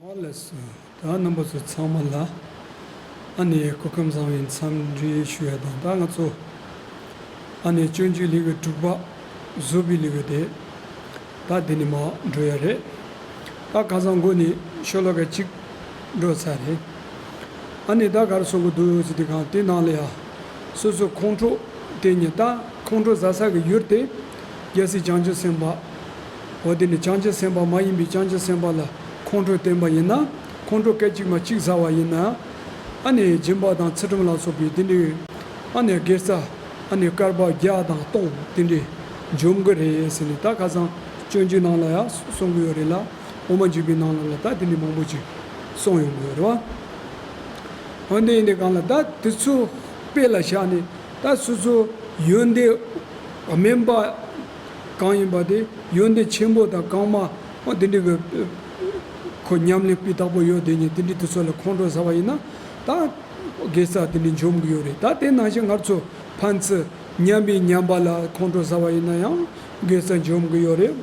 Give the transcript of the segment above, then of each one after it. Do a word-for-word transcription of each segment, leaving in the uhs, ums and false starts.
ཨོ་ལགས་སོ། ད་རྣམ་པ་ཚོ་ཚང་མ་ལ་ཨ་ནི་སྐུ་ཁམས་བཟང་བའི་འཚམས་འདྲི་ཞུ་ཡ་དང་། ད་ང་ཚོ་ཨ་ནི་སྤྱོད་འཇུག་ལེའུ་དྲུག་པ་བཟོད་པའི་ལེའུ་དེ་ད་འདི་ནས་མར་འགྲོ་ཡ་རེད། ད་ཁ་སང་འགོ་ནས་ཤོ་ལོ་ཀ་གཅིག་འགྲོ་ཚར་རེད། ཨ་ནི་ད་ག་རེ་གསུང་གི་འདུག་ཟེར་དུས་གང་དེ་ནང་ལ་ཡ་སོ་སོ་ཁོང་ཁྲོ་དེ་ཉིད། ད་ཁོང་ཁྲོ་ཟ་ས་གི་ཡུལ་དེ་རྒྱལ་སྲས་བྱང་ཆུབ་སེམས་དཔའ། འོ་དེ་ནི་བྱང་ཆུབ་སེམས་དཔའ་མ་ཡིན་པའི་བྱང་ཆུབ་སེམས་དཔའ་ལ་ཁོང་ཁྲོ་བསྟན་པ་ཡིན་ན། ཁོང་ཁྲོ་སྐད་ཅིག་མ་གཅིག་ཟ་བ་ཡིན་ན། ཨ་ནི་སྦྱིན་པ་དང་ཚུལ་ཁྲིམས་ལ་སོགས་པའི་དེ་འདྲའི་ཨ་ནི་དགེ་རྩ་ཨ་ནི་བསྐལ་པ་བརྒྱ་དང་སྟོང་དེ་འདྲའི་འཇོམས་གི་རེད་ཟེར་ནས། ད་ཁ་སང་སྤྱོད་འཇུག་ནང་ལ་ཡང་གསུང་གི་ཡོད་རེད་ལ། འོ་མ་འཇུག་པའི་ནང་ལ་ལ་ད་དེ་འདྲའི་མང་པོ་ཅིག་གསུངས་ཡོང་གི་ཡོད་རེད་བ། འོན་ཏེ་ཡིན་དེ་གང་ལ་ད་དེ་ཚོ་དཔེ་ལ་བཞག་ནས། ད་སོ་སོ་ཡོན་ཏན་དམན་པ་གང་ཡིན་པ་དེ་ཡོན་ཏན་ཆེན་པོ་དང་གང་མ་འོ་དེ་འདྲའི་གི་ཁོ་ཉམས་ལེན་སྤུས་དག་པོ་ཡོད་དེ་ཉིད་དེ་འདྲའི་དེ་ཚོ་ལ་ཁོང་ཁྲོ་ཟ་བ་ཡིན་ན། ད་དགེ་རྩ་དེ་འདྲའི་འཇོམས་གི་ཡོད་རེད། ད་དེ་ནང་བཞིན་ང་ཚོ་ཕན་ཚུན་མཉམ་པའི་མཉམ་པ་ལ་ཁོང་ཁྲོ་ཟ་བ་ཡིན་ན་ཡང་དགེ་རྩ་འཇོམས་གི་ཡོད་རེད།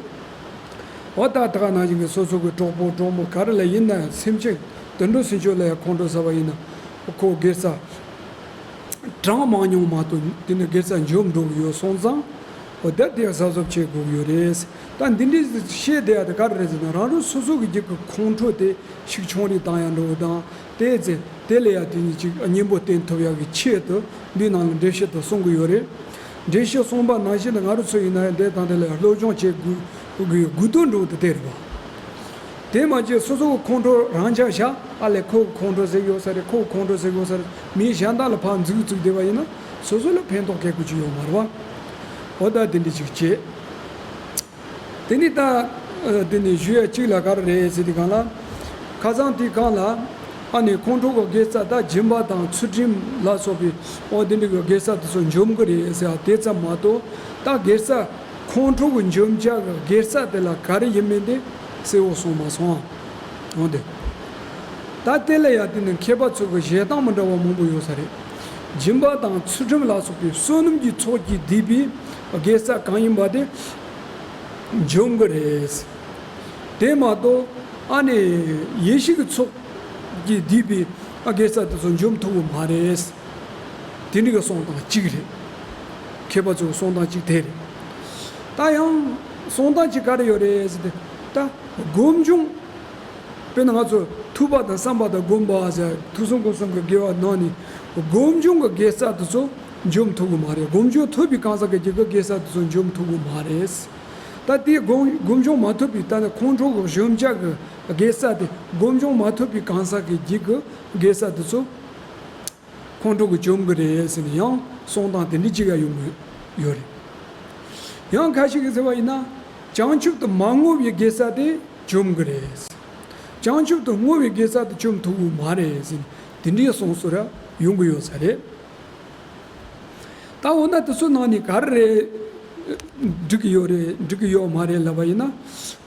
འོ་ད་ད་ག་ནང་བཞིན་གི་སོ་སོ་གི་གྲོགས་པོ་གྲོགས་མོ་ག་རེ་ལ་ཡིན་ན་ཡང་སེམས་ཅན་དུད་འགྲོ་སུམ་ཅུ་ལ་ཡང་ཁོང་ཁྲོ་ཟ་བ་ཡིན་ན་ཁོ་དགེ་རྩ་གྲངས་མང་ཉུང་མ་གཏོགས་དེ་ནི་དགེ་རྩ་འཇོམས་འགྲོ་གི་ཡོད་སོང་ཙང་། འོ་ད་དེ་གཟབ་གཟབ་བྱེད་དགོས་ཀྱི་ཡོད་རེད། ད་འདི་འདྲའི་བཤད་བསྡད་ཡ་དེ་ག་རེ་རེད་ཟེར་ན། རང་རང་སོ་སོ་གི་རྒྱུད་ཀྱི་ཁོང་ཁྲོ་དེ་ཤུགས་ཆུང་རེ་བཏང་ཡ་འགྲོ་བ་དང་། དེ་ཚེ་དེ་ལ་ཡ་དེ་ཉིད་ཅིག་གཉེན་པོ་བསྟེན་ཐུབ་ཡ་གི་ཆེད་དུ་འདི་ནང་ལ་འགྲེལ་བཤད་དུ་གསུང་གི་ཡོད་རེད། འགྲེལ་བཤད་གསུངས་པ་ནང་བཞིན་དུ་ང་རང་ཚོ་ཡིན་ན་ཡང་དེ་དང་དེ་ལ་སློབ་སྦྱོང་བྱེད་དགོས་དགོས་དགོས་དོན་འགྲོ་དུ་དེ་རེད་པ། དེ་མ་བྱས་སོ་སོ་གི་ཁོང་ཁྲོ་རང་འཇགས་བཞག་ཨ་ལས་ཁོ་གི་ཁོང་ཁྲོ་ཟེར་ཡོད་ས་རེད། ཁོ་གི་ཁོང་ཁྲོ་ཟེར་ཡོད་ས་རེད། མིའི་གཞན་དག་ལ་ཕར་འཛུགས་བཙུགས་བསྡད་པ་ཡིན་ན་སོ་སོ་ལ་ཕན་ཐོགས་གལ་ཀུ་ཅི་ཡོད་མ་རེད་པ། འོ་ད་དེ་འདྲ་ཅིག་བྱེད། དེ་ནི་ད་ཨ་དེ་ནི་ཞུ་ཡ་གཅིག་ལ་ག་རེ་རེད་ཟེར་དུས་གང་ལ། ཁ་སང་དེའི་སྒང་ལ་ཨ་ནི་ཁོང་ཁྲོ་གི་དགེ་རྩ་ད་སྦྱིན་པ་དང་ཚུལ་ཁྲིམས་ལ་སོགས་པའི་འོ་དེ་འདྲ་གི་དགེ་རྩ་དེ་ཚོ་འཇོམས་གི་རེད་ཟེར་བ་དེ་ཙམ་མ་གཏོགས། ད་དགེ་རྩ་ཁོང་ཁྲོ་གི་འཇོམས་བྱ་གི་དགེ་རྩ་དེ་ལ་ག་རེ་ཡིན་མིན་དེ་གསལ་བོ་གསུངས་མ་སོང་། འོ་དེ། ད་དེ་ལ་ཡ་དེ་ནི་མཁས་པ་ཚོ་གི་བཞེད་སྟངས་མི་འདྲ་བ་མང་པོ་ཡོད་ས་རེད། སྦྱིན་པ་དང་ཚུལ་ཁྲིམས་ལ་སོགས་པའི་བསོད་ནམས་ཀྱི་ཚོགས་ཀྱིས་བསྡུས་པའི་དགེ་རྩ་གང་ཡིན་པ་དེ་འཇོམས་གི་རེད། དེ་མ་གཏོགས་ཨ་ནི་ཡེ་ཤེས་ཀྱི་ཚོགས་ཀྱིས་བསྡུས་པའི་དགེ་རྩ་དེ་ཚོ་འཇོམས་ཐུབ་ཀྱི་མ་རེད། དེ་འདྲ་གི་གསུང་སྟངས་གཅིག་རེད། མཁས་པ་ཚོའི་གསུང་སྟངས་གཅིག་དེ་རེད། ད་ཡང་གསུང་སྟངས་གཅིག་ག་རེ་ཡོད་རེད་ཟེར་ཏེ། ད་སྒོམ་བྱུང་། དཔེར་ན་ང་ཚོ་ཐུབ་པ་དང་བསམ་པ་དང་སྒོམ་པ་ཟེར་ཐུགས་བསམ་སྒོམ་གསུམ་གྱི་དགེ་བ་ནང་ནས་སྒོམ་བྱུང་གི་དགེ་རྩ་དེ་ཚོ་འཇོམས་ཐུབ་ཀྱི་མ་རེད། སྒོམ་བྱུང་ཐུབ་པའི་གང་ཟག་གི་རྒྱུད་ཀྱི་དགེ་རྩ་དེ་ཚོ་འཇོམས་ཐུབ་ཀྱི་མ་རེད། ད་དེ་སྒོམ་སྒོམ་བྱུང་མ་ཐུབ་པའི་ད་ནི་ཁོང་ཁྲོ་གི་གཞོམ་བྱ་གི་དགེ་རྩ་དེ་སྒོམ་བྱུང་མ་ཐུབ་པའི་གང་ཟག་གི་རྒྱུད་ཀྱི་དགེ་རྩ་དེ་ཚོ་ཁོང་ཁྲོ་གིས་འཇོམས་ཀྱི་རེད་ཟེར་ནས་ཡང་གསུང་སྟངས་དེ་འདྲ་གཅིག་ཡང་ཡོང་གི་ཡོད་རེད། ཡང་ཁ་ཤས་ཀྱིས་ཟེར་བ་ཡིན་ན། བྱང་ཆུབ་ཏུ་མ་བསྔོ་བའི་དགེ་རྩ་དེ་འཇོམས་ཀྱི་རེད། བྱང་ཆུབ་ཏུ་བསྔོ་བའི་དགེ་རྩ་དེ་འཇོམས་ཐུབ་ཀྱི་མ་རེད་ཟེར་ནས་དེ་འདྲའི་གསུང་སྲོལ་ར་ཡོང་གི་ཡོད་ས་རེད། ད་འོ་ན་དེ་ཚོ་ནང་ནས་ག་རེ་རེད། འགྲིག་གི་ཡོད་རེད། འགྲིག་གི་ཡོད་མ་རེད་ལབ་པ་ཡིན་ན།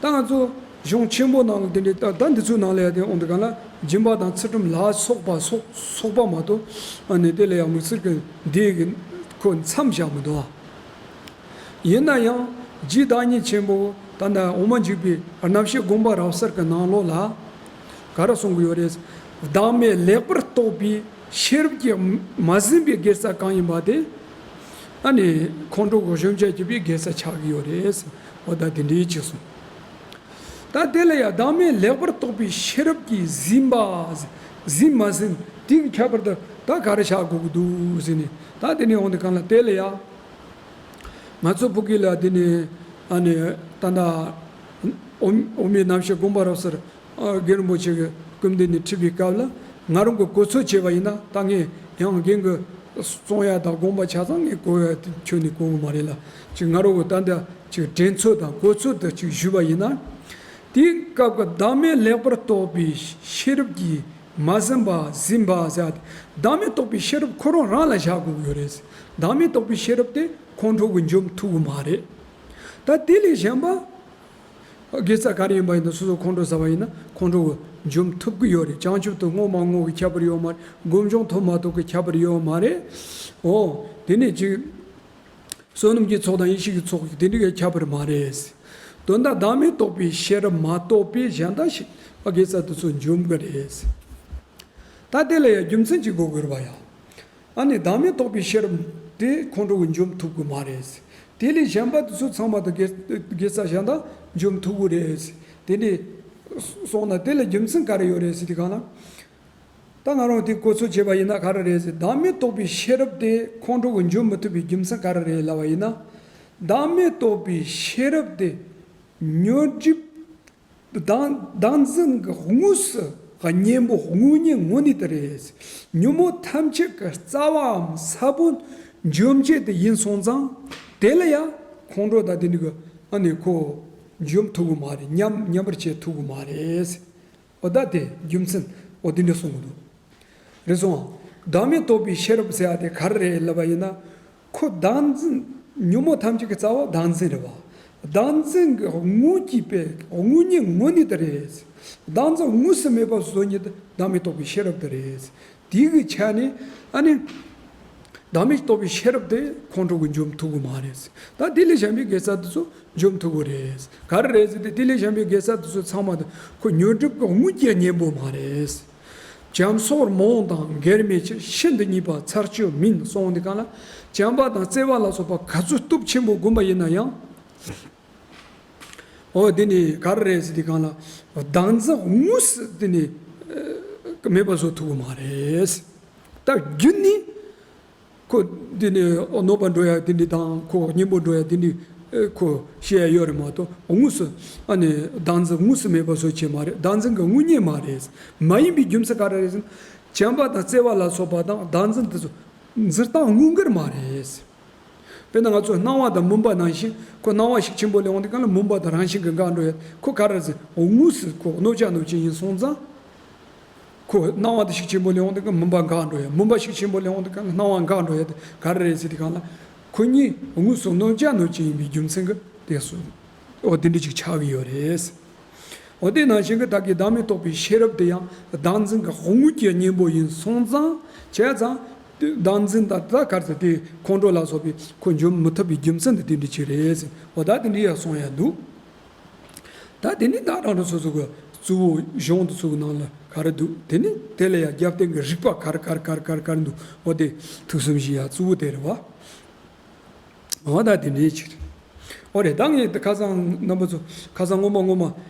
ད་ང་ཚོ་གཞུང་ཆེན་པོ་ནང་ལ་དེ་འདྲའི་ད་ད་འདི་ཚོའི་ནང་ལ་ཡ་དེ་འོང་དུས་གང་ལ་སྦྱིན་པ་དང་ཚུལ་ཁྲིམས་ལ་སོགས་པ་སོགས་སོགས་པ་མ་གཏོགས་ཨ་ནི་དེ་ལ་ཡང་དམིགས་བསལ་གྱི་འདི་གི་ཁོ་མཚམས་བཞག་མི་འདུག་ཨ། ཡིན་ན་ཡང་རྗེ་བདག་ཉིད་ཆེན་པོ་ད་ལྟ་འོ་མ་འཇུག་པའི་རྣམ་བཤད་དགོངས་པ་རབ་གསལ་གྱི་ནང་ལོགས་ལ་ག་རེ་གསུང་གི་ཡོད་རེད། བདག་མེད་ལེགས་པར་རྟོགས་པའི་ཤེས་རབ་ཀྱིས་མ་ཟིན་པའི་དགེ་རྩ་གང་ཡིན་པ་དེ། ཨ་ནི་ཁོང་ཁྲོ་གི་གཞོམ་བྱ་བགྱིས་པའི་དགེ་རྩ་ཆགས་ཀྱི་ཡོད་རེད། འོ་ད་དེ་འདྲའི་ཅིག་གསུངས། ད་དེ་ལ་ཡང་བདག་མེད་ལེགས་པར་རྟོགས་པའི་ཤེས་རབ་ཀྱིས་ཟིན་པ། ཟིན་མ་ཟིན་དེ་གི་ཁྱད་པར་དུ་ད་ག་རེ་བྱ་དགོས་ཀྱི་འདུག་ཟེར་ནས། ད་དེ་ནས་འོང་དུས་གང་ལ་དེ་ལ་ཡང་། ང་ཚོ་བོད་སྐད་ལ་དེ་ནས་ཨ་ནི་ད་ལྟ་འོ་འོ་མའི་རྣམ་བཤད་དགོངས་པ་རབ་གསལ་རྒན་རིན་པོ་ཆེ་གི་སྐུ་མདུན་ནས་ཁྲིད་པའི་སྐབས་ལ་ང་རང་གི་གོ་ཚོད་བྱས་པ་ཡིན་ན། ད་ངས་ཡང་རྒན་གྱི་གསུང་ཡ་དང་དགོངས་པ་ཆ་ཚང་ངས་གོ་ཡ་ཁྱོན་ནས་གོ་གི་མ་རེད་ལ། ཅིག་ང་རང་གི་ད་ལྟ་ཅིག་དྲན་ཚོད་དང་གོ་ཚོད་དུ་ཅིག་ཞུས་པ་ཡིན་ན། དེའི་སྐབས་ཀྱི་བདག་མེད་ལེགས་པར་རྟོགས་པའི་ཤེས་རབ་ཀྱིས་མ་ཟིན་པ་ཟིན་པ་ཟེར་ཏེ། བདག་མེད་རྟོགས་པའི་ཤེས་རབ་ཁོ་རང་རང་ལ་བཞག་དགོས་ཀྱི་ཡོད་རེད། བདག་མེད་རྟོགས་པའི་ཤེས་རབ་དེ་ཁོང་ཁྲོ་གིས་འཇོམས་ཐུབ་ཀྱི་མ་རེད། ད་དེ་ལས་གཞན་པ། དགེ་རྩ་ག་རེ་ཡིན་པ་ཡིན་ན་སོ་སོ་ཁོང་ཁྲོ་ཟ་བ་ཡིན་ན་ཁོང་ཁྲོ་གིས་འཇོམས་ཐུབ་ཀྱི་ཡོད་རེད། བྱང་ཆུབ་ཏུ་བསྔོ་མ་བསྔོ་གི་ཁྱད་པར་ཡོད་མ་རེད། སྒོམ་བྱུང་ཐོབ་མ་ཐོབ་ཀྱི་ཁྱད་པར་ཡོད་མ་རེད། འོ། དེ་ནས་ཅིག་བསོད་ནམས་ཀྱི་ཚོགས་དང་ཡེ་ཤེས་ཀྱི་ཚོགས་ཀྱི་དེ་འདྲ་གི་ཁྱད་པར་མ་རེད། དོན་དག་བདག་མེད་རྟོགས་པའི་ཤེས་རབ་མ་གཏོགས་པའི་གཞན་དག་ཞིག་དགེ་རྩ་དེ་ཚོ་འཇོམས་ཀྱི་རེད། ད་དེ་ལ་ཡང་རྒྱུ་མཚན་ཅིག་དགོས་ཀྱི་རེད་པ་ཡ། ཨ་ནི་བདག་མེད་རྟོགས་པའི་ཤེས་རབ་དེ་ཁོང་ཁྲོ་གིས་འཇོམས་ཐུབ་ཀྱི་མ་རེད། དེ་ལས་གཞན་པ་དེ་ཚོ་ཚང་མ་དེ་དགེ་དགེ་རྩ་གཞན་དག་འཇོམས་ཐུབ་ཀྱི་རེད། དེ་འདྲ་སོང་ན་དེ་ལ་རྒྱུ་མཚན་ག་རེ་ཡོད་རེད་ཟེར་དུས་སྒང་ལ། ད་ང་རང་དེ་གོ་ཚོད་བྱས་པ་ཡིན་ན་ག་རེ་རེད་ཟེར། བདག་མེད་རྟོགས་པའི་ཤེས་རབ་དེ་ཁོང་ཁྲོ་གིས་འཇོམས་མི་ཐུབ་པའི་རྒྱུ་མཚན་ག་རེ་རེད་ལབ་པ་ཡིན་ན། བདག་མེད་རྟོགས་པའི་ཤེས་རབ་དེ་ཉོན་སྒྲིབ་བདག་བདག་འཛིན་གྱི་དངོས་སུ་གཉེན་པོ་དངོས་གཉེན་དངོས་གནས་དེ་རེད། ཉོན་མོངས་ཐམས་ཅད་ཀྱི་རྩ་བའམ་ས་བོན་འཇོམས་བྱེད་དེ་ཡིན་སོང་ཙང་། དེ་ལ་ཡང་ཁོང་ཁྲོ་དང་དེ་འདྲ་གིས་ཨ་ནི་ཁོ་འཇོམས་ཐུབ་ཀྱི་མ་རེད། ཉམས་ཉམས་པར་བྱེད་ཐུབ་ཀྱི་མ་རེད། འོ་ད་དེ་རྒྱུ་མཚན་འོ་དེ་འདྲ་གསུང་གི་འདུག་རེད་སོང་། བདག་མེད་རྟོགས་པའི་ཤེས་རབ་ཟེར་ཡ་དེ་ག་རེ་རེད་ལབ་པ་ཡིན་ན། ཁོ་བདག་འཛིན། ཉོན་མོངས་ཐམས་ཅད་ཀྱི་རྩ་བ་བདག་འཛིན་རེད་པ། བདག་འཛིན་གྱི་དངོས་ཀྱི་པའི་དངོས་གཉེན་དངོས་གནས་དེ་རེད། བདག་འཛིན་དངོས་སུ་མེད་པ་བཟོ་མཁན་དེ་བདག་མེད་རྟོགས་པའི་ཤེས་རབ་དེ་རེད། དེ་གི་ཆ་ནས་ཨ་ནི། བདག་མེད་རྟོགས་པའི་ཤེས་རབ་དེ་ཁོང་ཁྲོ་གིས་འཇོམས་ཐུབ་ཀྱི་མ་རེད། ད་དེ་ལས་གཞན་པའི་དགེ་རྩ་དེ་ཚོ་འཇོམས་ཐུབ་ཀྱི་རེད། ག་རེ་རེད་ཟེར་དུས་དེ་ལས་གཞན་པའི་དགེ་རྩ་དེ་ཚོ་ཚང་མ་དེ་ཁོ་ཉོན་སྒྲིབ་ཀྱི་དངོས་ཀྱི་གཉེན་པོ་མ་རེད། བྱམས་སོགས་མོངས་དང་འགལ་མེད་ཕྱིར། ཕྱི་འདི་གཉིས་པ་ཚར་གཅོད་མིན་གསུངས་དུས་སྒང་ལ། བྱམས་པ་དང་བརྩེ་བ་ལ་སོགས་པ་ག་ཚོད་སྟོབས་ཆེན་པོ་བསྒོམས་པ་ཡིན་ན་ཡང་། འོ་དེ་ནི་ག་རེ་རེད་ཟེར་དུས་སྒང་ལ། བདག་འཛིན་དངོས་སུ་དེ་ནི་མེད་པ་བཟོ་ཐུབ་ཀྱི་མ་རེད། ད་རྒྱུ་ནི། ཁོ་འདི་ནི་གནོད་པ་འགྲོ་ཡ་དེ་འདྲ་དང་ཁོ་གཉེན་པོ་འགྲོ་ཡ་དེ་འདྲ་ཁོ་བཤད་ཡ་ཡོད་རེད་མ་གཏོགས། དངོས་སུ་ཨ་ནི་བདག་འཛིན་དངོས་སུ་མེད་པ་བཟོ་བྱེད་མ་རེད། བདག་འཛིན་གྱི་དངོས་གཉེན་མ་རེད། མ་ཡིན་པའི་རྒྱུ་མཚན་ག་རེ་རེད་ཟེར་ན། བྱམས་པ་དང་བརྩེ་བ་ལ་སོགས་པ་དང་བདག་འཛིན་དེ་ཚོ་འཛིན་སྟངས་དངོས་འགལ་མ་རེད། དཔེར་ན་ང་ཚོ་སྣང་བ་དང་མུན་པ་ནང་བཞིན། ཁོ་སྣང་བ་ཤུགས་ཆེན་པོ་སླེབས་ཡོང་དུས་སྒང་ལ་མུན་པ་དང་རང་བཞིན་གྱིས་འགག་འགྲོ་ཡ། ཁོ་ག་རེ་རེད་ཟེར། དངོས་སུ་ཁོ་གནོད་བྱ་གནོད་བྱེད་ཡིན་སོང་ཙང་། ཁོ་སྣང་བ་དེ་ཤུགས་ཆེན་པོ་སླེབས་ཡོང་དུས་སྒང་མུན་པ་འགག་འགྲོ་ཡ། མུན་པ་ཤུགས་ཆེན་པོ་སླེབས་ཡོང་དུས་སྒང་སྣང་བ་འགག་འགྲོ་ཡ་དེ་ག་རེ་རེད་ཟེར་དུས་སྒང་ལ། ཁོ་གཉིས་དངོས་སུ་གནོད་བྱ་གནོད་བྱེད་ཡིན་པའི་རྒྱུ་མཚན་གྱིས་དེ་སོ། འོ་དེ་འདྲ་ཅིག་ཆགས་ཀྱི་ཡོད་རེད། འོ་དེ་ནང་བཞིན་གྱི་བདག་གི་བདག་མེད་རྟོགས་པའི་ཤེས་རབ་དེ་ཡང་བདག་འཛིན་གྱི་དངོས་ཀྱི་གཉེན་པོ་ཡིན་སོང་ཙང་། བྱས་ཙང་། བདག་འཛིན་དང་ད་ག་རེ་ཟེར། དེ་ཁོང་ཁྲོ་ལ་སོགས་པའི་ཁོ་འཇོམས་མི་ཐུབ་པའི་རྒྱུ་མཚན་དེ་དེ་འདྲ་ཅིག་རེད་ཟེར། འོ་ད་དེ་འདྲ་ཡང་གསུང་ཡ་འདུག་ད་དེ་ནི་ད་རང་རང་སོ་སོ་གི་གཙོ་བོ་གཞུང་དེ་ཚོ་གི་ནང་ལ་ག་རེ་འདུག་དེ་ནི་དེ་ལ་ཡང་རྒྱབ་རྟེན་གྱི་རིགས་པ་ག་རེ་ག་རེ་ག་རེ་ག་རེ་ག་རེ་འདུག་འོ་དེ་ཐུགས་བསམ་བཞེས་ཡ་གཙོ་བོ་དེ་རེད་བ། འོ་ད་དེ་འདྲའི་ཕྱིར། འོ་རེད། ད་ངས་ཁ་སང་རྣམ་པ་ཚོ་ཁ་སང་སྔོན་མ་སྔོན་མ།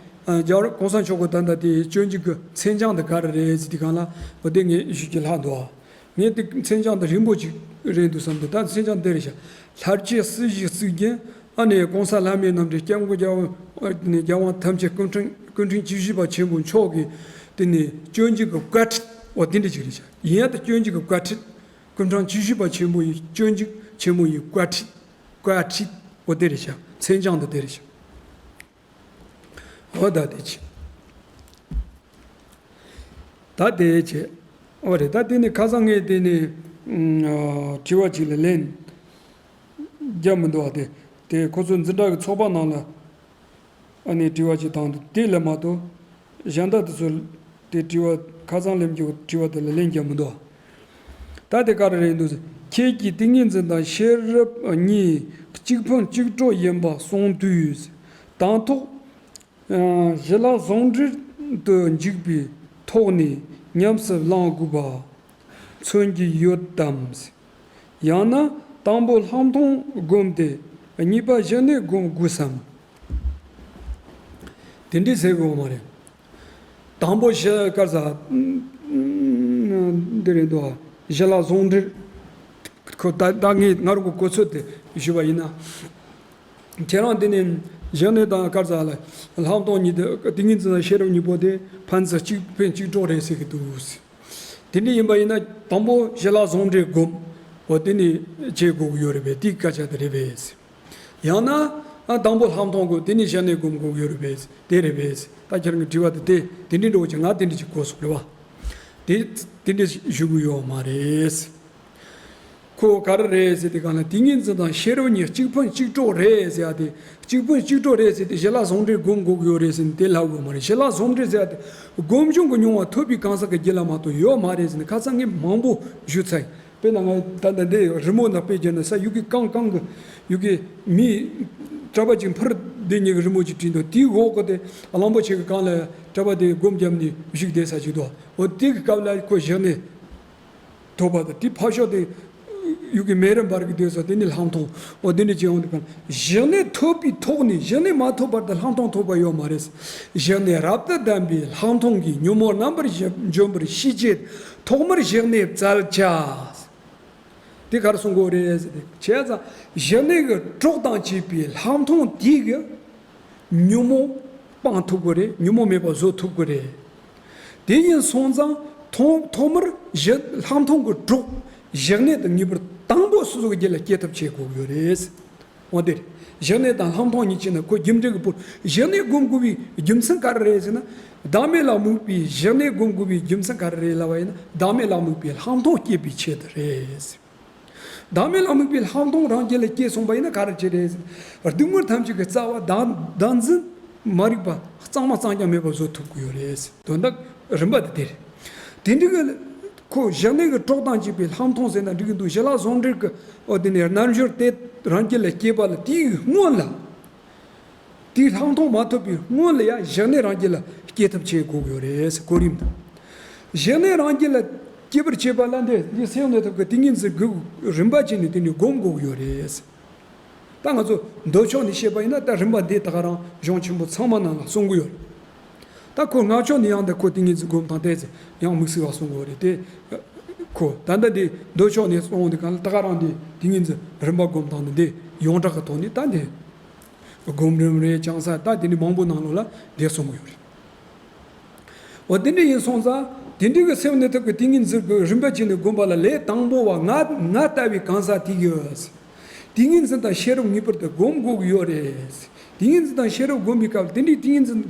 ཨ། རྒྱལ་བ་གོང་ས་མཆོག་གི་ད་ལྟ་དེ་སྤྱོད་འཇུག་གི་མཚན་བྱང་དེ་ག་རེ་རེད་ཟེར་དུས་སྒང་ལ། འོ་དེ་ངས་ཞུ་རྒྱུ་ལྷག་འདུག་ཨ། ངས་དེ་མཚན་བྱང་དེ་རིང་པོ་ཅིག་རེད་འདུག་བསམ་འདུག་ད་མཚན་བྱང་འདི་རེད་ཤག་ལྷར་བཅས་སྲིད་ཞིའི་གཙུག་རྒྱན། ཨ་ནི་གོང་ས་ལྷ་མིའི་རྣམ་འདྲེན་སྐྱབས་མགོན་རྒྱལ་དབང་། ཨ་ནི་རྒྱལ་དབང་ཐམས་ཅད་སྐུ་ཕྲེང་སྐུ་ཕྲེང་བཅུ་བཞི་པ་ཆེན་པོ་མཆོག་གི་དེ་ནི་སྤྱོད་འཇུག་གི་བཀའ་ཁྲིད། འོ་དེ་འདྲ་ཅིག་རེད་ཤག་ཡིན་ཡང་ད་སྤྱོད་འཇུག་གི་བཀའ་ཁྲིད། སྐུ་ཕྲེང་བཅུ་བཞི་པ་ཆེན་པོ་ཡི་སྤྱོད་འཇུག་ཆེན་མོ་ཡི་བཀའ་ཁྲིད། བཀའ་ཁྲིད། འོ་དེ་རེད་ཤག་མཚན་བྱང་དེ་དེ་རེད་ཤག་འོ་ད་དེ་ཅི། ད་དེ་ཅི། འོ་རེད། ད་དེ་ནི་ཁ་སང་ངས་དེ་ནི། ཨ། དྲི་བ་ཅིག་ལ་ལན་རྒྱབ་མི་འདུག་བ། དེ་དེ་ཁོ་ཚོ་འཛིན་གྲྭ་གི་ཚོགས་པ་ནང་ལ། ཨ་ནི་དྲི་བ་ཅིག་བཏང་འདུག་དེ་ལ་མ་གཏོགས་གཞན་དག་དེ་ཚོ་དེ་དྲི་བ་ཁ་སང་ལན་རྒྱབ་དྲི་བ་དེ་ལ་ལན་རྒྱབ་མི་འདུག་ད་དེ་ག་རེ་རེད་འདུག་ཁྱེད་ཀྱིས་ཏིང་ངེ་འཛིན་དང་ཤེས་རབ་གཉིས་གཅིག་ཕུང་གཅིག་གྲོགས་ཡིན་པ་གསུངས་དུས། དང་ཐོག་ཨ། ཞི་ལྷག་ཟུང་འབྲེལ་དུ་འཇུག་པའི་ཐོག་ནས་ཉམས་སུ་བླང་དགོས་པ་མཚོན་གྱི་ཡོད་དམ། ཡང་ན་དང་པོ་ལྷག་མཐོང་བསྒོམ་སྟེ་གཉིས་པ་གཞི་གནས་བསྒོམ་དགོས་སམ། དེ་འདྲས་ཟེར་དགོས་མ་རེད། དང་པོ་ཞི་ག་རེ་ཟ། འདི་རེད་འདུག་ཞི་ལྷག་ཟུང་འབྲེལ། ཁོ་ད་ད་ངས་ང་རང་གི་གོ་ཚོད་དེ་ཞུས་པ་ཡིན་ན། ཁྱེད་རང་འདི་ནས་གཞི་གནས་དང་ག་རེ་ཟ་ལ་ལྷག་མཐོང་གཉིས་དེ། ཏིང་ངེ་འཛིན་དང་ཤེས་རབ་གཉིས་པོ་དེ་ཕན་ཚུན་གཅིག་ཕན་གཅིག་གྲོགས་རེད་ཟེར་གི་འདུག་དེ་འདྲ་ཡིན་པ་ཡིན་ན་དང་པོ་ཞི་ལྷག་ཟུང་འབྲེལ་བསྒོམ། འོ་དེ་ནས་བྱེད་དགོས་ཀྱི་ཡོད་རེད་པས། དེའི་སྐད་ཆ་དེ་རེད་པས། ཡང་ན། ཨ། དང་པོ་ལྷག་མཐོང་དགོས། དེ་ནས་གཞི་གནས་བསྒོམ་དགོས་ཀྱི་ཡོད་རེད་པས། དེ་རེད་པས། ད་ཁྱེད་རང་གི་དྲི་བ་དེ་དེ་དེ་འདྲ་འདྲ་བོ་ཅིག་ང་དེ་འདྲ་ཅིག་གོ་སོང་རེད་བ། དེ་དེ་འདྲ་ཞུ་གི་ཡོད་མ་རེད། ཁོ་ག་རེ་རེད་ཟེར་དུས་སྒང་ལ། ཏིང་ངེ་འཛིན་དང་ཤེས་རབ་གཉིས་གཅིག་ཕུང་གཅིག་གྲོགས་རེད་ཟེར་ཡ་དེ། གཅིག་ཕུང་གཅིག་གྲོགས་རེད་ཟེར་དེ་ཞི་ལྷག་ཟུང་འབྲེལ་བསྒོམ་དགོས་ཀྱི་ཡོད་རེད་ཟེར་ནས་དེ་ལབ་དགོས་མ་རེད། ཞི་ལྷག་ཟུང་འབྲེལ་ཟེར་ཡ་དེ་སྒོམ་བྱུང་གི་མྱོང་བ་ཐོབ་པའི་གང་ཟག་གི་རྒྱུད་ལ་མ་གཏོགས་ཡོད་མ་རེད་ཟེར་ནས་ཁ་སང་ངས་མང་པོ་ཞུས་ཚར་ཡིན། དཔེར་ན་ང་ད་ལྟ་འདི་རི་མོ་ནང་དཔེ་བརྒྱབ་ན་ས་ཡུག་གེ་གང་གང་གི་ཡུག་གེ་མི་གྲྭ་པ་ཅིག་འཕུར་ འདི་གཉིས་ཀྱི་རི་མོ་ཅིག་བྲིས་འདུག་དེའི་འོག་གི་དེ་གླང་པོ་ཆེ་གི་རྐང་ལ་གྲྭ་པ་དེ་སྒོམ་བརྒྱབ་ནས་བཞུགས་བསྡད་ས་ཅིག་འདུག་འོ་དེ་གི་སྐབས་ལ་ཁོ་བཞག་ནས། ཐོབ་པ་དང་དེ་ཕར་ཕྱོགས་དེ་ཡུལ་གྱི་མེ་རི་འབར་གྱི་སྡོད་ས་དེ་ནི་ལྷག་མཐོང་འོ་དེ་འདྲ་བྱས་ཡོང་དུས་གང་བཞག་ནས་ཐོབ་པའི་ཐོག་ནས་བཞག་ནས་མ་ཐོབ་བར་དུ་ལྷག་མཐོང་ཐོབ་པ་ཡོད་མ་རེད། བཞག་ནས་རབ་ཏུ་ལྡན་པའི་ལྷག་མཐོང་གིས་ཉོན་མོངས་རྣམ་པར་འཇོམས་པར་ཤེས་བྱེད་ཐོག་མར་བཞག་ནས་བཙལ་བྱ། དེ་ག་རེ་གསུང་གི་ཡོད་རེད་ཟེར་ཏེ་བྱས་ཙང་བཞག་ནས་ཀྱི་གྲོགས་དང་བཅས་པའི་ལྷག་མཐོང་དེ་གིས། ཉོན་མོངས་སྤང་ཐུབ་ཀྱི་རེད། ཉོན་མོངས་མེད་པ་བཟོ་ཐུབ་ཀྱི་རེད། དེ་ཡིན་སོང་ཙང་ཐོག་ཐོག་མར་བཞག་ལྷག་མཐོང་གི་གྲོགས་བཞག་ནས་དང་ངེས་པར་དང་པོ་སོ་སོ་གི་རྒྱུད་ལ་སྐྱེ་ཐབས་བྱེད་དགོས་ཀྱི་ཡོད་རེད། འོ་དེ་རེད། བཞག་ནས་དང་ལྷག་མཐོང་གཉིས་ཀྱི་ནང་ཁོ་རྒྱུ་འབྲས་ཀྱི་བར་བཞག་ནས་སྒོམ་དགོས་པའི་རྒྱུ་མཚན་ག་རེ་རེད་ཟེར་ན། བདག་མེད་ལ་དམིགས་པའི་བཞག་ནས་སྒོམ་དགོས་པའི་རྒྱུ་མཚན་ག་རེ་རེད་ལབ་པ་ཡིན་ན་བདག་མེད་ལ་དམིགས་པའི་ལྷག་མཐོང་སྐྱེད་པའི་ཆེད་དུ་རེད། བདག་མེད་ལ་དམིགས་པའི་ལྷག་མཐོང་རང་རྒྱུད་ལ་སྐྱེས་སོང་བ་ཡིན་ན་ག་རེ་བྱེད་རེད། སྡུག་བསྔལ་ཐམས་ཅད་ཀྱི་རྩ་བ་བདག་བདག་འཛིན་མ་རིག་པ་གཙང་མ་གཙང་རྐྱང་མེད་པ་བཟོ་ཐུབ་ཀྱི་ཡོད་རེད། དོན་དག་རིམ་པ་དེ་དེ་རེད། དེ་འདྲ་གི་ཁོ་བཞག་ནས་ཀྱི་གྲོགས་དང་བཅས་པའི་ལྷག་མཐོང་ཟེར་ན་འགྲིག་གི་འདུག་ཞི་ལྷག་ཟུང་འབྲེལ་གྱི་འོ་དེ་ནས་རྣལ་འབྱོར་དེ་རང་རྒྱུད་ལ་སྐྱེས་པ་ལ་དེའི་སྔོན་ལ། དེའི་ལྷག་མཐོང་མ་ཐོབ་པའི་སྔོན་ལ་ཡང་བཞག་ནས་རང་རྒྱུད་ལ་སྐྱེ་ཐབས་བྱེད་དགོས་ཀྱི་ཡོད་རེད་ཟེར་གོ་རིམ་དང་། བཞག་ནས་རང་རྒྱུད་ལ་སྐྱེ་བར་བྱེད་པ་ལ་འདི་འདི་སེམས་ནས་ཐོབ་ཀྱི་ཏིང་ངེ་འཛིན་དགུ་རིམ་པ་བྱས་ནས་དེ་ནི་སྒོམ་དགོས་ཀྱི་ཡོད་རེད་ཟེར། ད་ང་ཚོ་མདོ་ཕྱོགས་ནས་བཤད་པ་ཡིན་ན་ད་རིམ་པ་འདི་ད་ག་རང་གཞུང་ཆེན་པོ་ཚང་མ་ནང་ལ་གསུང་གི་ཡོད་རེད། ད་ཁོ་སྔགས་ཕྱོགས་ནས་ཡང་འདི་ཁོ་ཏིང་ངེ་འཛིན་སྒོམ་དང་བལྟས་ཚེ་ཡང་དམིགས་བསལ་བ་གསུང་གི་ཡོད་རེད་དེ། ཁོ་ད་ལྟ་འདི་མདོ་ཕྱོགས་ནས་གསུང་འདི་གང་ལ་ད་ག་རང་འདི་ཏིང་ངེ་འཛིན་རིམ་པ་སྒོམ་སྟངས་ནི་འདི་ཡོངས་གྲགས་ཀྱི་ཐོག་ནས་ད་འདི། སྒོམ་རིམ་རེ་བྱང་ས་ད་དེ་འདྲ་མང་པོ་ནང་ལོགས་ལ་འདི་གསུང་གི་ཡོད་རེད། འོ་དེ་འདྲ་ཡིན་སོང་ཙང་དེ་འདྲ་གི་སེམས་ནི་ཐུབ་ཀྱི་ཏིང་ངེ་འཛིན་གྱི་རིམ་པ་བྱས་ནས་བསྒོམ་པ་ལ་ལས་དང་པོ་བ་ང་ང་ལྟ་བུའི་གང་ཟག་དེ་གིས་ཏིང་ངེ་འཛིན་དང་ཤེས་རབ་ངེས་པར་དུ་སྒོམ་དགོས་ཀྱི་ཡོད་རེད། ཏིང་ངེ་འཛིན་དང་ཤེས་རབ་སྒོམ་པའི་སྐབས་དེ་འདྲའི་ཏིང་ངེ་འཛིན་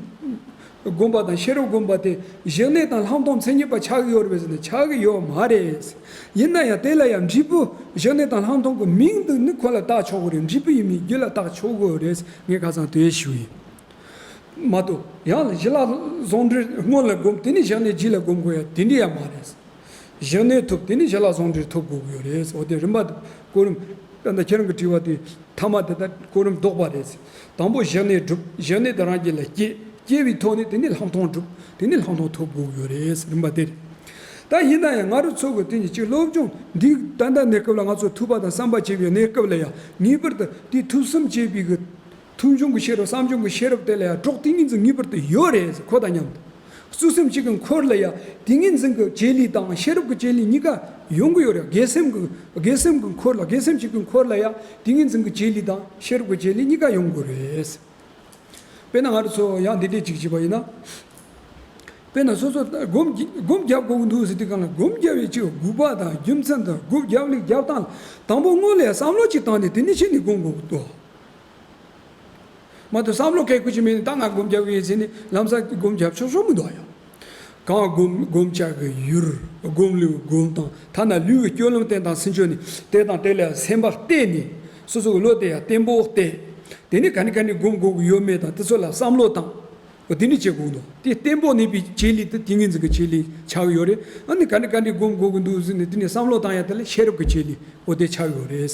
སྒོམ་པ་དང་ཤེས་རབ་སྒོམ་པ་དེ་བཞག་ནས་དང་ལྷག་མཐོང་མཚན་ཉིད་པ་ཆགས་ཀྱི་ཡོད་རེད་པས་ཟེར་ན་ཆགས་ཀྱི་ཡོད་མ་རེད། ཡིན་ན་ཡང་དེ་ལ་ཡང་འབྲས་བུ་བཞག་ནས་དང་ལྷག་མཐོང་གི་མིང་དུ་ནི་ཁོ་ལ་བཏགས་ཆོག་གི་རེད། འབྲས་བུ་ཡིན་མིན་རྒྱུད་ལ་བཏགས་ཆོག་གི་རེད། ངས་ཁ་སང་དེ་ཞུ་ཡིན། མ་གཏོགས་ཡང་ལ་ཞི་ལྷག་ཟུང་འབྲེལ་སྔོན་ལ་སྒོམ་དེ་ནས་བཞག་ནས་རྗེས་ལ་སྒོམ་དགོས་ཡ་དེ་འདྲ་ཡང་མ་རེད། བཞག་ནས་ཐོབ་དེ་ནས་ཞི་ལྷག་ཟུང་འབྲེལ་ཐོབ་དགོས་ཀྱི་ཡོད་རེད། འོ་དེ་རིམ་པ་གོ་རིམ་ད་ལྟ་ཁྱེད་རང་གི་དྲི་བ་དེ་ཐ་མ་དེ་ལྟར་གོ་རིམ་ལྡོག་པ་རེད། དང་པོ་བཞག་ནས་སྒྲུབ། བཞག་ནས་དེ་རང་རྒྱུད་ལ་སྐྱེ། སྐྱེ་བའི་ཐོག་ནས་དེ་ནས་ལྷག་མཐོང་སྒྲུབ། དེ་ནས་ལྷག་མཐོང་ཐོབ་དགོས་ཀྱི་ཡོད་རེད། རིམ་པ་དེ་རེད། ད་ཡིན་ན་ཡང་ང་རང་ཚོ་གི་དེ་ནས་གཅིག་སློབ་སྦྱོང་འདི་ད་ལྟ་གནས་སྐབས་ལ་ང་ཚོ་ཐོས་པ་དང་བསམ་པ་བྱེད་པའི་གནས་སྐབས་ལ་ཡང་ངེས་པར་དུ་དེ་ཐོས་བསམ་བྱེད་པའི་གི་ཐོས་བྱུང་གི་ཤེས་རབ་བསམ་བྱུང་གི་ཤེས་རབ་དེ་ལ་ཡང་གྲོགས་ཏིང་ངེ་འཛིན་ངེས་པར་དུ་ཡོད་རེད་ཁོ་དང་མཉམ་དུ། གཙོ་སེམས་གཅིག་གི་འཁོར་ལ་ཡང་ཏིང་ངེ་འཛིན་གྱི་བྱེད་ལས་དང་ཤེས་རབ་ཀྱི་བྱེད་ལས་གཉིས་ཀ་ཡོང་གི་ཡོད་རེད། དགེ་སེམས་ཀྱི་དགེ་སེམས་ཀྱི་འཁོར་ལ་དགེ་སེམས་གཅིག་གི་འཁོར་ལ་ཡང་ཏིང་ངེ་འཛིན་གྱི་བྱེད་ལས་དང་ཤེས་རབ་ཀྱི་བྱེད་ལས་གཉིས་ཀ་ཡོང་གི་རེད། དཔེར་ན་ང་རང་ཚོ་ཡང་འདི་འདྲས་ཅིག་བྱས་པ་ཡིན་ན། དཔེར་ན་སོ་སོ་སྒོམ་སྒོམ་རྒྱབ་དགོས་ཀྱི་འདུག་ཟེར་དུས་གང་ལ་སྒོམ་རྒྱབ་པའི་ཅིག་དགོས་པ་དང་རྒྱུ་མཚན་དང་སྒོམ་རྒྱབ་ལུགས་རྒྱབ་སྟངས་དང་པོ་སྔོན་ལ་ཡང་བསམ་བློ་ཅིག་བཏང་ནས་དེ་ནས་ཕྱིན་ནས་སྒོམ་དགོས་ཀྱི་འདུག་མ་གཏོགས་བསམ་བློ་གལ་ཁུ་ཅིག་མེད་ནས་ད་ང་སྒོམ་རྒྱག་གི་ཡིན་ཟེར་ནས་ལམ་སང་སྒོམ་རྒྱབ་ཆོག་ཆོག་མི་འདུག་ཡ། གང་སྒོམ་སྒོམ་བྱ་གི་ཡུལ། སྒོམ་ལུགས་སྒོམ་སྟངས། ཐ་ན་ལུས་ཀྱི་སྤྱོད་ལམ་བསྟེན་སྟངས་ཟེར་ཆོག་ནི་དེ་དང་དེ་ལ་སེམས་པ་གཏད་ནས་སོ་སོ་གི་བློ་དེ་ཡང་བརྟན་པོ་གཏད། དེ་ནས་ག་ནས་ག་ནས་སྒོམ་དགོས་ཀྱི་ཡོད་མེད་དང་དེ་ཚོ་ལ་བསམ་བློ་བཏང་། འོ་དེ་འདྲ་བྱེད་དགོས་འདུག་དེ་བརྟན་པོ་གནས་པའི་བྱེད་ལས་དེ་ཏིང་ངེ་འཛིན་གྱི་བྱེད་ལས་ཆགས་ཡོད་རེད། ཨ་ནི་ག་ནས་ག་ནས་སྒོམ་དགོས་ཀྱི་འདུག་ཟེར་ནས་དེ་ནས་བསམ་བློ་བཏང་ཡ་དེ་ལ་ཤེས་རབ་ཀྱི་བྱེད་ལས་འོ་དེ་ཆགས་ཡོད་རེད།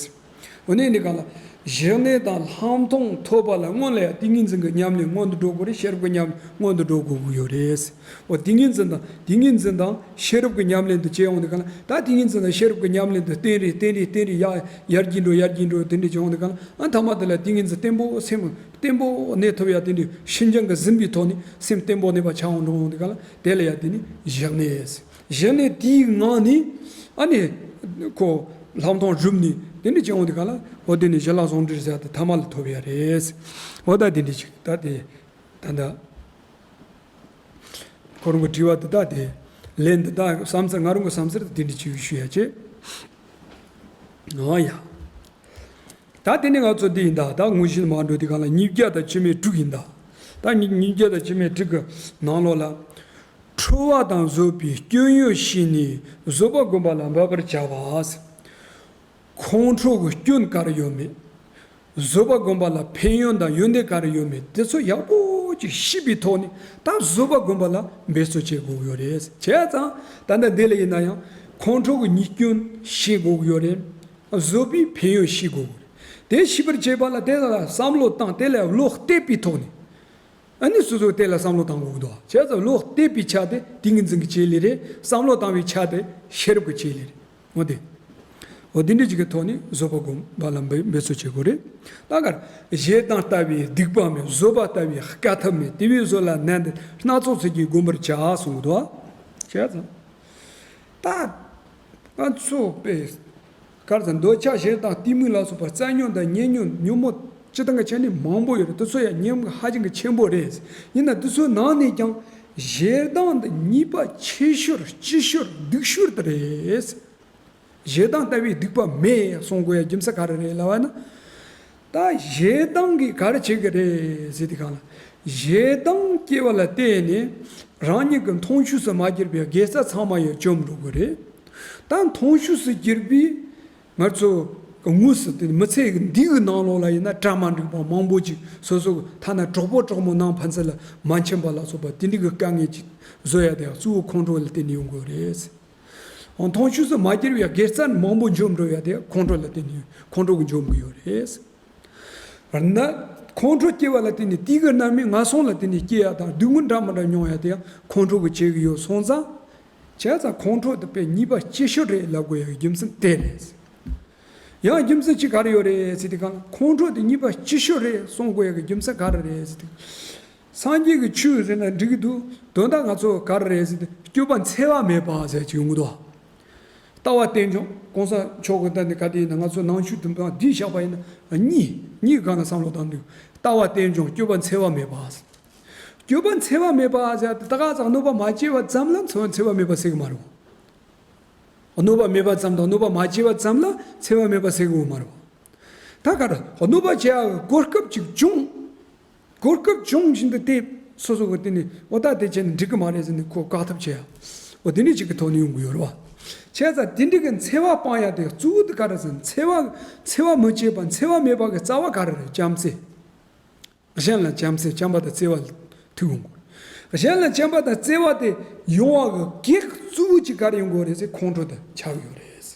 འོ་ནས་ནི་གང་ལ། བཞག་ནས་དང་ལྷག་མཐོང་ཐོབ་པ་ལ་སྔོན་ལ་ཡང་ཏིང་ངེ་འཛིན་གྱི་ཉམས་ལེན་སྔོན་དུ་འགྲོ་དགོས་རེད། ཤེས་རབ་ཀྱི་ཉམས་ལེན་སྔོན་དུ་འགྲོ་དགོས་ཀྱི་ཡོད་རེད། འོ་ཏིང་ངེ་འཛིན་དང་ཏིང་ངེ་འཛིན་དང་ཤེས་རབ་ཀྱི་ཉམས་ལེན་དུ་བྱས་ཡོང་དུས་གང་ལ་ད་ཏིང་ངེ་འཛིན་དང་ཤེས་རབ་ཀྱི་ཉམས་ལེན་དུ་བརྟན་རེ་བརྟན་རེ་བརྟན་རེ་ཡར་ཡར་རྒྱས་འགྲོ་ཡར་རྒྱས་འགྲོ་དེ་འདྲ་བྱས་ཡོང་དུས་གང་ལ་ཨ་མཐའ་མ་དེ་ལ་ཏིང་ངེ་འཛིན་བརྟན་པོ་སེམས་བརྟན་པོ་གནས་ཐུབ་ཡ་དེ་འདྲའི་ཤིན་སྦྱངས་ཀྱིས་ཟིན་པའི་ཐོག་ནས་སེམས་བརྟན་པོ་གནས་པ་ཆགས་ཡོང་འགྲོ་ཡོང་དུས་གང་ལ་དེ་ལ་ཡ་དེ་ནི་བཞག་ནས། གཞི་ནས་དེའི་ངང་ནས་ཨ་ནི་ཁོ་ལྷག་མཐོང་སྒྲུབ་ནས་དེ་འདྲ་བྱེད་འོང་དུས་ག་ལ་འོ་དེ་ནི་ཞི་ལྷག་ཟུང་འབྲེལ་ཟེར་ཏེ་ཐ་མ་ལ་ཐོབ་ཡ་རེད། འོ་ད་དེ་འདྲ་ཅིག་ད་དེ་ད་ད་ཁོ་རང་གི་དྲི་བ་དེ་ད་དེ་ལན་དེ་ད་བསམ་ཚུལ་ང་རང་གི་བསམ་ཚུལ་དེ་འདྲ་ཅིག་ཞུ་ཡ་བྱེད། འོ་ཡ། ད་དེ་ནས་ང་ཚོ་འདི་ཡིན་ད་ད་དངོས་གཞི་མ་འགྲོ་དེ་གང་ལ་ཉིས་བརྒྱ་དང་བཅུ་མེད་དྲུག་ཡིན་ད། ད་ཉིས་ཉིས་བརྒྱ་དང་བཅུ་མེད་དྲུག་གི་ནང་ལོགས་ལ། ཁྲོ་བ་དང་བཟོད་པའི་སྐྱོན་ཡོན་ཤེས་ནས་བཟོད་པ་བསྒོམ་པ་ལ་འབད་པར་བྱ་བ། ཁོང་ཁྲོ་གི་སྐྱོན་ག་རེ་ཡོད་མེད། བཟོད་པ་བསྒོམ་པ་ལ་ཕན་ཡོན་དང་ཡོན་ཏན་ག་རེ་ཡོད་མེད་དེ་ཚོ་ཡག་པོ་ཅིག་ཤེས་པའི་ཐོག་ནས་ད་བཟོད་པ་བསྒོམ་པ་ལ་འབད་རྩོལ་བྱེད་དགོས་ཡོད་རེད། བྱས་ཙང་ད་ལྟ་འདི་ལ་ཡིན་ན་ཡང་ཁོང་ཁྲོ་གི་ཉེས་སྐྱོན་ཤེས་དགོས་ཡོད་རེད། བཟོད་པའི་ཕན་ཡོན་ཤེས་དགོས་ དེ་ཤེས་པར་བྱེད་པ་ལ་དེ་ལ་བསམ་བློ་བཏང་། དེ་ལ་བློ་གཏད་པའི་ཐོག་ནས། ཨ་ནི་སོ་སོ་དེ་ལ་བསམ་བློ་བཏང་དགོས་འདུག་བྱས་ཙང་བློ་གཏད་པའི་ཆ་དེ་ཏིང་ངེ་འཛིན་གྱི་བྱེད་ལས་རེད། བསམ་བློ་བཏང་བའི་ཆ་དེ་ཤེས་རབ་ཀྱི་བྱེད་ལས་རེད། འོ་དེ། འོ་དེ་འདྲ་ཅིག་གི་ཐོག་ནས་བཟོད་པ་སྒོམ་པ་ལ་འབད་འབད་རྩོལ་བྱེད་དགོས་རེད། ད་གར་ཞེ་སྡང་ལྟ་བུའི་སྡིག་པ་མེད། བཟོད་པ་ལྟ་བུའི་དཀའ་ཐུབ་མེད། དེ་བས་བཟོད་ལ་ནན་ཏན་སྣ་ཚོགས་ཚུལ་གྱིས་བསྒོམ་པར་བྱ་གསུངས་འདུག་བྱས་ཙང་། ད། ང་ཚོ་པས། གར་ཙམ་འདོད་ཆགས་ཞེ་སྡང་གཏི་མུག་ལ་སོགས་པ་རྩ་ཉོན་དང་ཉེ་ཉོན་ཉོན་མོངས་སྤྱི་དང་གི་ཆ་ནས་མང་པོ་ཡོད་རེད། དེ་ཚོ་ཡང་ཉེན་ཁ་ཧ་ཅང་གི་ཆེན་པོ་རེད། ཡིན་ན་དེ་ཚོའི་ནང་ནས་ཀྱང་ཞེ་སྡང་འདི་ཉེས་པ་ཆེ་ཤོས་ལྕི་ཤོས་སྡིག་ཤོས་དེ་རེད། ཞེ་སྡང་ལྟ་བུའི་སྡིག་པ་མེད་གསུང་དགོས་ཡ་རྒྱུ་མཚན་ག་རེ་རེད་ལབ་ན། ད་ཞེ་སྡང་གིས་ག་རེ་བྱེད་ཀྱི་རེད་ཟེར་དུས་སྒང་ལ། ཞེ་སྡང་སྐྱེ་བ་ལ་བརྟེན་ནས་རང་ཉིད་ཀྱི་མཐོང་ཆོས་སུ་མ་གྱུར་པའི་དགེ་རྩ་ཚང་མ་ཡང་བཅོམ་འགྲོ་གི་རེད། ད་མཐོང་ཆོས་སུ་གྱུར་པའི་ང་ཚོ་དངོས་སུ་དེ་མི་ཚེ་གི་འདི་གི་ནང་ལོགས་ལ་ཡིན་ན་གྲ་མ་འགྲིག་པ་མང་པོ་ཅིག་སོ་སོ་གི་ཐ་ན་གྲོགས་པོ་གྲོགས་མོ་ནང་ཕན་ཚུན་ལ་མ་འཆམ་པ་ལ་སོགས་པ་དེ་འདྲ་གི་དཀའ་ངལ་ཅིག་བཟོ་ཡ་དེ་གཙོ་བོ་ཁོང་ཁྲོ་ལ་བརྟེན་ནས་ཡོང་གི་རེད། འོ་མཐོང་ཆོས་སུ་མ་གྱུར་བའི་དགེ་རྩ་མང་པོ་འཇོམས་འགྲོ་ཡ་དེ་ཁོང་ཁྲོ་ལ་བརྟེན་ནས་ཁོང་ཁྲོ་གིས་འཇོམས་ཀྱི་ཡོད་རེད། ན་ཁོང་ཁྲོ་སྐྱེ་བ་ལ་བརྟེན་ནས་དེ་གི་རྣམ་སྨིན་ངན་སོང་ལ་བརྟེན་ནས་སྐྱེ་ཡ་དང་སྡུག་བསྔལ་འདྲ་མི་འདྲ་མྱོང་ཡ་དེ་ཡང་ཁོང་ཁྲོ་གིས་བྱེད་ཀྱི་ཡོད་སོང་ཙང་། བྱས་ཙང་ཁོང་ཁྲོ་དེ་དཔེ་ཉེས་པ་ལྕི་ཤོས་རེད་ལབ་དགོས་ཡ་གི་རྒྱུ་མཚན་དེ་རེད། ཡང་རྒྱུ་མཚན་གཅིག་ག་རེ་ཡོད་རེད་ཟེར་དུས་སྒང་ལ་ཁོང་ཁྲོ་དེ་ཉེས་པ་ལྕི་ཤོས་རེད་གསུང་དགོས་ཡ་གི་རྒྱུ་མཚན་ག་རེ་རེད་ཟེར་དུས། སངས་རྒྱས་ཀྱི་ཆོས་ཟེར་ན་འགྲིག་གི་འདུག་དོན་དག་ང་ཚོ་ག་རེ་རེད་ཟེར་ཏེ་སྤྱོད་པ་འཚེ་བ་མེད་པ་ཟེར་གྱི་ཡོང་གི་འདུག་ལྟ་བ་རྟེན་འབྱུང་གོང་ས་མཆོག་གི་ད་ནི་ག་དེ་ཡིན་ན་ང་ཚོ་ནང་ཆོས་དུ་འདི་བཞག་པ་ཡིན་ན་གཉིས་གཉིས་སྒང་ལ་བསམ་བློ་བཏང་དུས་ལྟ་བ་རྟེན་འབྱུང་སྤྱོད་པ་འཚེ་བ་མེད་པ། སྤྱོད་པ་འཚེ་བ་མེད་པ་ཟེར་ཏེ་ད་ག་ཙམ་གནོད་པ་མ་སྐྱེལ་བ་ཙམ་ལ་འཚེ་བ་འཚེ་བ་མེད་པ་ཟེར་གི་མ་རེད། གནོད་པ་མེད་པ་ཙམ་དང་གནོད་པ་མ་སྐྱེལ་བ་ཙམ་ལ་འཚེ་བ་མེད་པ་ཟེར་གི་ཡོད་མ་རེད། ད་ག་རེ་གནོད་པ་བྱེད་ཡག་གི་གོ་སྐབས་ཅིག་བྱུང་། གོ་སྐབས་བྱུང་བཞིན་དུ་དེ་སོ་སོ་གི་དེ་ནི་འོ་ད་དེ་བྱས་ནས་འགྲིག་གི་མ་རེད་ཟེར་ནས་ཁོ་བཀག་ཐབས་བྱེད་ཡ། འོ་དེ་འདྲ་ཅིག་གི་ཐོག་ནས་ཡོང་གི་ཡོད་རེད་བ། བྱས་ཙང་དེ་འདྲ་གི་འཚེ་བ་སྤང་ཡ་དེ་གཙོ་བོ་དེ་ག་རེ་ཟེར་ན་འཚེ་བ་འཚེ་བ་མི་བྱེད་པ་འཚེ་བ་མེད་པ་གི་རྩ་བ་ག་རེ་རེད། བྱམས་བརྩེ། གཞན་ལ་བྱམས་བརྩེ་བྱམས་པ་དང་བརྩེ་བ་ཐུག་ཡོང་དགོས། གཞན་ལ་བྱམས་པ་དང་བརྩེ་བ་དེ་ཡོང་བ་གི་གེགས་གཙོ་བོ་གཅིག་ག་རེ་ཡོང་དགོས་རེད་ཟེར་ཁོང་ཁྲོ་དེ་ཆགས་ཡོད་རེད། བྱས་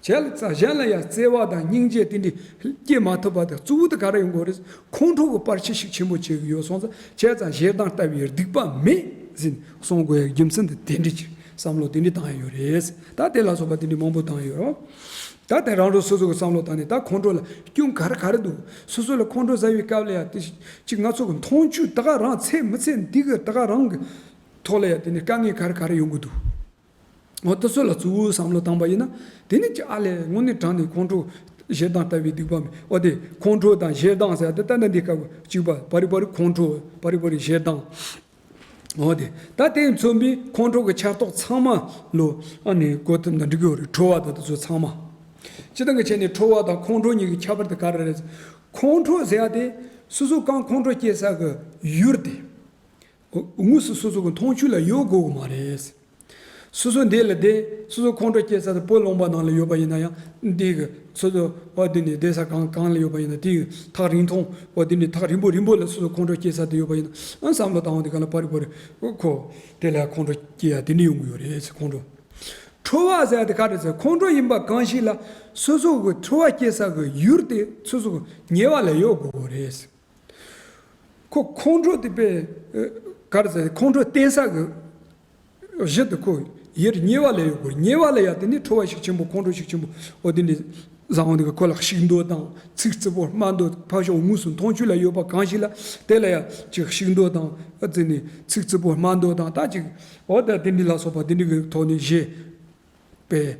ཙང་གཞན་ལ་ཡང་བརྩེ་བ་དང་སྙིང་རྗེ་དེ་འདྲ་སྐྱེ་མ་ཐུབ་པ་དེ་གཙོ་བོ་དེ་ག་རེ་ཡོང་དགོས་རེད། ཁོང་ཁྲོ་གི་བར་ཆད་ཤུགས་ཆེན་པོ་བྱེད་ཀྱི་ཡོད་སོང་ཙང་བྱས་ཙང་ཞེ་སྡང་ལྟ་བུའི་སྡིག་པ་མེད་ཟེར་གསུང་དགོས་ཡ་རྒྱུ་མཚན་དེ་དེ་འདྲ་ཅིག་བསམ་བློ་དེ་འདྲ་བཏང་ཡ་ཡོད་རེད། ད་དེ་ལ་སོགས་པ་དེ་འདྲ་མང་པོ་བཏང་ཡོད་རེད། ད་དེ་རང་རང་སོ་སོ་གི་བསམ་བློ་བཏང་ནས་ད་ཁོང་ཁྲོ་ལ་སྐྱོན་ག་རེ་ག་རེ་འདུག་སོ་སོ་ལ་ཁོང་ཁྲོ་ཟ་བའི་སྐབས་ལ་ཡ་དེ་ཅིག་ང་ཚོ་གི་མཐོང་ཆོས་ད་ག་རང་ཚད་མི་ཚད་འདི་གི་ད་ག་རང་གི་ཐོག་ལ་ཡ་དེ་ནི་དཀའ་ངལ་ག་རེ་ག་རེ་ཡོང་གི་འདུག་འོ་དེ་ཚོ་ལ་གཙོ་བོ་བསམ་བློ་བཏང་པ་ཡིན་ན་དེ་ནི་ཅི་ཨ་ལས་དངོས་གནས་དྲང་ནས་ཁོང་ཁྲོ་ཞེ་སྡང་ལྟ་བུའི་སྡིག་པ་མེད། འོ་དེ་ཁོང་ཁྲོ་དང་ཞེ་སྡང་ཟེར་ཡ་དེ་ད་ནི་འདི་སྐབས་གཅིག་པ་པ་རི་པ་རི་ཁོང་ཁྲོ་པ་རི་པ་རི་ཞེ་སྡང་། འོ་དེ་ད་དེ་མཚོན་པའི་ཁོང་ཁྲོ་གི་ཆ་རྟོག་ཚང་མ་ལོ་ཨ་ནི་གོ་ཐུབ་ན་འགྲིག་གི་ཡོད་རེད། ཁྲོ་བ་དང་དེ་ཚོ་ཚང་མ། སྤྱི་བཏང་གི་ཆ་ནས་ཁྲོ་བ་དང་ཁོང་ཁྲོ་གཉིས་ཀྱི་ཁྱད་པར་དེ་ག་རེ་རེད། ཁོང་ཁྲོ་ཟེར་ཡ་དེ་སོ་སོ་གང་ཁོང་ཁྲོ་སྐྱེ་ས་གི་ཡུལ་དེ་དངོས་སུ་སོ་སོ་གི་མཐོང་ཆོས་ལ་ཡོད་དགོས་གི་མ་རེད། སོ་སོ་འདི་ལ་བསྡད། སོ་སོ་ཁོང་ཁྲོ་སྐྱེ་ས་དེ་སྤོ་ལུང་པ་ནང་ལ་ཡོད་པ་ཡིན་ན་ཡང་འདི་གི་སོ་སོ་བ་འདི་ནས་བསྡད་ས་གང་གང་ལ་ཡོད་པ་ཡིན་ན་དེ་གི་ཐག་རིང་ཐུང་བ་འདི་ནས་ཐག་རིང་པོ་རིང་པོ་ལ་སོ་སོ་ཁོང་ཁྲོ་སྐྱེ་ས་དེ་ཡོད་པ་ཡིན་ན་ཨ་བསམ་བློ་བཏང་བ་འདི་ག་ལ་པ་རི་པ་རི་ཁོ་དེ་ལ་ཁོང་ཁྲོ་སྐྱེ་ཡ་དེ་འདྲ་ཡོང་གི་ཡོད་རེད་ཁོང་ཁྲོ། ཁྲོ་བ་ཟེར་ཡ་དེ་ག་རེ་ཟེར་ཁོང་ཁྲོ་ཡིན་པ་གང་ཞིག་ལ་སོ་སོ་གི་ཁྲོ་བ་སྐྱེ་ས་གི་ཡུལ་དེ་སོ་སོ་གི་ཉེ་བ་ལ་ཡོད་དགོས་གི་རེད། ཁོ་ཁོང་ཁྲོ་དེ་པས་ག་རེ་ཟེར་ཁོང་ཁྲོ་བསྟེན་ས་གི་གཞི་དེ་ཁོ་ཡུལ་ཉེ་བ་ལ་ཡོད་དགོས། ཉེ་བ་ལ་ཡ་དེ་ནི་ཁྲོ་བ་ཤུགས་ཆེན་པོ་ཁོང་ཁྲོ་ཤུགས་ཆེན་པོ་འོ་དེ་ནི་བཟང་བོ་འདི་གི་ཁོ་ལ་ཤིག་འདོད་དང་ཚིག་རྩུབ་པོ་སྨྲ་འདོད་ཕར་ཕྱོགས་དངོས་སུ་མཐོང་ཆོས་ལ་ཡོད་པ་གང་ཞིག་ལ་དེ་ལ་ཡ་ཅིག་ཤིག་འདོད་དང་ཨ་ཙི་ནི་ཚིག་རྩུབ་པོ་སྨྲ་འདོད་དང་ད་ཅིག་འོ་ད་དེ་འདི་ལ་སོགས་པ་དེ་འདི་གི་ཐོག་ནས་བཞེས་པས།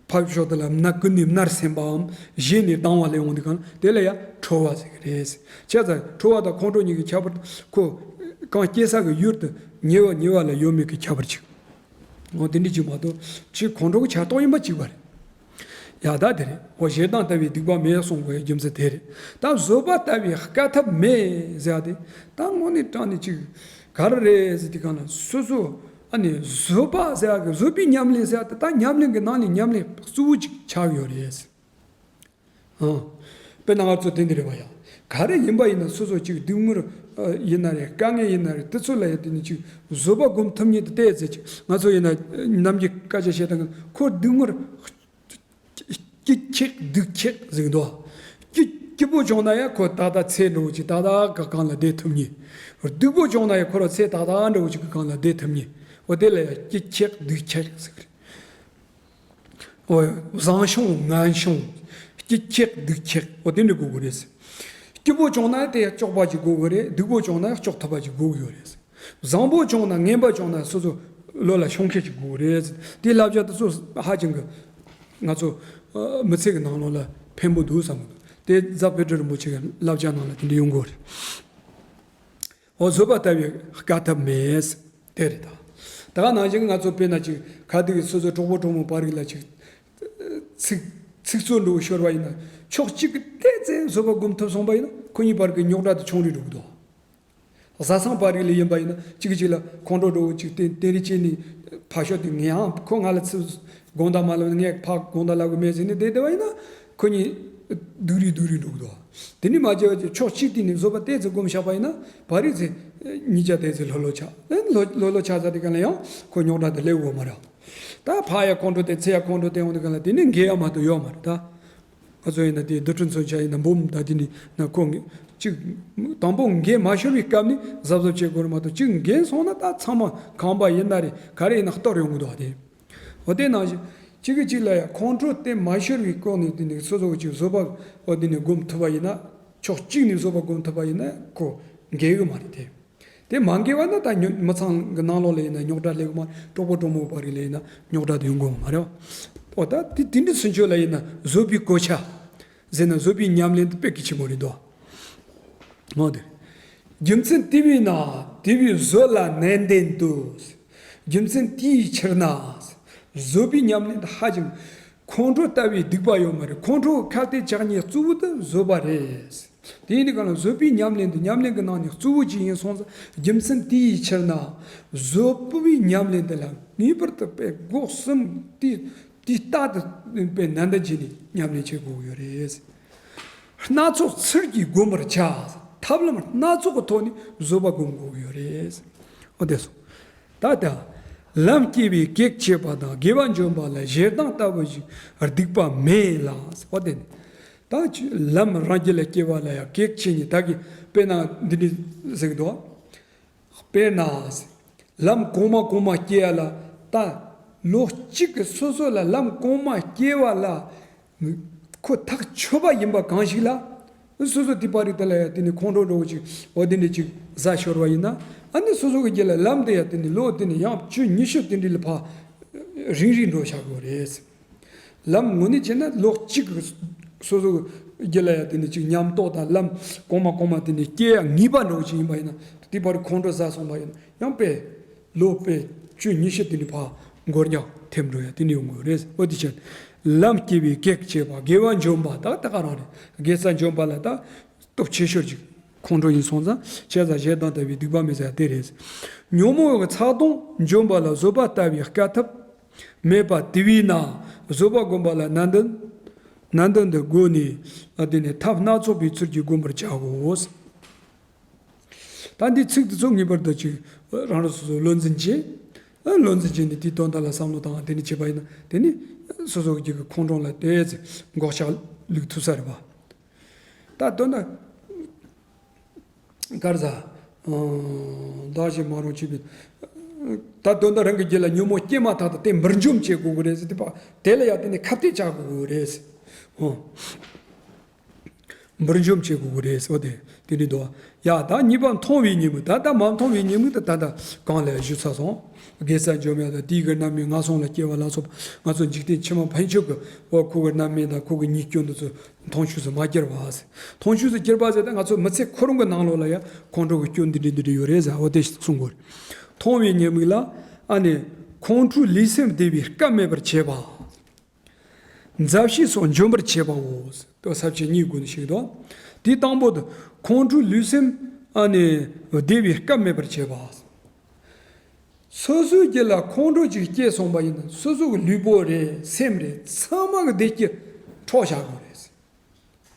ཕར་ཕྱོགས་དེ་ལ་མནར་ཀུན་ནས་མནར་སེམས་པའམ་བཞེས་ནས་སྡང་བ་ལས་འོང་དུས་གང་དེ་ལ་ཡང་ཁྲོ་བ་ཟེར་གི་རེད། བྱས་ཙང་ཁྲོ་བ་དང་ཁོང་ཁྲོ་གཉིས་ཀྱི་ཁྱད་པར་ཁོ་གང་སྐྱེ་ས་གི་ཡུལ་དུ་ཉེ་བ་ཉེ་བ་ལ་ཡོད་མེད་ཀྱི་ཁྱད་པར་ཅིག་འོ་དེ་འདྲ་ཅིག་མ་གཏོགས་ཕྱི་ཁོང་ཁྲོ་གི་ཆ་རྟོགས་ཡིན་པ་གཅིག་པ་རེད། ཡ་ད་དེ་རེད། འོ་ཞེ་སྡང་ལྟ་བུའི་སྡིག་པ་མེད་གསུང་དགོས་རྒྱུ་མཚན་དེ་རེད། ད་བཟོད་པ་ལྟ་བུའི་དཀའ་ཐུབ་མེད་ཟེར་ཡ་དེ་ད་དངོས་གནས་དྲང་ནས་ཅིག་ག་རེ་རེད་ཟེར་དུས་གང་ལ་སོ་སོ་ཨ་ནི་བཟོད་པ་ཟེར་ཡ་གི་བཟོད་པའི་ཉམས་ལེན་ཟེར་ཡ་དེ་ད་ཉམས་ལེན་གི་ནང་ནས་ཉམས་ལེན་གཙོ་བོ་ཅིག་ཆགས་ཡོད་རེད། ཨང་། དཔེར་ན་ང་ཚོ་དེ་འདི་རེད་བ་ཡ། ག་རེ་ཡིན་པ་ཡིན་ན་སོ་སོ་ཅིག་སྡུག་བསྔལ་ཡིན་ན་རེད་དཀའ་ངལ་ཡིན་ན་རེད་དེ་ཚོ་ལ་ཡ་དེ་ནི་ཅིག་བཟོད་པ་སྒོམ་ཐུབ་མཁན་དེ་ལྟས་ཟེར་ཅིག་ང་ཚོ་ཡིན་ན་ནམ་རྒྱུན་སྐད་ཆ་བཤད་སྟངས་ཁོ་སྡུག་བསྔལ་སྐྱིད་ཁེགས་སྡུག་ཁེགས་ཟེར་གི་འདུག་སྐྱིད་པོ་བྱུང་ན་ཡང་ཁོ་ཏག་ཏག་ཚེ་འདྲ་བོ་ཅིག་ཏག་ཏག་གི་སྒང་ལ་བསྡད་ཐུབ་ནི། སྡུག་པོ་བྱུང་ན་ཡང་ཁོ་རང་ཚེ་ཏག་ཏག་འདྲ་བོ་ཅིག་གི་སྒང་ལ་བསྡད་ཐུབ་ནི། འོ་དེ་ལ་ཡང་སྐྱིད་ཁེགས་སྡུག་ཁེགས་ཟེར་གི་རེད། འོ། བཟང་བྱུང་ངན་བྱུང་། སྐྱིད་ཁེགས་སྡུག་ཁེགས། འོ་དེ་འདྲ་དགོས་ཀྱི་རེད། སྐྱིད་པོ་བྱུང་ན་དེ་ཡང་སྐྱོག་པ་ཅིག་དགོས་ཀྱི་རེད། སྡུག་པོ་བྱུང་ན་ཡང་སྐྱོག་ཐུབ་པ་ཅིག་དགོས་ཀྱི་ཡོད་རེད། བཟང་པོ་བྱུང་ན་ངན་པ་བྱུང་ན་སོ་སོ་བློ་ལ་ཤོང་མཁན་ཅིག་དགོས་ཀྱི་རེད། དེའི་བསླབ་བྱ་དེ་ཚོ་ཧ་ཅང་གི་ང་ཚོ་མི་ཚེ་གི་ནང་ལོགས་ལ་ཕན་པོ་འདུག་བསམ་གི་འདུག་དེ་རྫ་དཔལ་སྤྲུལ་རིན་པོ་ཆེ་གི་བསླབ་བྱ་ནང་ལ་དེ་འདྲ་ཡོང་གི་ཡོད་རེད། འོ་བཟོད་པ་ལྟ་བུའི་དཀའ་ཐུབ་མེད། དེ་རེད་ད། ད་ག་ནང་བཞིན་ང་ཚོ་དཔེར་ན་ཅིག་ཁ་ཐུག་གི་སོ་སོའི་གྲོགས་པོ་གྲོགས་མོ་བར་གྱི་ལ་ཅིག་ཚིག་ཚིག་རྩོད་འདྲ་བོ་ཤོར་བ་ཡིན་ན། ཕྱོགས་གཅིག་གི་ཏོག་ཙམ་བཟོད་པ་སྒོམ་ཐུབ་སོང་བ་ཡིན་ན་ཁོ་གཉིས་བར་གྱི་རྙོག་དྲ་དེ་ཆུང་རུ་འགྲོ་གི་འདུག་བཟའ་ཚང་བར་གྱི་ལ་ཡིན་པ་ཡིན་ན་གཅིག་གིས་གཅིག་ལ་ཁོང་ཁྲོ་འདྲ་བོ་ཅིག་དེ་དེ་རིགས་བྱས་ནས་ཕར་ཞོག་དེ་ངས་ཧང་ཁོ་ང་ལ་ཚིག་དགོངས་དག་མ་ལབ་ན་ངས་ཕར་དགོངས་དག་ལབ་གི་མེད་ཟེར་ནས་བསྡད་བསྡད་པ་ཡིན་ན་ཁོ་གཉིས་སྡུག་རུས་སྡུག་རུས་འགྲོ་གི་འདུག་དེ་ནི་མ་བྱས་པ་ཅིག་ཕྱོགས་གཅིག་དེ་ནས་བཟོད་པ་ཏོག་ཙམ་སྒོམ་བཞག་པ་ཡིན་ན་བར་རིག་ཚེ་གཉིས་ཆ་ཏོག་ཙམ་ལྷོད་ལྷོད་ཆགས། ལྷོད་ལྷོད་ལྷོད་ཆགས་ཚར་དུས་ག་ལ་ཡང་ཁོ་རྙོག་དྲ་དེ་སླེབས་ཡོད་མ་རེད། ད་ཕ་ཡ་ཁོང་ཁྲོ་དེ་ཚེ་ཡ་ཁོང་ཁྲོ་དེ་ཡོང་དུས་ག་ལ་དེ་ནི་འགལ་ཡ་མ་གཏོགས་ཡོད་མ་རེད་ད། ང་ཚོ་ཡིན་ན་དེ་རྡུལ་ཕྲན་མཚོན་ཆ་ཡིན་ན་འབུམ་ད་དེ་ནི་ན་ཁོ་ངེ་གཅིག་དང་པོ་འགལ་མ་ཤོར་བའི་སྐབས་ནི་གཟབ་གཟབ་བྱེད་དགོས་རེད་མ་གཏོགས་གཅིག་འགལ་སོང་ན་ད་ཚང་མ་ཁང་པ་ཡིན་ན་རེད་ག་རེ་ཡིན་ན་གཏོར་ཡོང་གི་འདུག་བ་དེ། འོ་དེ་ནང་བཞིན་གཅིག་གིས་གཅིག་ལ་ཡང་ཁོང་ཁྲོ་དེ་མ་ཤོར་བའི་སྐོར་ནས་དེ་ནི་སོ་སོ་གཅིག་བཟོད་པ་འོ་དེ་ནི་སྒོམ་ཐུབ་པ་ཡིན་ན་ཕྱོགས་གཅིག་ནས་བཟོད་པ་སྒོམ་ཐུབ་པ་ཡིན་ན་ཁོ་འགལ་གི་མ་རེད་དེ། དེ་མ་འགལ་བ་ན་ད་ཉོ་མི་ཚང་གི་ནང་ལོགས་ལ་ཡིན་ན་རྙོག་དྲ་སླེབས་གི་མ་རེད། གྲོགས་པོ་གྲོགས་མོ་བར་གི་ལ་ཡིན་ན་རྙོག་དྲ་དེ་ཡོང་གི་མ་རེད། འོ་ད་དེ་དེ་འདྲ་ཚུན་ཆོད་ལ་ཡིན་ན་བཟོད་པའི་གོ་ཆ་ཟེར་ན་བཟོད་པའི་ཉམས་ལེན་དེ་དཔེ་གལ་ཆེན་པོ་རེད་དོ། འོ་དེ། རྒྱུ་མཚན་དེ་བས་ན་དེ་བས་བཟོད་ལ་ནན་ཏན་དུ། རྒྱུ་མཚན་དེའི་ཕྱིར་ན། བཟོད་པའི་ཉམས་ལེན་དེ་ཧ་ཅང་ཁོང་ཁྲོ་ལྟ་བུའི་སྡིག་པ་ཡོད་མ་རེད། ཁོང་ཁྲོ་ཁ་གཏད་གཅོག་ནི་གཙོ་བོ་དེ་བཟོད་པ་རེད། དེ་ཡིན་དུས་གང་ལ་བཟོད་པའི་ཉམས་ལེན་དེ་ཉམས་ལེན་གྱི་ནང་ནས་གཙོ་བོ་ཅིག་ཡིན་སོང་ཙང་རྒྱུ་མཚན་དེའི་ཕྱིར་ན། བཟོད་པའི་ཉམས་ལེན་དེ་ལ་ངེས་པར་དུ་དཔེ་སྒོ་གསུམ་དེ་དེ་ལྟ་དུ་དཔེ་ནན་ཏན་བྱས་ནས་ཉམས་ལེན་བྱེད་དགོས་ཀྱི་ཡོད་རེད། སྣ་ཚོགས་ཚུལ་གྱིས་བསྒོམ་པར་བྱ། ཐབས་ལམ་སྣ་ཚོགས་ཀྱི་ཐོག་ནས་བཟོད་པ་སྒོམ་དགོས་ཀྱི་ཡོད་རེད། འོ་དེ་སོང་། ད་ལྟ་ལམ་སྐྱེ་བའི་གེགས་བྱེད་པ་དང་དགེ་བ་འཇོམས་པ་ལ་ཞེ་སྡང་ལྟ་བུ་ཞིག་སྡིག་པ་མེད་ལ། འོ་དེ་ནི། ད་ཅི་ལམ་རང་རྒྱུད་ལ་སྐྱེ་བ་ལ་ཡང་གེགས་བྱེད་ནི་ད་གི་དཔེར་ན་འདི་འདྲ་ཟེར་གི་འདུག་དཔེར་ན། ལམ་གོང་མ་གོང་མ་སྐྱེ་ཡ་ལ་ད་ལོ་གཅིག་གི་སོ་སོ་ལ་ལམ་གོང་མ་སྐྱེ་བ་ལ་ཁོ་ཐག་ཆོད་པ་ཡིན་པ་གང་ཞིག་ལ་སོ་སོ་དེ་པར་རིགས་དེ་ལ་ཡ་དེ་ནི་ཁོང་ཁྲོ་འདྲ་བོ་ཅིག་འོ་དེ་འདྲ་ཅིག་ཟ་ཤོར་བ་ཡིན་ན་ཨ་ནི་སོ་སོ་གི་རྒྱུད་ལ་ལམ་དེ་ཡ་དེ་ནི་ལོ་དེ་ནི་ཡང་བཅུ་ཉི་ཤུ་དེ་འདྲ་ལ་ཕར་རིང་རིང་འགྲོ་བྱ་དགོས་རེད། ལམ་དངོས་གནས་བྱས་ན་ལོ་གཅིག་གི་སོ་སོ་རྒྱུད་ལ་ཡ་དེ་ནི་ཅིག་ཉམས་རྟོགས་དང་ལམ་གོང་མ་གོང་མ་དེ་ནི་སྐྱེ་ཡ་ངེས་པ་འདྲ་བོ་ཅིག་ཡིན་པ་ཡིན་ན་དེ་བར་ཁོང་ཁྲོ་ཟ་སོང་བ་ཡིན་ན་ཡང་དཔེ་ལོ་དཔེ་བཅུ་ཉི་ཤུ་དེ་ནི་ཕར་འགོར་ཉག་ཐེབས་འགྲོ་ཡ་དེ་ནི་ཡོང་དགོས་རེད། འོ་དེ་ཕྱིར་ལམ་སྐྱེ་བའི་གེགས་བྱེད་པ་དགེ་བ་འཇོམས་པ་ད་ད་ག་རང་རེད། དགེ་རྩ་འཇོམས་པ་ལ་ད་སྟོབས་ཆེ་ཤོས་ཅིག་ཁོང་ཁྲོ་ཡིན་སོང་ཙང་བྱས་ཙང་ཞེ་སྡང་ལྟ་བུའི་སྡིག་པ་མེད་ཟེར་ཡ་དེ་རེད། ཉོན་མོངས་ཀྱི་ཚ་གདུང་འཇོམས་པ་ལ་བཟོད་པ་ལྟ་བུའི་དཀའ་ཐུབ། མེད་པ་དེ་བས་ན་བཟོད་པ་སྒོམ་པ་ལ་ནན་ཏན་ནན་ཏན་དུ་དགོས་ནས་ཨ་དེ་ནས་ཐབས་སྣ་ཚོགས་པའི་ཚུལ་གྱིས་བསྒོམ་པར་བྱའོ། ད་འདི་ཚིག་འདི་ཚོ་ངེས་པར་དུ་ཅིག་རང་རང་སོ་སོ་བློ་འཛིན་བྱེད། ཨ་བློ་འཛིན་བྱས་ནས་དེའི་དོན་དག་ལ་བསམ་བློ་བཏང་དེ་ནས་བྱས་པ་ཡིན་ན་དེ་ནི་སོ་སོ་གི་ཁོང་ཁྲོ་ལ་དེ་ཚེ་འགོག་བྱ་ལུགས་ཐུབ་ས་རེད་པ། ད་དོན་དག་གར་ཟ། བདག་གཞན་མ་རུངས་བྱེད་པའི། ད་དོན་དག་རང་གི་རྒྱུད་ལ་ཉོན་མོངས་སྐྱེས་མ་ཐག་ཏུ་དེ་འབུར་འཇོམས་བྱེད་དགོས་ཀྱི་རེད་ཟེར་དེ་པ་དེ་ལ་ཡང་དེ་ནི་ཁ་གཏད་བཅག་དགོས་ཀྱི་རེད་ཟེར། ཨོ། འབུར་འཇོམས་བྱེད་དགོས་ཀྱི་རེད་ཟེར་བ་དེ་དེ་འདྲའི་འདུག་ཡ་ད་གཉིས་པ་མཐོང་བའི་ཉེས་དམིགས་ད་ལྟ་མ་མཐོང་བའི་ཉེས་དམིགས་དེ་ད་ལྟ་གོང་ལ་ཞུས་ཚར་སོང་། དགེ་རྩ་འཇོམས་ཡ་དང་དེའི་གི་རྣམ་སྨིན་ངན་སོང་ལ་སྐྱེ་བ་ལ་སོགས་པ་ང་ཚོ་འཇིག་རྟེན་ཕྱི་མ་ཕན་ཆད་ཀྱི་འོ་ཁོ་གི་རྣམ་སྨིན་དང་ཁོ་གི་ཉེས་སྐྱོན་འདི་ཚོ། མཐོང་ཆོས་སུ་མ་གྱུར་པ། མཐོང་ཆོས་སུ་གྱུར་པ་ཟེར་ཏེ་ང་ཚོ་མི་ཚེ་ཁོ་རང་གི་ནང་ལོགས་ལ་ཡང་ཁོང་ཁྲོ་གི་སྐྱོན་འདི་འདྲ་འདི་འདྲ་ཡོད་རེད་ཟེར་འོ་དེ་གསུང་དགོས་རེད། མཐོང་བའི་ཉེས་དམིགས་ལ་ཨ་ནི་ཁོང་ཁྲོའི་ལུས་སེམས་བདེ་བའི་སྐབས་མེད་པར་བྱེད་པ། མཛའ་བཤེས་སོགས་འཇོམས་པར་བྱེད་པའོ། ཟེར་ས་བཅད་གཉིས་སྒོ་ནས་ཞིག་དང་། དེའི་དང་པོ་དུ་ཁོང་ཁྲོའི་ལུས་སེམས་ཨ་ནི་བདེ་བའི་སྐབས་མེད་པར་བྱེད་པ། སོ་སོའི་རྒྱུད་ལ་ཁོང་ཁྲོ་ཅིག་སྐྱེས་སོང་པ་ཡིན་ན་སོ་སོ་གི་ལུས་པོ་རེད་སེམས་རེད་ཚང་མ་གི་བདེ་སྐྱིད་འཕྲོག་བཞག་དགོས་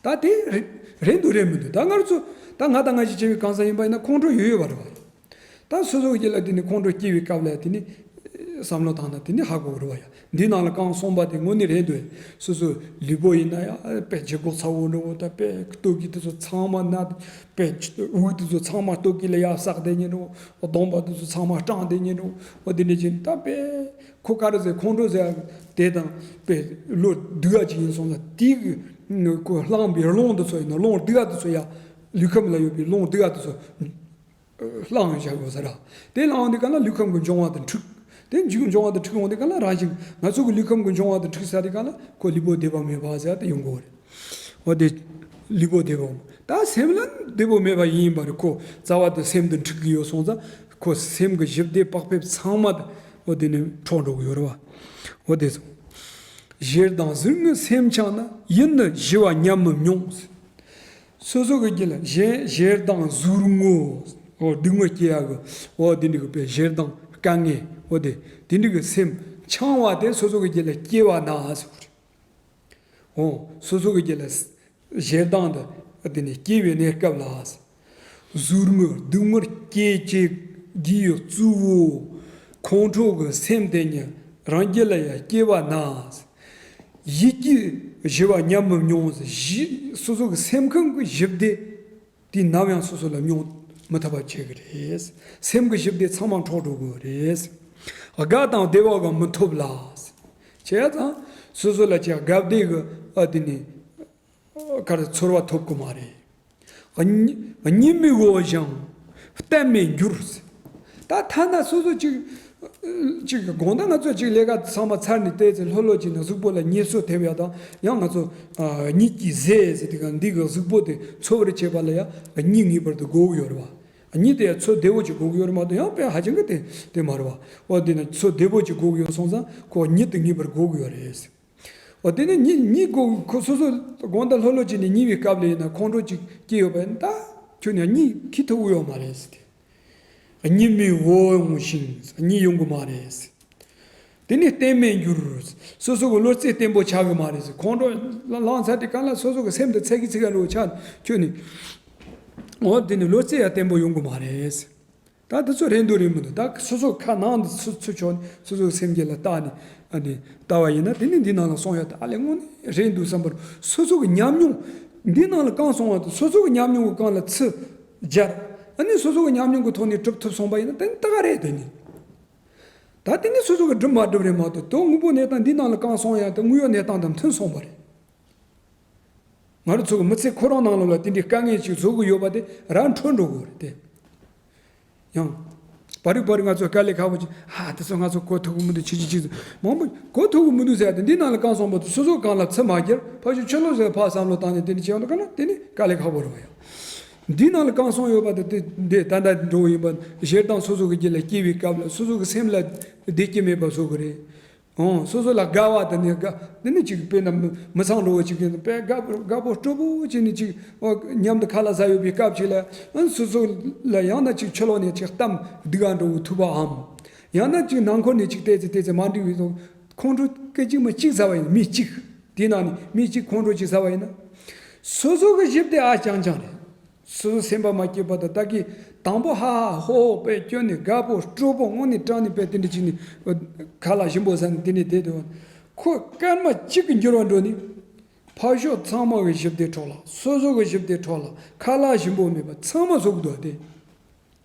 རེད། ད་དེ་རེད་རེད་འདུག་རེད་མི་འདུག་ད་ང་ཚོ་ད་ང་དང་ང་ཞིག་བྱེད་པའི་གང་ཟག་ཡིན་པ་ཡིན་ན་ཁོང་ཁྲོ་ཡོད་ཡོད་པ་རེད་བ། ད་སོ་སོ་གི་རྒྱུད་ལ་དེ་ནི་ཁོང་ཁྲོ་སྐྱེ་བའི་སྐབས་ལ་དེ་ནི་ བསམ་བློ་བཏང་ན་དེ་ནི་ཧ་གོ་གི་རེད་བ་ཡ། འདི་ནང་ལ་རྐང་གསུམ་པ་དེ་དངོས་གནས་རེད་འདུག་སོ་སོའི་ལུས་པོ་ཡིན་ན་ཡང་དཔེ་ལྗིད་ཁོག་ཚ་བོ་འདྲ་བོ་དང་དཔེ་སྟོད་ཀྱི་དེ་ཚོ་ཚང་མ་ན་དཔེ་དབུགས་དེ་ཚོ་ཚང་མ་སྟོད་ཀྱི་ལ་ཡར་བསགས་བསྡད་ཉེན་འགྲོ། གདོང་པ་དེ་ཚོ་ཚང་མ་སྐྲངས་བསྡད་ཉེན་འགྲོ། འོ་དེ་འདྲ་ཅིག་ད་དཔེ་ཁོ་ག་རེ་ཟེར། ཁོང་ཁྲོ་ཟེར་དེ་དང་དཔེ་ལོ་སྡུག་ཡ་ཅིག་ཡིན་སོང་ཙང་དེ་གི་ཁོ་བསླངས་པའི་རླུང་དེ་ཚོ་ཡིན་ན། རླུང་སྡུག་ཡ་དེ་ཚོ་ཡ་ལུས་ཁམས་ལ་ཡོད་པའི་རླུང་སྡུག་ཡ་དེ་ཚོ་བསླངས་བཞག་དགོས་ས་ར། དེ་བསླངས་འདི་ག་ལ་ལུས་ཁམས་ཀྱི་འབྱུང་བ་དང་འཁྲུག་དེ་འཇིག་འབྱུང་བ་དང་འཁྲུག་འོང་དེ་ག་ལ་རང་བཞིན་ང་ཚོ་གི་ལུས་ཁམས་ཀྱི་འབྱུང་བ་དང་འཁྲུག་ས་དེ་ག་ལ་ཁོ་ལུས་པོ་བདེ་བ་མེད་པ་ཟེར་དེ་ཡོང་གི་རེད། འོ་དེ་ལུས་པོ་བདེ་བ་ད་སེམས་ལ་བདེ་བོ་མེད་པ་ཡིན་པ་རེད། ཁོ་རྩ་བ་དེ་སེམས་དང་འཁྲུག་གི་ཡོད་སོང་ཙང་ཁོ་སེམས་ཀྱི་ཞི་བདེ་བག་ཕེབས་ཚང་མ་དེ་འོ་དེ་ནས་འཕྲོག་འགྲོ་གི་ཡོད་རེད་བ། འོ་དེ་སོང་། ཞེ་སྡང་ཟུག་རྔུ་སེམས་འཆང་ན། ཡིད་ནི་ཞི་བ་ཉམས་མི་མྱོང་། སོ་སོ་གི་རྒྱུད་ལ་ཞེ་ཞེ་སྡང་ཟུག་རྔུ། འོ་སྡུག་བསྔལ་སྐྱེ་ཡག་གི་འོ་དེ་འདྲ་གི་དཔེ་ཞེ་སྡང་དཀའ་ངལ་འོ་དེ་དེ་འདྲ་གི་སེམས་འཆང་བ་དེ་སོ་སོ་གི་རྒྱུད་ལ་སྐྱེ་བ་ན་ཟེར་བ་རེད། འོ་སོ་སོ་གི་རྒྱུད་ལ་ཞེ་སྡང་དེ་དེ་ནས་སྐྱེ་བའི་གནས་སྐབས་ལ། ཟུག་རྔུ་སྡུག་བསྔལ་སྐྱེ་བྱེད་ཀྱི་ཡོད་གཙོ་བོ། ཁོང་ཁྲོ་གི་སེམས་དེ་ཉིད་རང་རྒྱུད་ལ་ཡང་སྐྱེ་བ་ན། ཡིད་ཀྱི་ཞི་བ་ཉམས་མི་མྱོང་། ཞི་སོ་སོ་གི་སེམས་ཁམས་ཀྱི་ཞི་བདེ་དེ་ནམ་ཡང་སོ་སོ་ལ་མྱོང་མི་ཐུབ་པ་བྱེད་ཀྱི་རེད། སེམས་ཀྱི་ཞི་བདེ་ཚང་མ་འཕྲོག་འགྲོ་གི་རེད། དགའ་དང་བདེ་བ་གང་མི་ཐོབ་ལ། བྱས་ཙང་སོ་སོ་ལ་ཅིག་དགའ་བདེ་གི་ཨ་དེ་ནི་ག་རེ་ཚོར་བ་ཐོབ་ཀྱི་མ་རེད། གཉིད་གཉིད་མི་འོང་ཞིང་གཏན་མི་འགྱུར། ད་ཐ་ན་སོ་སོ་ཅིག་ཅིག་དགོང་དག་ང་ཚོ་ཅིག་ལས་ཀ་ཚང་མ་ཚར་ནས་བལྟས་ཚེ་ལྷོད་ལྷོད་ཅིག་ནས་གཟུགས་པོ་ལ་ངལ་གསོ་ཐེབས་ཡ་དང་ཡང་ང་ཚོ་གཉིད་ཀྱིས་ཟས་ཟེར་དེ་ག་འདི་གི་གཟུགས་པོ་དེ་འཚོ་བར་བྱེད་པ་ལ་ཡང་གཉིད་ངེས་པར་དུ་དགོས་ཀྱི་ཡོད་རེད་བ། གཉིད་དེ་ཡང་འཚོ་བདེ་བོ་ཅིག་དགོས་ཀྱི་ཡོད་རེད་མ་གཏོགས་ཡང་དཔེ་ཧ་ཅང་གི་དེ་དེ་མ་རེད་བ། འོ་དེ་ན་འཚོ་བདེ་བོ་ཅིག་དགོས་ཀྱི་ཡོད་སོང་ཙང་ཁོ་གཉིད་དེ་ངེས་པར་དགོས་ཀྱི་ཡོད་རེད། འོ་དེ་ནས་གཉིད་གཉིད་ཁོ་ཁོ་སོ་སོ་དགོང་དག་ལྷོད་ལྷོད་བྱས་ནས་གཉིད་པའི་སྐབས་ལ་ཡིན་ན་ཁོང་ཁྲོ་ཅིག་སྐྱེ་ཡོད་པ་ཡིན་ན་ད་ཁྱོད་ནས་གཉིད་ཁྱི་ཐུབ་ཀྱི་ཡོད་མ་རེད་ཟེར་ཏེ། གཉིད་མི་འོང་ཞིང་གཉིད་ཡོང་གི་མ་རེད་ཟེར། དེ་ནས་གཏན་མེད་འགྱུར། སོ་སོ་གི་བློ་རྩེ་བརྟན་པོ་ཆགས་ཀྱི་མ་རེད་ཟེར། ཁོང་ཁྲོ་ལངས་ཚར་དུས་གང་ལ་སོ་སོ་གི་སེམས་དེ་ཚ་གི་ཚི་ག་འགྲོ་ཆགས་ཁྱོད་ནས། འོ་དེ་ནས་བློ་རྩེ་ཡང་བརྟན་པོ་ཡོང་གི་མ་རེད་ཟེར། ད་དེ་ཚོ་རེད་འདུག་རེད་མི་འདུག་ད་སོ་སོ་ཁ་ནང་དུ་ཚུད་ཚུད་ཆོག་ནས་སོ་སོའི་སེམས་རྒྱུད་ལ་བལྟ་ནས་ཨ་ནི་ལྟ་བ་ཡིན་ན་དེ་ནི་འདི་ནང་ལ་སོང་ཡ་ད་ཨ་ལས་དངོས་གནས་རེད་འདུག་བསམ་པར་སོ་སོ་གི་ཉམས་མྱོང་འདི་ནང་ལ་གང་སོང་བ་དང་སོ་སོ་གི་ཉམས་མྱོང་གི་སྒང་ལ་ཚུར་སྦྱར་ཨ་ནི་སོ་སོ་གི་ཉམས་མྱོང་གི་ཐོག་ནས་སྒྲུབ་ཐུབ་སོང་བ་ཡིན་ན་དེ་ནི་ད་ག་རེད། དེ་ནི་ད་དེ་ནི་སོ་སོ་གི་སྒྲུབ་མ་སྒྲུབ་རེད་མ་གཏོགས་དོན་དངོས་པོ་གནས་སྟངས་འདི་ནང་ལ་གང་སོང་ཡ་དང་དངོས་ཡོད་གནས་སྟངས་དང་མཐུན་སོང་བ་རེད། ང་རང་ཚོ་གི་མི་ཚེ་ཁོ་རང་ནང་ལོགས་ལ་དེ་འདྲའི་དཀའ་ངལ་ཅིག་བཟོ་གི་ཡོད་པ་དེ་ར་འཕྲོད་འགྲོ་གི་རེད་དེ། ཡང་། བར་རིག་བར་རིག་ང་ཚོ་དཀའ་ལས་ཁག་པོ་ཅིག་ཧ་དེ་ཚོ་ང་ཚོ་གོ་ཐུབ་གི་མི་འདུག་ཅི་ཅི་ཅི་མང་པོ་གོ་ཐུབ་གི་མི་འདུག་ཟེར་ཏེ་འདི་ནང་ལ་གང་སོང་པ་དེ་སོ་སོ་གང་ལ་ཚུར་མ་བསྒྱུར་ཕ་ཤུལ་ཕྱི་ལོགས་ཟེར་ཕར་བསམ་བློ་བཏང་ནས་དེ་འདྲ་བྱས་ཡོང་དུས་ག་ལ་དེ་ནི་དཀའ་ལས་ཁག་པོ་རེད་བ་ཡང་། འདི་ནང་ལ་གང་སོང་ཡོད་པ་དེ་དེ་འདི་ད་ལྟ་འགྲོ་གི་ཡིན་པ་ཞེ་སྡང་སོ་སོ་གི་རྒྱུད་ལ་སྐྱེ་བའི་སྐབས་ལ་སོ་སོ་གི་སེམས་ལ་བདེ་སྐྱིད་མེད་པ་བཟོ་གི་རེད། ཨོ། སོ་སོ་ལ་དགའ་བ་དང་ནི་དགའ་འདི་ནི་ཅིག་དཔེར་ན་མི་མི་ཚང་འགྲོ་བ་ཅིག་གིས་དཔེ་དགའ་པོ་དགའ་པོ་སྤྲོ་པོ་བྱས་ནས་ཅིག་ཨོ་མཉམ་དུ་ཁ་ལག་ཟ་ཡོད་པའི་སྐབས་ཅིག་ལ་ཨ་སོ་སོ་ལ་ཡང་ན་ཅིག་ཕྱི་ལོགས་ནས་ཅིག་གཏམ་སྡུག་ག་འགྲོ་བའི་ཐུབ་པའམ། ཡང་ན་ཅིག་ནང་འཁོར་ནས་ཅིག་བལྟས་ཚེ་བལྟས་ཚེ་མ་འགྲིག་པའི་ཐོག་ཁོང་ཁྲོ་སྐད་ཅིག་མ་གཅིག་ཟ་བ་ཡིན་ན་མི་གཅིག་དེའི་ནང་ནས་མི་གཅིག་ཁོང་ཁྲོ་གཅིག་ཟ་བ་ཡིན་ན། སོ་སོ་གི་ཞི་བདེ་ཨ་ཅང་ཅང་རེད། སོ་སོ་སེམས་པ་མ་སྐྱིད་པ་དང་ད་གི་དང་པོ་ཧ་ཧ་ཧོ་ཧོ་དཔེ་སྐྱོན་ནས་དགའ་པོ་སྤྲོ་པོ་དངོས་གནས་སྐྲག་ནས་དཔེ་དེ་འདྲ་བྱས་ནས་ཁ་ལག་ཞིམ་པོ་ཟ་ནས་དེ་ནས་བསྡད་དུས་ཁོ་སྐར་མ་གཅིག་གི་འགྱུར་བ་འགྲོ་ནས་ཕར་ཕྱོགས་ཚང་མ་གི་ཞི་བདེ་འཕྲོག་ལ་སོ་སོ་གི་ཞི་བདེ་འཕྲོག་ལ་ཁ་ལག་ཞིམ་པོ་མེད་པ་ཚང་མ་བཟོ་གི་འདུག་སྟེ།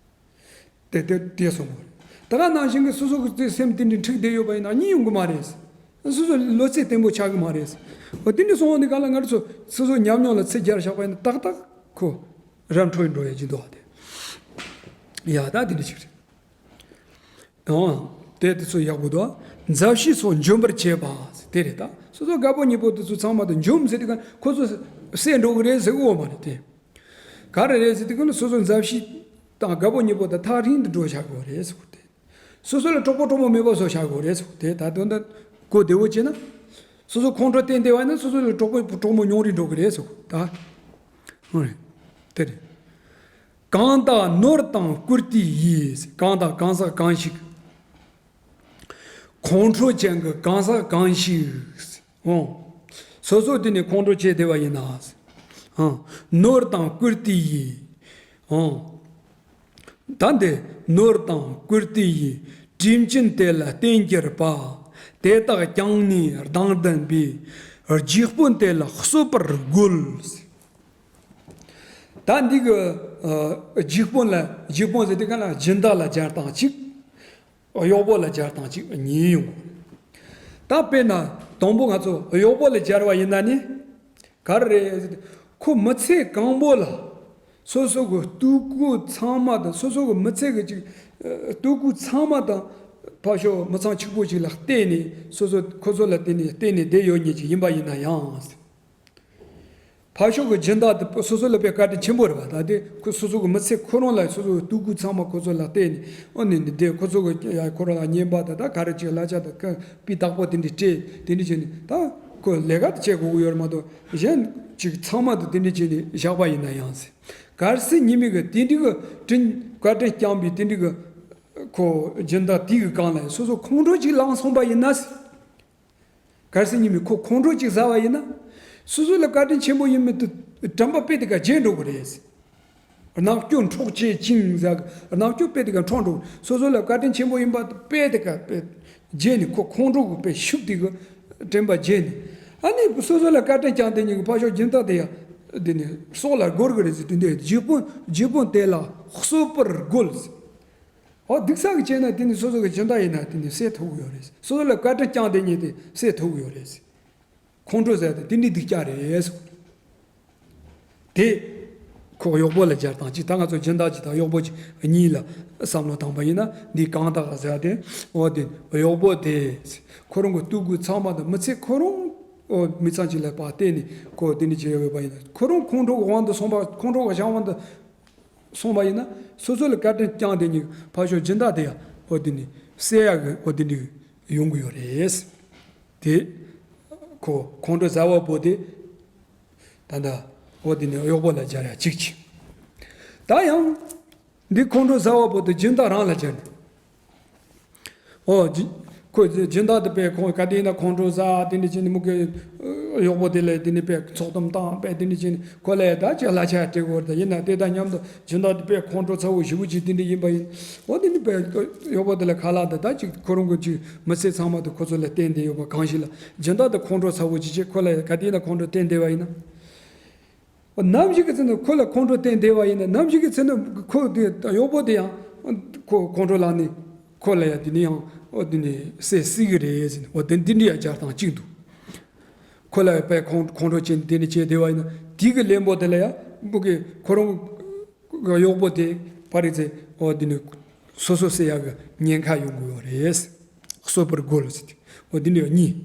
དེ་དེ་དེ་སོང་བ་རེད། ད་ག་ནང་བཞིན་གྱི་སོ་སོ་གི་སེམས་དེ་འདྲའི་འཁྲུག་བསྡད་ཡོད་པ་ཡིན་ན་གཉིད་ཡོང་གི་མ་རེད། སོ་སོ་བློ་རྩེ་བརྟན་པོ་ཆགས་ཀྱི་མ་རེད། འོ་དེ་འདྲ་སོང་བ་ནི་ག་ལ་ང་ཚོ་སོ་སོ་ཉམས་མྱོང་ལ་ཚིག་སྦྱར་བཞག་པ་ཡིན་ན་ཏག་ཏག་ཁོ་ར་འཕྲོད་འགྲོ་ཡ་ཅིག་འདུག་བ་དེ། ཡ་ད་དེ་འདྲ་ཅིག་རེད། ཨོ། དེ་དེ་ཚོ་ཡག་པོ་འདུག་མཛའ་བཤེས་སོགས་འཇོམས་པར་བྱེད་པ། དེ་རེད་ད། སོ་སོ་དགའ་པོ་ཉེ་པོ་དེ་ཚོ་ཚང་མ་དང་འཇོམས་ཟེར་དེ་ག་ཁོ་ཚོ་བསད་འགྲོ་གི་རེད་ཟེར་གི་ཡོད་མ་རེད་དེ། ག་རེ་རེད་ཟེར་དུས་ཀུན་ལ་སོ་སོ་མཛའ་བཤེས་དང་དགའ་པོ་ཉེ་པོ་དང་ཐག་རིང་དུ་འགྲོ་བྱ་དགོས་རེད་ཟེར་དེ། སོ་སོ་ལ་གྲོགས་པོ་གྲོགས་མོ་མེད་པ་བཟོ་བྱ་དགོས་རེད་ཟེར་དེ་ད་དོན་དུ་གོ་བདེ་བོ་བྱས་ན། སོ་སོ་ཁོང་ཁྲོ་བསྟེན་བསྡད་པ་ཡིན་ན་སོ་སོ་ལ་གྲོགས་པོ་གྲོགས་མོ་ཉུང་རུ་འགྲོ་གི་རེད་ཟེར་ད། ཧོ་རེད། དེ་རེད། གང་དག་ནོར་དང་བཀུར་སྟི་ཡིས། གང་དག་གང་ཟག་གང་ཞིག་ཁོང་ཁྲོ་ཅན་གྱི་གང་ཟག་གང་ཞིག་འོང་། སོ་སོ་དེ་ནས་ཁོང་ཁྲོ་བྱས་བསྡད་པ་ཡིན་ན། ཨང་། ནོར་དང་བཀུར་སྟི་ཡིས། ཨང་། ད་འདི་ནོར་དང་བཀུར་སྟི་ཡིས་ དྲིན་ཅན་དེ་ལ་བརྟེན་གྱུར་པ། དེ་དག་བསྐྱངས་ནས་སྡང་ལྡན་པས། རྗེ་དཔོན་དེ་ལ་གསོད་པར་རྒོལ། ད་འདི་གི་ཨ་རྗེ་དཔོན་ལ། རྗེ་དཔོན་ཟེར་དུས་ག་ལ་སྦྱིན་བདག་ལ་སྦྱར་སྟངས་གཅིག་གཡོག་པོ་ལ་སྦྱར་སྟངས་གཅིག་གཉིས་ཡོང་། ད་དཔེར་ན་དང་པོ་ང་ཚོ་གཡོག་པོ་ལ་སྦྱར་བ་ཡིན་ན་ནི། ག་རེ་རེད། ཁོ་མི་ཚེ་གང་པོ་ལ་སོ་སོ་གི་ལྟོ་གོས་ཚང་མ་དང་། སོ་སོ་གི་མི་ཚེ་གི་ཅིག་ལྟོ་གོས་ཚང་མ་དང་། ཕར་ཕྱོགས་མི་ཚང་གཅིག་པོ་ཅིག་ལ་བརྟེན་ནས། སོ་སོ་ཁོ་ཚོ་ལ་བརྟེན་ནས་བརྟེན་ནས་བསྡད་ཡོད་མཁན་ཅིག་ཡིན་པ་ཡིན་ན་ཡང་། ཕར་ཕྱོགས་ཀྱི་སྦྱིན་བདག་དེ་སོ་སོ་ལ་དཔེ་བཀའ་དྲིན་ཆེན་པོ་རེད་པ། ད་དེ་ཁོ་སོ་སོ་གི་མི་ཚེ་ཁོ་རང་ལ། སོ་སོ་གི་ལྟོ་གོས་ཚང་མ་ཁོ་ཚོ་ལ་བརྟེན་ནས། ཨོ་ནི་ནི་དེ་ཁོ་ཚོ་གི་ཡ་ཁོ་རང་ལ་རྔན་པ་དང་། ད་ག་རེ་ཅིག་གླ་ཆ་དང་། ཀ་སྤུས་དག་པོ་དེ་འདྲ་སྤྲད། དེ་འདྲ་བྱས་ནས། ད་ཁོ་ལས་ཀ་དེ་བྱེད་དགོས་ཀྱི་ཡོད་རེད་མ་གཏོགས། གཞན་ཅིག་ཚང་མ་དེ་དེ་འདྲ་བྱས་ནས་བཞག་པ་ཡིན་ན་ཡང་ཟེར། གལ་སྲིད་ཉི་མ་གི་དེ་འདྲ་གི་དྲིན། བཀའ་དྲིན་བསྐྱངས་པའི་དེ་འདྲ་གི་ཁོ་སྦྱིན་བདག་དེ་གི་སྒང་ལ་སོ་སོ་ཁོང་ཁྲོ་ཅིག་ལངས་སོང་པ་ཡིན་ན་ཟེར། གལ་སྲིད་ཉི་མ་ཁོ་ཁོང་ཁྲོ་ཅིག་ཟ་བ་ཡིན་ན། སོ་སོ་ལ་བཀའ་དྲིན་ཆེན་པོ་ཡིན་མིན་དེ་དྲན་པ་དཔེ་དེ་ག་བརྗེད་འགྲོ་གི་རེད། རྣམ་འགྱུར་འཕྲོག་བྱེད་ཅིང་ཟེར། རྣམ་འགྱུར་དཔེ་དེ་ག་འཕྲོག་འགྲོ། སོ་སོ་ལ་བཀའ་དྲིན་ཆེན་པོ་ཡིན་པ་དེ་དཔེ་དེ་ག་དཔེ་བརྗེད་ནས། ཁོ་ཁོང་ཁྲོ་གི་དཔེ་ཤུགས་དེ་ག་དྲན་པ་བརྗེད་ནས། ཨ་ནི་སོ་སོ་ལ་བཀའ་དྲིན་བསྐྱངས་དེ་ཉིད་ཀྱི་ཕར་ཕྱོགས་སྦྱིན་བདག་དེ་ཡང་དེ་ནི་སྲོག་ལ་རྒོལ་གི་རེད་ཟེར་དུས། འདི་རྗེ་དཔོན། རྗེ་དཔོན་དེ་ལ་གསོད་པར་རྒོལ་ཟེར། ཨོ་སྡུག་ས་གི་བྱས་ན་དེ་ནི་སོ་སོ་གི་སྦྱིན་བདག་ཡིན་ན་དེ་ནི་བསད་ཐུབ་ཀྱི་ཡོད་རེད། སོ་སོ་ལ་བཀའ་དྲིན་བསྐྱངས་དེ་ཉིད་དེ་བསད་ཐུབ་ཀྱི་ཡོད་རེད། ཁོང་ཁྲོ་ཟ་དེ་དེ་ནི་སྡུག་ཅག་རེད། དེ་ཁོ་གཡོག་པོ་ལ་སྦྱར་སྟངས་གཅིག་ད་ང་ཚོ་སྦྱིན་བདག་གཅིག་དང་གཡོག་པོ་གཅིག་གཉིས་ལ་བསམ་བློ་བཏང་པ་ཡིན་ན། འདི་གང་དག་ཟེར་ཏེ། འོ་དེ་གཡོག་པོ་དེ་ཁོ་རང་གི་ལྟོ་གོས་ཚང་མ་དང་། མི་ཚེ་ཁོ་རང་འོ་མི་ཚང་གཅིག་ལ་ཕར་བརྟེན་ནས་ཁོ་དེ་འདྲ་བྱས་ཡོད་པ་ཡིན་ན། ཁོ་རང་ཁོང་ཁྲོ་གི་དབང་དུ་སོང་པ། ཁོང་ཁྲོ་གི་གཞན་དབང་དུ་སོང་བ་ཡིན་ན། སོ་སོ་ལ་བཀའ་དྲིན་བསྐྱངས་དེ་ཉིད་ཕར་ཕྱོགས་སྦྱིན་བདག་དེ་ཡང་འོ་དེ་ནི་བསད་ཡག་གི་འོ་དེ་འདྲ་ཡོང་གི་ཡོད་རེད། དེ་ཁོ་ཁོང་ཁྲོ་ཟ་བ་པོ་དེ་ད་ལྟ་འོ་དེ་ནི་གཡོག་པོ་ལ་སྦྱར་ཡ་གཅིག་གཅིག་ད་ཡང་འདི་ཁོང་ཁྲོ་ཟ་བ་པོ་དེ་སྦྱིན་བདག་རང་ལ་སྦྱར་ནས། ཨོ། སྦྱིན། ཁོ་སྦྱིན་བདག་དེ་དཔེ་ཁོང་ག་དེ་ཡིན་ན་ཁོང་ཁྲོ་ཟ་དེ་འདྲ་བྱས་ནས། མུ་གེ་གཡོག་པོ་དེ་ལ་དེ་ནི་དཔེ་ཚོགས་གཏམ་བཏང་། དཔེ་དེ་འདྲ་བྱས་ནས་ཁོ་ལ་ཡ་ད་ཅིག་གླ་ཆ་སྤྲད་དགོས་རེད། ད་ཡིན་ན་དེ་དང་མཉམ་དུ་སྦྱིན་བདག་དེ་དཔེ་ཁོང་ཁྲོ་ཚ་བོ་ཞེ་པོ་ཅིག་དེ་འདྲ་ཡིན་པ་ཡིན། འོ་དེ་ནི་དཔེ་གཡོག་པོ་དེ་ལ་ཁ་ལག་དང་། ད་ཅིག་ཁོ་རང་གི་ཅིག་མི་ཚེ་ཚང་མ་དེ་ཁོ་ཚོ་ལ་བརྟེན་བསྡད་ཡོད་པ་གང་ཞིག་ལ། སྦྱིན་བདག་དེ་ཁོང་ཁྲོ་ཚ་བོ་ཅིག་བྱས། ཁོ་ལ་ཡ་ག་དེ་ཡིན་ན་ཁོང་ཁྲོ་བསྟན་བསྡད་པ་ཡིན་ན། ནམ་ཞིག་གི་ཚེ་ན་ཁོ་ལ་ཁོང་ཁྲོ་བསྟན་བསྡད་པ་ཡིན་ན། ནམ་ཞིག་གི་ཚེ་ན་ཁོ་དེ་གཡོག་པོ་དེ་ཡང་ཁོ་ཁོང་ཁྲོ་ལངས་ནས་ཁོ་ལ་ཡ་དེ་ནི་ཡང་འོ་དེ་ནི་བསད་སྲིད་གི་རེད་ཟེར་ནས། འོ་དེ་འདི་འདྲ་ཡ་སྦྱར་སྟངས་གཅིག་འདུག་ཁོ་ལ་ཡ་དཔེ་ཁོང་ཁོང་ཁྲོ་བྱས་ནས་དེ་འདྲ་བྱས་བསྡད་པ་ཡིན་ན། དེ་གི་གླེན་པོ་དེ་ལ་ཡ་མུ་གེ་ཁོ་རང་གཡོག་པོ་དེ་ཕར་རེད་ཚེ་འོ་དེ་ནི་སོ་སོ་བསད་ཡག་གི་ཉེན་ཁ་ཡོང་གི་ཡོད་རེད། གསོད་པར་རྒོལ་ཟེར་ཏེ། འོ་དེ་འདྲ་གཉིས།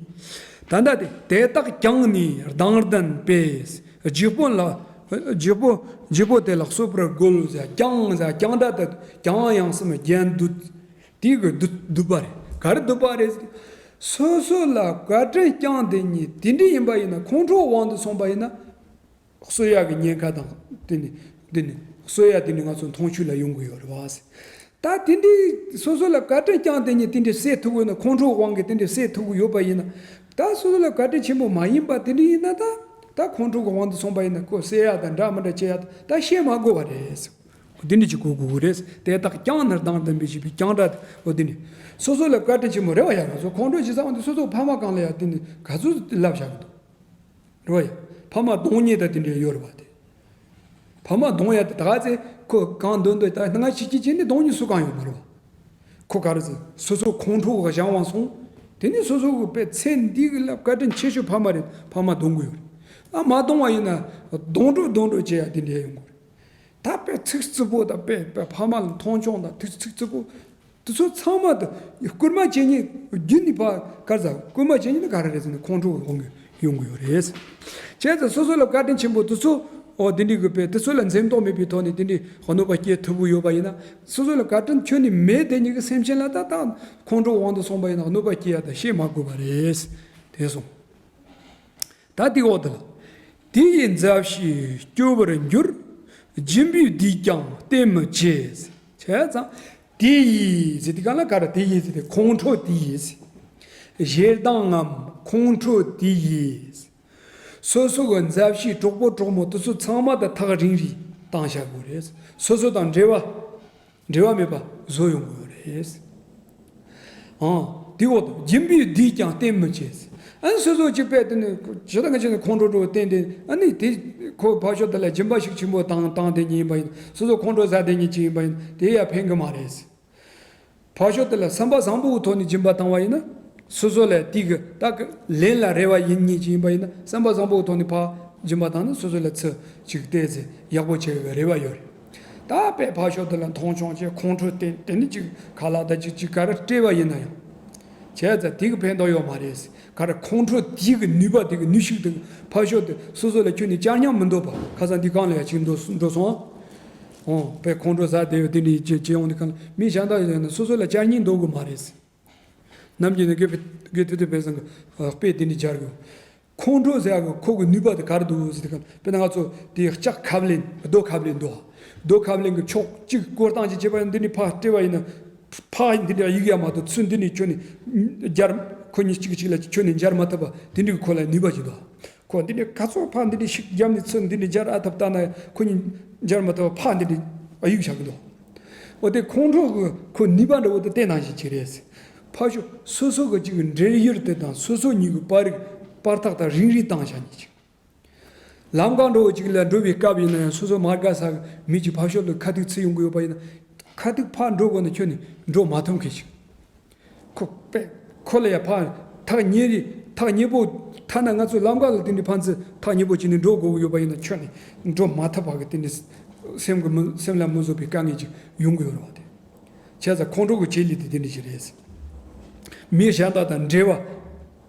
ད་ལྟ་དེ་དེ་དག་བསྐྱངས་ནས་སྡང་ལྡན་པས། རྗེ་དཔོན་ལ། རྗེ་དཔོན། རྗེ་དཔོན་དེ་ལ་གསོད་པར་རྒོལ་ཟེར། བསྐྱངས་ཟེར། བསྐྱངས་ད་དེ་བསྐྱངས་ཡང་སེམས་རྒྱན་སྡུད། དེ་གི་སྡུད་སྡུད་པ་རེད། ག་རེ་སྡུད་པ་རེད། སོ་སོ་ལ་བཀའ་དྲིན་བསྐྱངས་དེ་ཉིད་དེ་འདྲ་ཡིན་པ་ཡིན་ན། ཁོང་ཁྲོ་དབང་དུ་སོང་པ་ཡིན་ན། གསོད་ཡག་གི་ཉེན་ཁ་དང་། དེ་ནི་དེ་ནི་གསོད་ཡག་དེ་ནི་ང་ཚོ་མཐོང་ཆོས་ལ་ཡོང་གི་ཡོད་རེད་བ། ད་དེ་འདྲའི་སོ་སོ་ལ་བཀའ་དྲིན་བསྐྱངས་དེ་ཉིད་དེ་འདྲའི་བསད་ཐུབ་ཀྱི་ཡོད་ན། ཁོང་ཁྲོ་དབང་གིས་དེ་འདྲའི་བསད་ཐུབ་ཀྱི་ཡོད་པ་ཡིན་ན། ད་སོ་སོ་ལ་བཀའ་དྲིན་ཆེན་པོ་མ་ཡིན་པ་དེ་འདྲ་ཡིན་ན། ད་ད་ཁོང་ཁྲོ་གི་དབང་དུ་སོང་པ་ཡིན་ན། ཁོ་བསད་ཡག་དང་འདྲ་མི་འདྲ་བྱེད་ཡག་ད་བཤད་མ་དགོས་པ་རེད། འོ་དེ་འདྲ་ཅིག་གོ་དགོས་ཀྱི་རེད། དེ་དག་བསྐྱངས་ནས་སྡང་ལྡན་པས་ཞེས་པའི་བསྐྱངས་སྒྲ་དེ། འོ་དེ་ནི་སོ་སོ་ལ་བཀའ་དྲིན་ཆེན་པོ་རེད་བ། ཡ་ང་ཚོ་ཁོང་ཁྲོ་ཞིག་ཟ་བ་འདི་སོ་སོ་ཕ་མ་སྒང་ལ་ཡ་དེ་ནི་ག་ཚོད་ལབ་བཞག་གི་འདུག་རེད་བ། ཡ་ཕ་མ་གདོང་གཉེར་དང་དེ་འདྲ་ཡོད་རེད་བ། དེ་ཕ་མ་གདོང་ཡ་དེ་ད་ག་ཚད་ཁོ་གང་འདོད་འདོད་ད་སྔ་ཕྱི་ཅི་བྱས་ནས་གདོང་གཉེར་སུ་གང་ཡོད་མ་རེད་བ། ཁོ་ག་རེ་ཟེར། སོ་སོ་ཁོང་ཁྲོ་གི་གཞན་དབང་སོང་། དེ་ནི་སོ་སོ་གི་དཔེ་ཚེ་འདི་གི་ལ་བཀའ་དྲིན་ཆེ་ཤོས་ཕ་མ་རེད། ཕ་མ་གདོང་གི་ཡོད་རེད། ཨ་མ་གདོང་བ་ཡིན་ན་གདོང་གྲོགས་གདོང་གྲོགས་བྱེད་ཡ་དེ་འདྲ་ཡོང་གི་རེད། ད་དཔེ་ཚིག་རྩུབ་པོ་དང་། དཔེ་དཔེ་ཕ་མ་ལ་མཐོང་ཆུང་དང་། དེ་ཚིག་རྩུབ་པོ་དེ་ཚོ་ཚང་མ་དེ་སྐུལ་མ་བྱེད་མཁན་རྒྱུན་ནས་ཕར་ག་རེ་ཟེར། སྐུལ་མ་བྱེད་མཁན་དེ་ག་རེ་རེད་ཟེར་ན། ཁོང་ཁྲོ་གི་དབང་གིས་ཡོང་གི་ཡོད་རེད། བྱས་ཙང་སོ་སོ་ལ་བཀའ་དྲིན་ཆེན་པོ་དེ་ཚོ། འོ་དེ་འདྲའི་གི་དཔེ་དེ་ཚོ་ལ་འཛེམ་དོགས་མེད་པའི་ཐོག་ནས་དེ་འདྲའི་གནོད་པ་སྐྱེལ་ཐུབ་ཀྱི་ཡོད་པ་ཡིན་ན། སོ་སོ་ལ་བཀའ་དྲིན་ཁྱོན་ནས་མེད་དེ་ཉིད་ཀྱི་སེམས་ཅན་ལ་ད་ད་ཁོང་ཁྲོ་དབང་དུ་སོང་པ་ཡིན་ན་གནོད་པ་སྐྱེལ་ཡ་ད་བཤད་མ་དགོས་པ་རེད། དེ་སོང་། ད་དེའི་འོག་ཏུ་ལ། དེ་ཡི་མཛའ་བཤེས་སྐྱོ་བར་འགྱུར། སྦྱིན་པའི་བདེས་ཀྱང་བསྟེན་མི་བྱེད། བྱས་ཙང་། དེ་ཡི་ཟེར་དུས་ག་ལ། ག་རེ་དེ་ཡི་ཟེར་དུས། ཁོང་ཁྲོ་དེ་ཡི། ཞེ་སྡང་ངམ་ཁོང་ཁྲོ་དེ་ཡི། སོ་སོ་གི་མཛའ་བཤེས་གྲོགས་པོ་གྲོགས་མོ་དེ་ཚོ་ཚང་མ་ད་ཐག་རིང་རིང་བཏང་བཞག་དགོས་རེད། སོ་སོ་དང་འབྲེལ་བ། འབྲེལ་བ་མེད་པ་བཟོ་ཡོང་དགོས་རེད། ཨང་། དེའི་འོག་ཏུ་སྦྱིན་པའི་བདུད་ཀྱང་བསྟེན་མི་བྱེད། ཨ་ནི་སོ་སོ་གཅིག་པས་དེ་ནི་ཇི་ལྟར་ང་ཅག་ནི་ཁོང་ཁྲོ་འདྲ་བོ་བསྟེན་ཏེ། ཨ་ནི་དེ་ཁོ་ཕར་ཕྱོགས་དེ་ལ་སྦྱིན་པ་ཤུགས་ཆེན་པོ་བཏང་བཏང་དེ་ཉིད་ཡིན་པ་ཡིན་ན། སོ་སོ་ཁོང་ཁྲོ་ཟ་དེ་ཉིད་ཅིག་ཡིན་པ་ཡིན་ན། དེ་ཡང་ཕན་གི་མ་རེད། ཕར་ཕྱོགས་དེ་ལ་བསམ་པ་བཟང་པོའི་ཐོག་ནས་སྦྱིན་པ་བཏང་བ་ཡིན་ན། སོ་སོ་ལ་དེ་གི་ད་གི་ལན་ལ་རེ་བ་ཡིན་ཉིད་ཅིག་ཡིན་པ་ཡིན་ན། བསམ་པ་བཟང་པོའི་ཐོག་ནས་ཕར་སྦྱིན་པ་བཏང་ན་སོ་སོ་ལ་ཚུར་ཅིག་བལྟས་ཚེ་ཡག་པོ་བྱེད་གི་རེ་བ་ཡོད་རེད། ད་དཔེ་ཕར་ཕྱོགས་དེ་ལ་མཐོང་ཆུང་བྱས་ཁོང་ཁྲོ་བསྟེན་དེ་ནི་ཅིག་ཁ་ལག་ད་ཅིག་ཅིག་ག་རེ་སྤྲད་པ་ཡིན་ན་ཡང་། བྱས་ཙང་དེ་གི་ཕན་ཐོགས་ཡོད་མ་རེད། ག་རེ་ཁོང་ཁྲོ་དེ་གི་ནུས་པ་དེ་གི་ནུས་ཤུགས་དེ་ཕར་ཕྱོགས་དེ་སོ་སོ་ལ་ཁྱོན་ནས་བཅར་སྙིང་མི་འདོད་པ། ཁ་སང་འདི་གང་ལ་ཡ་ཅིག་འགྲོ་འགྲོ་སོང་། འོ་དཔེ་ཁོང་ཁྲོ་ཟ་དེ་ཡོད་དེ་འདྲའི་ཅི་ཅི་ཡོང་དུས་གང་ལ་མི་གཞན་དག་ཡོད་ན་སོ་སོ་ལ་བཅར་སྙིང་འདོད་གི་མ་རེད། ནམ་རྒྱུན་ནས་དགེ་དགེ་ཐུ་དེ་བས་སང་གི་དཔེ་དེ་འདྲའི་སྦྱར་གི། ཁོང་ཁྲོ་ཟེར་ཡག་གི་ཁོ་གི་ནུས་པ་དེ་ག་རེ་འདུག་ཟེར་དུས་གང་ལ། དཔེར་ན་ང་ཚོ་དེ་ལྕགས་ཁབ་ལེན། རྡོ་ཁབ་ལེན་འདུག་རྡོ་ཁབ་ལེན་གི་ཕྱོགས་གཅིག་བསྐོར་སྟངས་ཅིག་བྱས་པ་ཡིན་ན། འདི་ནས་ཕར་སྤྲད་པ་ཡིན་ན། ཕར་འདི་འདྲ་གཡུག་ཡ་མ་གཏོགས་ཚུར་འདི་ནས་ཁྱོན་ནས་འབྱར། ཁོ་གཉིས་གཅིག་གིས་གཅིག་ལ་ཁྱོན་ནས་འབྱར་མ་ཐུབ་པ་དེ་འདྲའི་གི་ཁོ་ལ་ནུས་པ་ཅིག་འདུག་ཁོ་འདི་འདྲའི་ག་ཚོད་ཕར་འདི་འདྲའི་ཤུགས་བརྒྱབ་ནས་ཚུར་འདི་འདྲའི་འབྱར་ཨ་ཐུབ་ལྟ་ན་ཡང་ཁོ་གཉིས་འབྱར་མ་ཐུབ་པ། ཕར་འདི་འདྲའི་ཨ་གཡུག་བཞག་གི་འདུག་འོ་དེ་ཁོང་ཁྲོ་གི་ཁོ་ནུས་པ་འདྲ་བོ་དེ་དེ་ནང་བཞིན་ཅིག་རེད། ཕར་ཕྱོགས་སོ་སོ་གི་ཅིག་འབྲེལ་ཡོད་དེ་དང་སོ་སོ་གཉིས་ཀྱི་བར་རིག་བར་ཐག་དང་རིང་རིང་བཏང་བཞག་ནས་ཅིག་ལམ་ཁ་འགྲོ་བ་ཅིག་ལ་འགྲོ་བའི་སྐབས་ཡིན་ན་ཡང་། སོ་སོ་མ་དགའ་ས་གི་མི་ཅིག་ཕར་ཕྱོགས་ལ་ཁ་ཐུག་ཚུར་ཡོང་གི་ཡོད་པ་ཡིན་ན། ཁ་ཐུག་ཕར་འགྲོ་དགོས་ན་ཁྱོན་ནས་འགྲོ་མ་ཐུབ་མཁན་ཞིག་ཁོ་པས་ཁོ་ལ་ཡ་ཕར་ཐག་ཉེ་རེ་ཐག་ཉེ་པོ། ཐ་ན་ང་ཚོ་ལམ་ཁ་ལ་དེ་འདྲའི་ཕན་ཚུན་ཐག་ཉེ་པོ་བྱས་ནས་འགྲོ་དགོས་ཀྱི་ཡོད་པ་ཡིན་ན། ཁྱོན་ནས་འགྲོ་མ་ཐུབ་པ་གི་དེ་འདྲའི་སེམས་ཀྱི་མི་སེམས་ལ་མི་བཟོད་པའི་དཀའ་ངལ་ཅིག་ཡོང་གི་ཡོད་རེད་བ། དེ་བྱས་ཙང་ཁོང་ཁྲོ་གི་བྱེད་ལས་དེ་དེ་འདྲ་ཞིག་རེད། མི་གཞན་དག་དང་འབྲེལ་བ་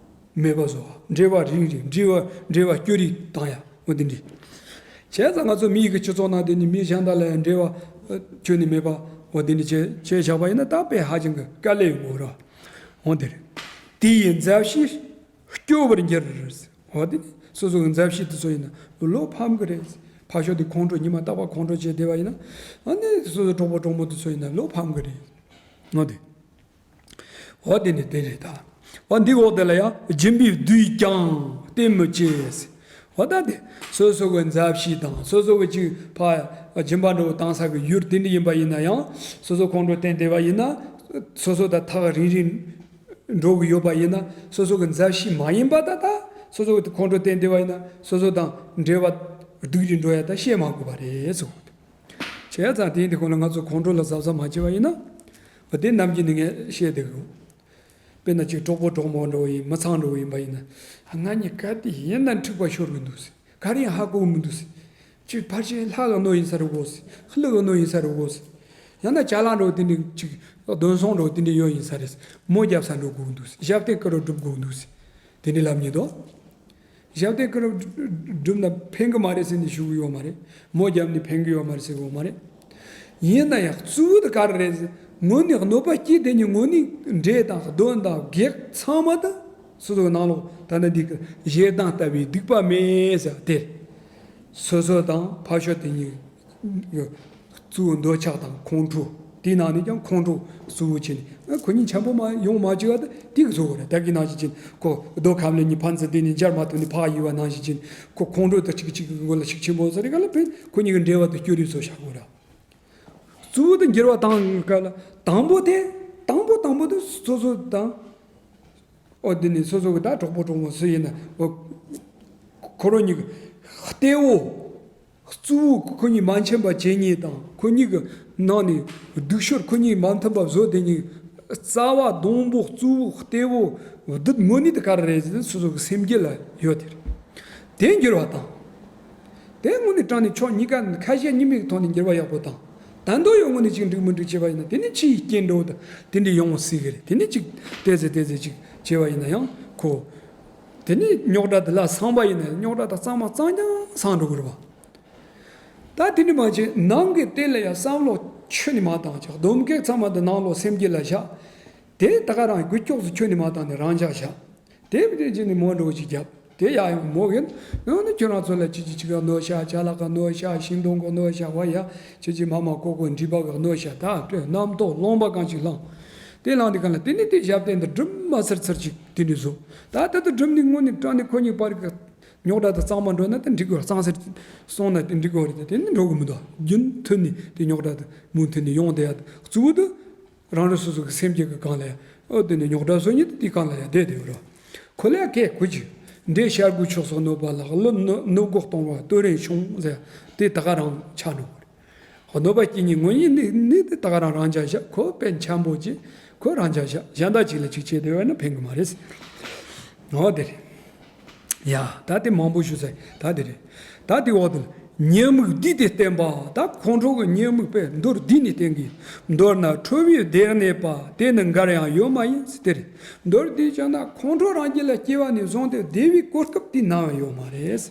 མེད་པ་བཟོ་བ། འབྲེལ་བ་རིང་རིང་། འབྲེལ་བ་འབྲེལ་བ་སྐྱོ་རིས་བཏང་ཡ། འོ་དེ་འདྲ། བྱས་ཙང་ང་ཚོ་མི་ཡི་གི་སྤྱི་ཚོགས་ནང་དེ་ནི་མི་གཞན་དག་ལ་ཡང་འབྲེལ་བ་ཁྱོན་ནས་མེད་པ། འོ་དེ་འདྲ་བྱས་བྱས་བཞག་པ་ཡིན་ན། ད་དཔེ་ཧ་ཅང་གི་དཀའ་ལས་ཡོང་གི་རེད་བ། འོ་དེ་རེད། དེ་ཡི་མཛའ་བཤེས་སྐྱོ་བར་འགྱུར། འོ་དེ་ནི་སོ་སོ་གི་མཛའ་བཤེས་དེ་ཚོ་ཡིན་ན་བློ་ཕམ་གི་རེད། ཕར་ཕྱོགས་དེ་ཁོང་ཁྲོ་ཉི་མ་རྟག་པར་ཁོང་ཁྲོ་བྱས་བསྡད་པ་ཡིན་ན། ཨ་ནི་སོ་སོ་གྲོགས་པོ་གྲོགས་མོ་དེ་ཚོ་ཡིན་ན་བློ་ཕམ་གི་རེད། འོ་དེ། འོ་དེ་ནི་དེ་རེད་ད། འོ་འདི་འོག་དེ་ལ་ཡང་སྦྱིན་པའི་བདུད་ཀྱང་བསྟེན་མི་བྱེད། འོ་ད་དེ་སོ་སོ་གི་མཛའ་བཤེས་དང་སོ་སོ་གི་ཅིག་ཕར་སྦྱིན་པ་འདྲ་བོ་བཏང་ས་གི་ཡུལ་དེ་འདྲ་ཡིན་པ་ཡིན་ན་ཡང་། སོ་སོ་ཁོང་ཁྲོ་བསྟེན་བསྡད་པ་ཡིན་ན། སོ་སོ་དང་ཐག་རིང་རིང་འགྲོ་གི་ཡོད་པ་ཡིན་ན། སོ་སོ་གི་མཛའ་བཤེས་མ་ཡིན་པ་ད་ད་སོ་སོ་གི་ཁོང་ཁྲོ་བསྟེན་བསྡད་པ་ཡིན་ན། སོ་སོ་དང་འབྲེལ་བ་སྡུག་རུ་འགྲོ་ཡ་ད་བཤད་མ་དགོས་པ་རེད་ཟེར། བྱས་ཙང་དེ་འདི་ཁོ་ན་ང་ཚོ་ཁོང་ཁྲོ་ལ་གཟབ་གཟབ་མ་བྱས་པ་ཡིན་ན། འོ་དེ་ནམ་རྒྱུན་ནས་ངས་བཤད་བསྡད་ཡོད། དཔེར་ན་ཅིག་གྲོགས་པོ་གྲོགས་མོ་འདྲ་བོ་ཡིན། མི་ཚང་འདྲ་བོ་ཡིན་པ་ཡིན་ན། ང་གཉིས་ག་དུས་ཡིན་ན་འཁྲིག་པ་ཤོར་གི་འདུག་ཟེར། ག་རེ་ཡང་ཧ་གོ་གི་མི་འདུག་ཟེར། ཅིག་ཕལ་ཆེར་ལྷ་གི་གནོད་ཡིན་ས་རེད་གོ་ཟེར། ཀླུ་གི་གནོད་ཡིན་ས་རེད་གོ་ཟེར། ཡང་ན་ཅ་ལག་འདྲ་བོ་དེ་འདྲའི་ཅིག་རྡུལ་ཚོན་འདྲ་བོ་དེ་འདྲའི་ཡོད་ཡིན་ས་རེད། མོ་རྒྱབ་ས་འགྲོ་དགོས་ཀྱི་འདུག་ཟེར། ཞབས་བརྟན་ཀུན་རོ་སྒྲུབ་དགོས་ཀྱི་འདུག་ཟེར། དེ་འདྲའི་ལབ་མཁན་འདུག་ཞབས་བརྟན་ཀུན་རོ་སྒྲུབ་ན་ཕན་གི་མ་རེད་ཟེར་ནས་ཞུ་གི་ཡོད་མ་རེད། མོ་རྒྱབ་ནས་ཕན་གི་ཡོད་མ་རེད་ཟེར་གི་ཡོད་མ་རེད། ཡིན་ན་ཡང་གཙོ་བོ་དེ་ག་རེ་རེད་ཟེར། དངོས་གནས་གནོད་པ་སྐྱེལ་དེ་ཉིད་དངོས་གནས་འདྲེ་དང་གདོན་དང་བགེགས་ཚང་མ་དེ་སོ་སོའི་ནང་ལོགས། ད་ནི་འདི་གི་ཞེ་སྡང་ལྟ་བུའི་སྡིག་པ་མེད་ཟེར་དེ། སོ་སོ་དང་ཕར་ཕྱོགས་དེ་གཉིས་གཙོ་བོ་འདོད་ཆགས་དང་ཁོང་ཁྲོ། དེའི་ནང་ནས་ཀྱང་ཁོང་ཁྲོ་གཙོ་བོ་བྱས་ནས། ཨ་ཁོ་གཉིས་འཆམ་པོ་མ་ཡོང་མ་བཅུག་པ་དེ་དེ་གི་བཟོ་དགོས་རེད། ད་གིན་ནང་བཞིན་བྱས་ནས་ཁོ་རྡོ་ཁབ་ལེན་གཉིས་ཕན་ཚུན་དེ་ནས་འབྱར་མ་ཐུབ་ནས་ཕར་གཡུག་པ་ནང་བཞིན་བྱས་ནས། ཁོ་ཁོང་ཁྲོ་དང་གཅིག་གཅིག་གི་མགོ་ལ་ཤུགས་ཆེན་པོ་ཟེར་ག་ལ་ཕན། ཁོ་གཉིས་ཀྱི་འབྲེལ་བ་དེ་སྐྱོ་རུ་བཟོ་བཞག་དགོས་རེད། གཙོ་བོ་དེ་འགྱུར་བ་བཏང་ག་ལ་དང་པོ་དེ། དང་པོ་དང་པོ་དེ་སོ་སོ་དང་། ཨོ་དེ་ནི་སོ་སོ་གི་ད་གྲོགས་པོ་གྲོགས་མོ་སུ་ཡིན་ན། ཨོ་ཁོ་རང་གཉིས་ཀྱི་གཏེ་བོ། གཙོ་བོ་ཁོ་གཉིས་མ་འཆམ་པ་བྱེད་མཁན་དང་། ཁོ་གཉིས་ཀྱི་ནང་ནས་སྡུག་ཤོས་ཁོ་གཉིས་མ་མཐུན་པ་བཟོ་དེ་གཉིས། རྩ་བ་སྡོང་པོ་གཙོ་བོ་གཏེ་བོ་བདུད་དངོས་གནས་དེ་ག་རེ་རེད་ཟེར་ན། སོ་སོ་གི་སེམས་རྒྱུད་ལ་ཡོད་དེ་རེད། དེ་འགྱུར་བ་དང་། དེ་དངོས་གནས་དྲང་གནས་ཕྱོགས་གཉིས་ཀ་ཁ་ཞེ་གཉིས་མེད་ཀྱི་ཐོག་ནས་འགྱུར་བ་ཡག་པོ་དང་། ད་འདོད་ཡོད་དངོས་གནས་ཅིག་འགྲིག་མི་འགྲིག་བྱས་པ་ཡིན་ན། དེ་ནི་ཕྱི་ཡི་རྐྱེན་འགྲོ་དང་དེ་འདྲ་ཡོང་སྲིད་གི་རེད། དེ་ནི་ཅིག་ཏོག་ཙམ་ཏོག་ཙམ་ཅིག་བྱས་པ་ཡིན་ན་ཡང་ཁོ། དེ་ནི་རྙོག་དྲ་དེ་ལ་སངས་པ་ཡིན་ན་རྙོག་དྲ་དེ་གཙང་མ་གཙང་རྐྱང་སངས་འགྲོ་གི་རེད་པ། ད་དེ་འདྲ་མ་བྱས་ནང་གི་དེ་ལ་ཡང་བསམ་བློ་ཁྱོན་ནས་མ་བཏང་ཅིག་སྡོམ་བགེགས་ཚང་མ་དེ་ནང་ལོགས་སེམས་རྒྱུད་ལ་བཞག་དེ་ད་ག་རང་རྒུད་སྐྱོགས་སུ་ཁྱོན་ནས་མ་བཏང་ནས་རང་འཇགས་བཞག་དེ་བས་དེ་བྱས་ནས་མོ་འདྲ་བོ་ཅིག་བརྒྱབ། དེ་ཡ་ཡང་མོ་གིས་ནང་ནས་ཁྱོད་རང་ཚོ་ལ་ཅི་ཅི་ཅི་ག་གནོད་ཤག་ཅ་ལག་ག་གནོད་ཤག་ཤིང་སྡོང་ག་གནོད་ཤག་ཧོ་ཡ། ཅི་ཅི་མ་མ་ཀོ་ཀོ་འདྲིས་པ་ག་གནོད་ཤག་ད་སྤྲོད་རྣམ་རྟོག་རློན་པ་གང་ཅིག་བསླངས། དེ་བསླངས་དུས་གང་ལ་དེ་ནི་དེ་ཞབས་བརྟན་དུ་སྒྲུབ་མ་ཚར་ཚར་ཅིག་དེ་འདྲ་བཟོ། ད་ད་དུ་སྒྲུབ་ནི་དངོས་གནས་དྲང་གནས་ཁོ་གཉིས་བར་གི་རྙོག་དྲ་དེ་གཙང་མ་འགྲོ་ན་དེ་འགྲིག་གི་རེད། གཙང་སེལ་སོང་ན་དེ་འགྲིག་གི་རེད། དེ་ནི་འགྲོ་གི་མི་འདུག་རྒྱུན་མཐུད་ནས་དེ་རྙོག་དྲ་དེ་མུ་མཐུད་ནས་ཡོང་བསྡད་ཡ་དེ་གཙོ་བོ་དེ། རང་རང་སོ་སོ་གི་སེམས་རྒྱུད་ཀྱི་སྒང་ལ་ ཨོ་དེ་ནི་རྙོག་དྲ་བཟོ་མཁན་དེ་དེའི་སྒང་ལ་ཡང་བསྡད་བསྡད་ཡོད་རེད། ཁོ་ལ་ཡང་སྐད་གོ་གི། འདྲེ་ཤར་དགུ་ཕྱོགས་སུ་གནོད་པ་ལ། ཀླུ་ནུབ་སྒོ་སྟོང་བ་སྟོད་རིང་ཕྱུང་ཟེར་དེ་ད་ག་རང་ཆགས་འགྲོ་གི་རེད། གནོད་པ་སྐྱེལ་མཁན་དངོས་གནས་ནི་ནི་དེ་ད་ག་རང་རང་འཇགས་བཞག་ཁོ་དཔེ་འཆམ་པོ་ཅིག་ཁོ་རང་འཇགས་བཞག་གཞན་དག་ཅིག་ལ་ཅིག་བྱས་བསྡད་པ་ན་ཕན་གི་མ་རེད། ཨོ་དེ་རེད། ཡ། ད་དེ་མང་པོ་ཞུ་ས་ད་དེ་རེད། ད་དེ་འོག་ཏུ་ཉེས་དམིགས་བསྡུས་ཏེ་བསྟན་པ། ད་ཁོང་ཁྲོ་གི་ཉེས་དམིགས་དཔེ་མདོར་བསྡུས་ནས་བསྟན་གི། མདོར་ན་ཁྲོ་བའི་སྡེར་གནས་པ། དེ་ནི་འགར་ཡང་ཡོད་མ་ཡིན་ཟེར་དེ་རེད། མདོར་བསྡུས་བྱས་ན་ཁོང་ཁྲོ་རང་རྒྱུད་ལ་སྐྱེ་བ་ནས་བཟུང་སྟེ་བདེ་བའི་གོ་སྐབས་དེ་ནམ་ཡང་ཡོད་མ་རེད།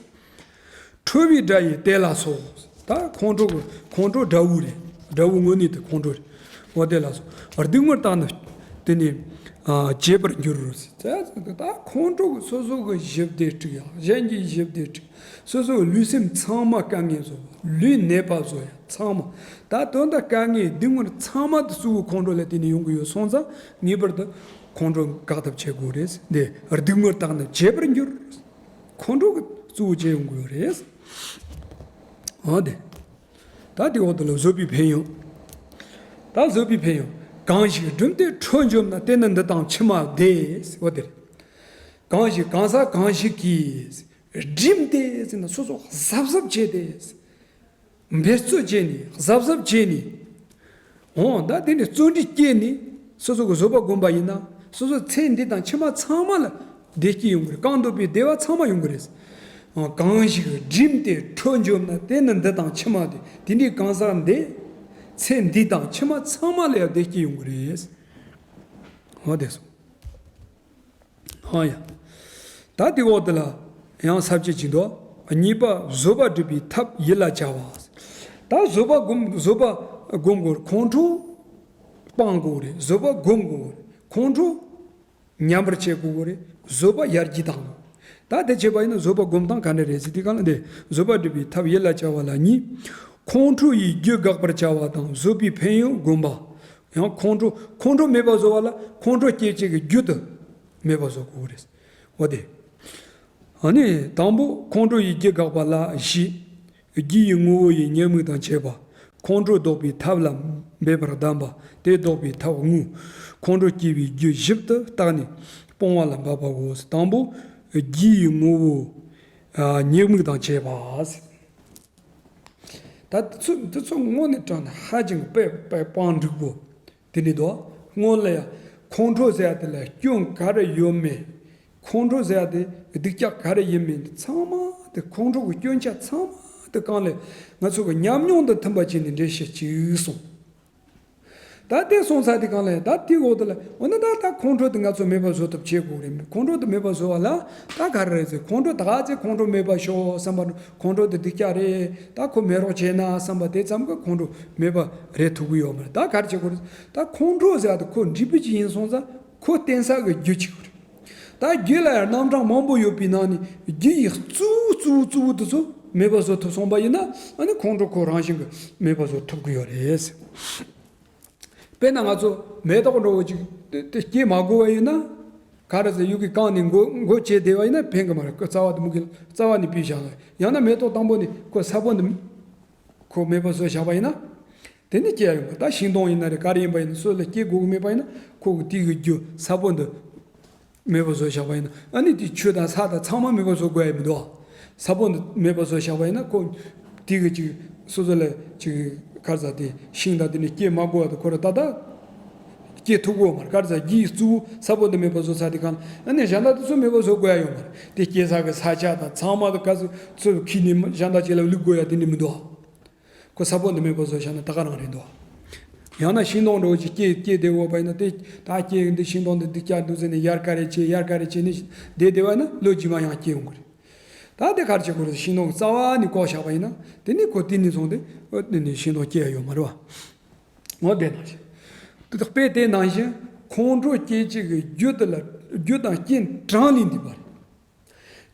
ཁྲོ་བའི་དགྲ་ཡི་དེ་ལ་སོགས། ད་ཁོང་ཁྲོ་གི་ཁོང་ཁྲོ་དགྲ་བོ་རེད། དགྲ་བོ་དངོས་གནས་དེ་ཁོང་ཁྲོ་རེད། འོ་དེ་ལ་སོགས། སྡུག་བསྔལ་དག་ནི་དེ་ནི་ཨ་བྱེད་པར་འགྱུར་རོ་ཟེར། ད་ཁོང་ཁྲོ་གི་སོ་སོ་གི་གཞི་བདེ་དྲུག་ཡང་གཞན་གྱི་གཞི་བདེ་དྲུག་སོ་སོ་གི་ལུས་སེམས་ཚང་མ་དཀའ་ངལ་བཟོ། ལུས་ནད་པ་བཟོ་ཡ་ཚང་མ། ད་དོན་དག་དཀའ་ངལ་སྡུག་བསྔལ་ཚང་མ་དེ་གཙོ་བོ་ཁོང་ཁྲོ་ལ་བརྟེན་ནས་ཡོང་གི་ཡོད་སོང་ཙང་ངེས་པར་དུ་ཁོང་ཁྲོ་བཀག་ཐབས་བྱེད་དགོས་རེད། འདི་སྡུག་བསྔལ་དག་ནི་བྱེད་པར་འགྱུར། ཁོང་ཁྲོ་གི་གཙོ་བོ་བྱེད་ཡོང་གི་ཡོད་རེད། འོ་དེ། ད་དེ་འོག་ཏུ་ལ་བཟོད་པའི་ཕན་ཡོན། ད་བཟོད་པའི་ཕན་ཡོན། གང་ཞིག་བསྒྲིམས་ཏེ་ཁྲོ་འཇོམས་ན། དེ་ནི་འདི་དང་ཕྱི་མ་བདེ། འོ་དེ་རེད། གང་ཞིག་གང་ཟག་གང་ཞིག་གིས་བསྒྲིམས་ཏེ་ཟེར་ན་སོ་སོ་གཟབ་གཟབ་བྱས་ཏེ། འབད་རྩོལ་བྱས་ནས་གཟབ་གཟབ་བྱས་ནས། འོང་ད་དེ་ནས་བརྩོན་འགྲུས་བསྐྱེད་ནས་སོ་སོ་གི་བཟོད་པ་བསྒོམས་པ་ཡིན་ན་སོ་སོ་ཚེ་འདི་དང་ཕྱི་མ་ཚང་མ་ལ་བདེ་སྐྱིད་ཡོང་གི་རེད། གང་འདོད་པའི་བདེ་བ་ཚང་མ་ཡོང་གི་རེད། འོང་གང་ཞིག་བསྒྲིམས་ཏེ་ཁྲོ་འཇོམས་ན། དེ་ནི་འདི་དང་ཕྱི་མ་བདེ། དེ་འདྲའི་གང་ཟག་འདི་ཚེ་འདི་དང་ཕྱི་མ་ཚང་མ་ལ་ཡང་བདེ་སྐྱིད་ཡོང་གི་རེད། འོ་དེ་སོང་། ཧང་ཡ། ད་དེ་འོག་དེ་ལ་ཡང་ས་བཅད་ཅིག་འདུག་གཉིས་པ་བཟོད་པ་སྒྲུབ་པའི་ཐབས་ཡིད་ལ་བྱ་བ། ད་བཟོད་པ་སྒོམ་བཟོད་པ་སྒོམ་དགོས། ཁོང་ཁྲོ་སྤང་དགོས་རེད། བཟོད་པ་སྒོམ་དགོས་རེད། ཁོང་ཁྲོ་ཉམས་པར་བྱེད་དགོས་རེད། བཟོད་པ་ཡར་རྒྱས་བཏང་དགོས། ད་དེ་བྱས་པ་ཡིན་ན་བཟོད་པ་སྒོམ་སྟངས་ག་འདྲ་རེད་ཟེར་དུས་གང་ལ་འདི་བཟོད་པ་སྒྲུབ་པའི་ཐབས་ཡིད་ལ་བྱ་བ་ལ་གཉིས། ཁོང་ཁྲོ་ཡི་རྒྱུ་དགག་པར་བྱ་བ་དང་བཟོད་པའི་ཕན་ཡོན་སྒོམ་པ། ཡང་ཁོང་ཁྲོ་ཁོང་ཁྲོ་མེད་པ་བཟོ་བ་ལ་ཁོང་ཁྲོ་སྐྱེད་བྱེད་ཀྱི་རྒྱུ་དེ་མེད་པ་བཟོ་དགོས་རེད། འོ་དེ། ཨ་ནི་དང་པོ་ཁོང་ཁྲོ་ཡི་རྒྱུ་དགག་པ་ལ་བཞི། རྒྱུ་ཡི་ངོ་བོ་ཡི་ཉེས་དམིགས་དང་བཅས་པ། ཁོང་ཁྲོ་ལྡོག་པའི་ཐབས་ལ་འབད་པར་གདམས་པ། དེ་ལྡོག་པའི་ཐབས་དངོས། ཁོང་ཁྲོ་སྐྱེ་བའི་རྒྱུ་ཞིབ་ཏུ་བརྟགས་ནས་སྤོང་བ་ལ་འབད་པའོ། དང་པོ་རྒྱུ་ཡི་ངོ་བོ་ཉེས་དམིགས་དང་བཅས་པ། ད་འདི་ཚོ་འདི་ཚོ་དངོས་གནས་དྲང་ནས་ཧ་ཅང་དཔེ་དཔེ་སྤང་འགྲིག་པོ་དེ་ནི་དོ། སྔོན་ལ་ཡང་ཁོང་ཁྲོ་ཟེར་ཡ་དེ་ལ་སྐྱོན་ག་རེ་ཡོད་མེད། ཁོང་ཁྲོ་ཟེར་ཡ་དེ་སྡུག་ཅག་ག་རེ་ཡིན་མིན་ཚང་མ་དེ་ཁོང་ཁྲོ་གི་སྐྱོན་ཆ་ཚང་མ་དེ་གང་ལས་ང་ཚོ་གི་ཉམས་མྱོང་དང་མཐུན་པ་བྱས་ནས་འགྲེལ་བཤད་བྱས་སོང་། ད་དེ་སོང་ཚར་དེ་གང་ལས་ད་དེའི་འོག་ཏུ་ལ་འོ་ན་ད་ད་ཁོང་ཁྲོ་དེ་ང་ཚོ་མེད་པ་བཟོ་ཐབས་བྱེད་དགོས་རེད། ཁོང་ཁྲོ་དེ་མེད་པ་བཟོ་བ་ལ་ད་ག་རེ་རེད་ཟེར། ཁོང་ཁྲོ་ད་ག་ཚེ་ཁོང་ཁྲོ་མེད་པ་ཤོག་བསམ་པ། ཁོང་ཁྲོ་དེ་སྡུག་ཅག་རེད། ད་ཁོ་མེད་རོགས་བྱས་ན་བསམ་པ་དེ་ཙམ་གྱིས་ཁོང་ཁྲོ་མེད་པ་རེད་ཐུབ་ཀྱི་ཡོད་མ་རེད། ད་ག་རེ་བྱེད་དགོས་རེད། ད་ཁོང་ཁྲོ་ཟེར་བ་དེ་ཁོ་འབྲས་བུ་ཅིག་ཡིན་སོང་ཙང་ཁོ་བརྟེན་ས་གི་རྒྱུ་གཅིག་རེད། ད་རྒྱུ་ལ་ཡང་རྣམ་གྲངས་མང་པོ་ཡོད་པའི་ནང་ནས་རྒྱུ་ཡི་གཙོ་བོ་གཙོ་བོ་གཙོ་བོ་དེ་ཚོ་མེད་པ་བཟོ་ཐུབ་སོང་པ་ཡིན་ན་ཨ་ནི་ཁོང་ཁྲོ་ཁོ་རང་བཞིན་གྱིས་མེད་པ་བཟོ་ཐུབ་ཀྱི་ཡོད་རེད། དཔེར་ན་ང་ཚོ་མེ་ཏོག་འདྲ་བོ་ཅིག་དེ་དེ་སྐྱེ་མ་དགོས་པ་ཡིན་ན། ག་རེ་ཟེར་ཡུག་གི་གང་ནས་མགོ་མགོ་བཅད་བསྡད་པ་ཡིན་ན་ཕན་གི་མ་རེད། ཁོ་རྩ་བ་དེ་མུ་གེ་རྩ་བ་ནས་ཕུད་བཞག་ཡང་ན་མེ་ཏོག་དང་པོ་ནས་ཁོ་ས་བོན་དེ་ཁོ་མེད་པ་བཟོས་བཞག་པ་ཡིན་ན། དེ་ནས་སྐྱེ་ཡ་ཡོང་གི། ད་ཤིང་སྡོང་ཡིན་ན་རེད། ག་རེ་ཡིན་པ་ཡིན་ན་སོ་ལ་སྐྱེ་དགོས་གི་མེད་པ་ཡིན་ན་ཁོ་གི་དེ་གི་རྒྱུ་ས་བོན་དེ་མེད་པ་བཟོས་བཞག་པ་ཡིན་ན། ཨ་ནི་དེ་ཆུ་དང་ས་དང་ཚང་མ་མེད་པ་བཟོ་དགོས་ཡ་མི་འདུག་ས་བོན་དེ་མེད་པ་བཟོས་བཞག་པ་ཡིན་ན་ཁོ་དེ་གི་ཅིག་སོ་སོ་ལ་ཅིག་ག་རེ་ཟེར་དེ་ཤིང་དང་དེ་ནས་སྐྱེ་མ་དགོས་པ་དེ་ཁོ་ར་ད་ལྟ་སྐྱེ་ཐུབ་ཀྱི་ཡོད་མ་རེད། ག་རེ་ཟེར་རྒྱུ་ཡི་གཙོ་བོ་ས་བོན་དེ་མེད་པ་བཟོ་ཚར་དེ་གང་ཨ་ནི་གཞན་དག་དེ་ཚོ་མེད་པ་བཟོ་དགོས་ཡ་ཡོད་མ་རེད། དེ་སྐྱེ་ས་གི་ས་ཆ་དང་ཚང་མ་དེ་ག་ཚོད་ཚོད་ཁྱེར་ནས་གཞན་དག་ཅིག་ལ་བླུག་དགོས་ཡ་དེ་འདྲ་མི་འདུག་ཁོ་ས་བོན་དེ་མེད་པ་བཟོ་བཞག་ན་ད་ག་རང་རེད་འདུག་ཡང་ན་ཤིང་སྡོང་འདྲ་བོ་ཅིག་སྐྱེ་སྐྱེ་བསྡད་ཡོད་པ་ཡིན་ན་དེ་ད་སྐྱེ་འདི་ཤིང་སྡོང་འདི་འདི་སྐྱ་འདུག་ཟེར་ནས་ཡར་ག་རེ་བྱས་ཡར་ག་རེ་བྱས་ནས་བསྡད་བསྡད་པ་ཡིན་ན་ལོ་རྗེས་མ་ཡང་སྐྱེ་ཡོང་གི་རེད། ད་དེ་ག་རེ་བྱེད་དགོས་རེད། ཤིང་སྡོང་གི་རྩ་བ་ནས་བཀོག་བཞག་པ་ཡིན་ན་དེ་ནས་ཁོ་དེ་ནས་བཟུང་སྟེ་འོ་དེ་ནས་ཤིང་སྡོང་སྐྱེ་ཡ་ཡོད་མ་རེད་བ། འོ་དེ་ནང་བཞིན། དེ་དག་དཔེ་དེ་ནང་བཞིན་ཁོང་ཁྲོ་སྐྱེད་བྱེད་ཀྱི་རྒྱུ་དེ་ལ་རྒྱུ་དང་རྐྱེན་གྲངས་ལས་འདས་པ་རེད།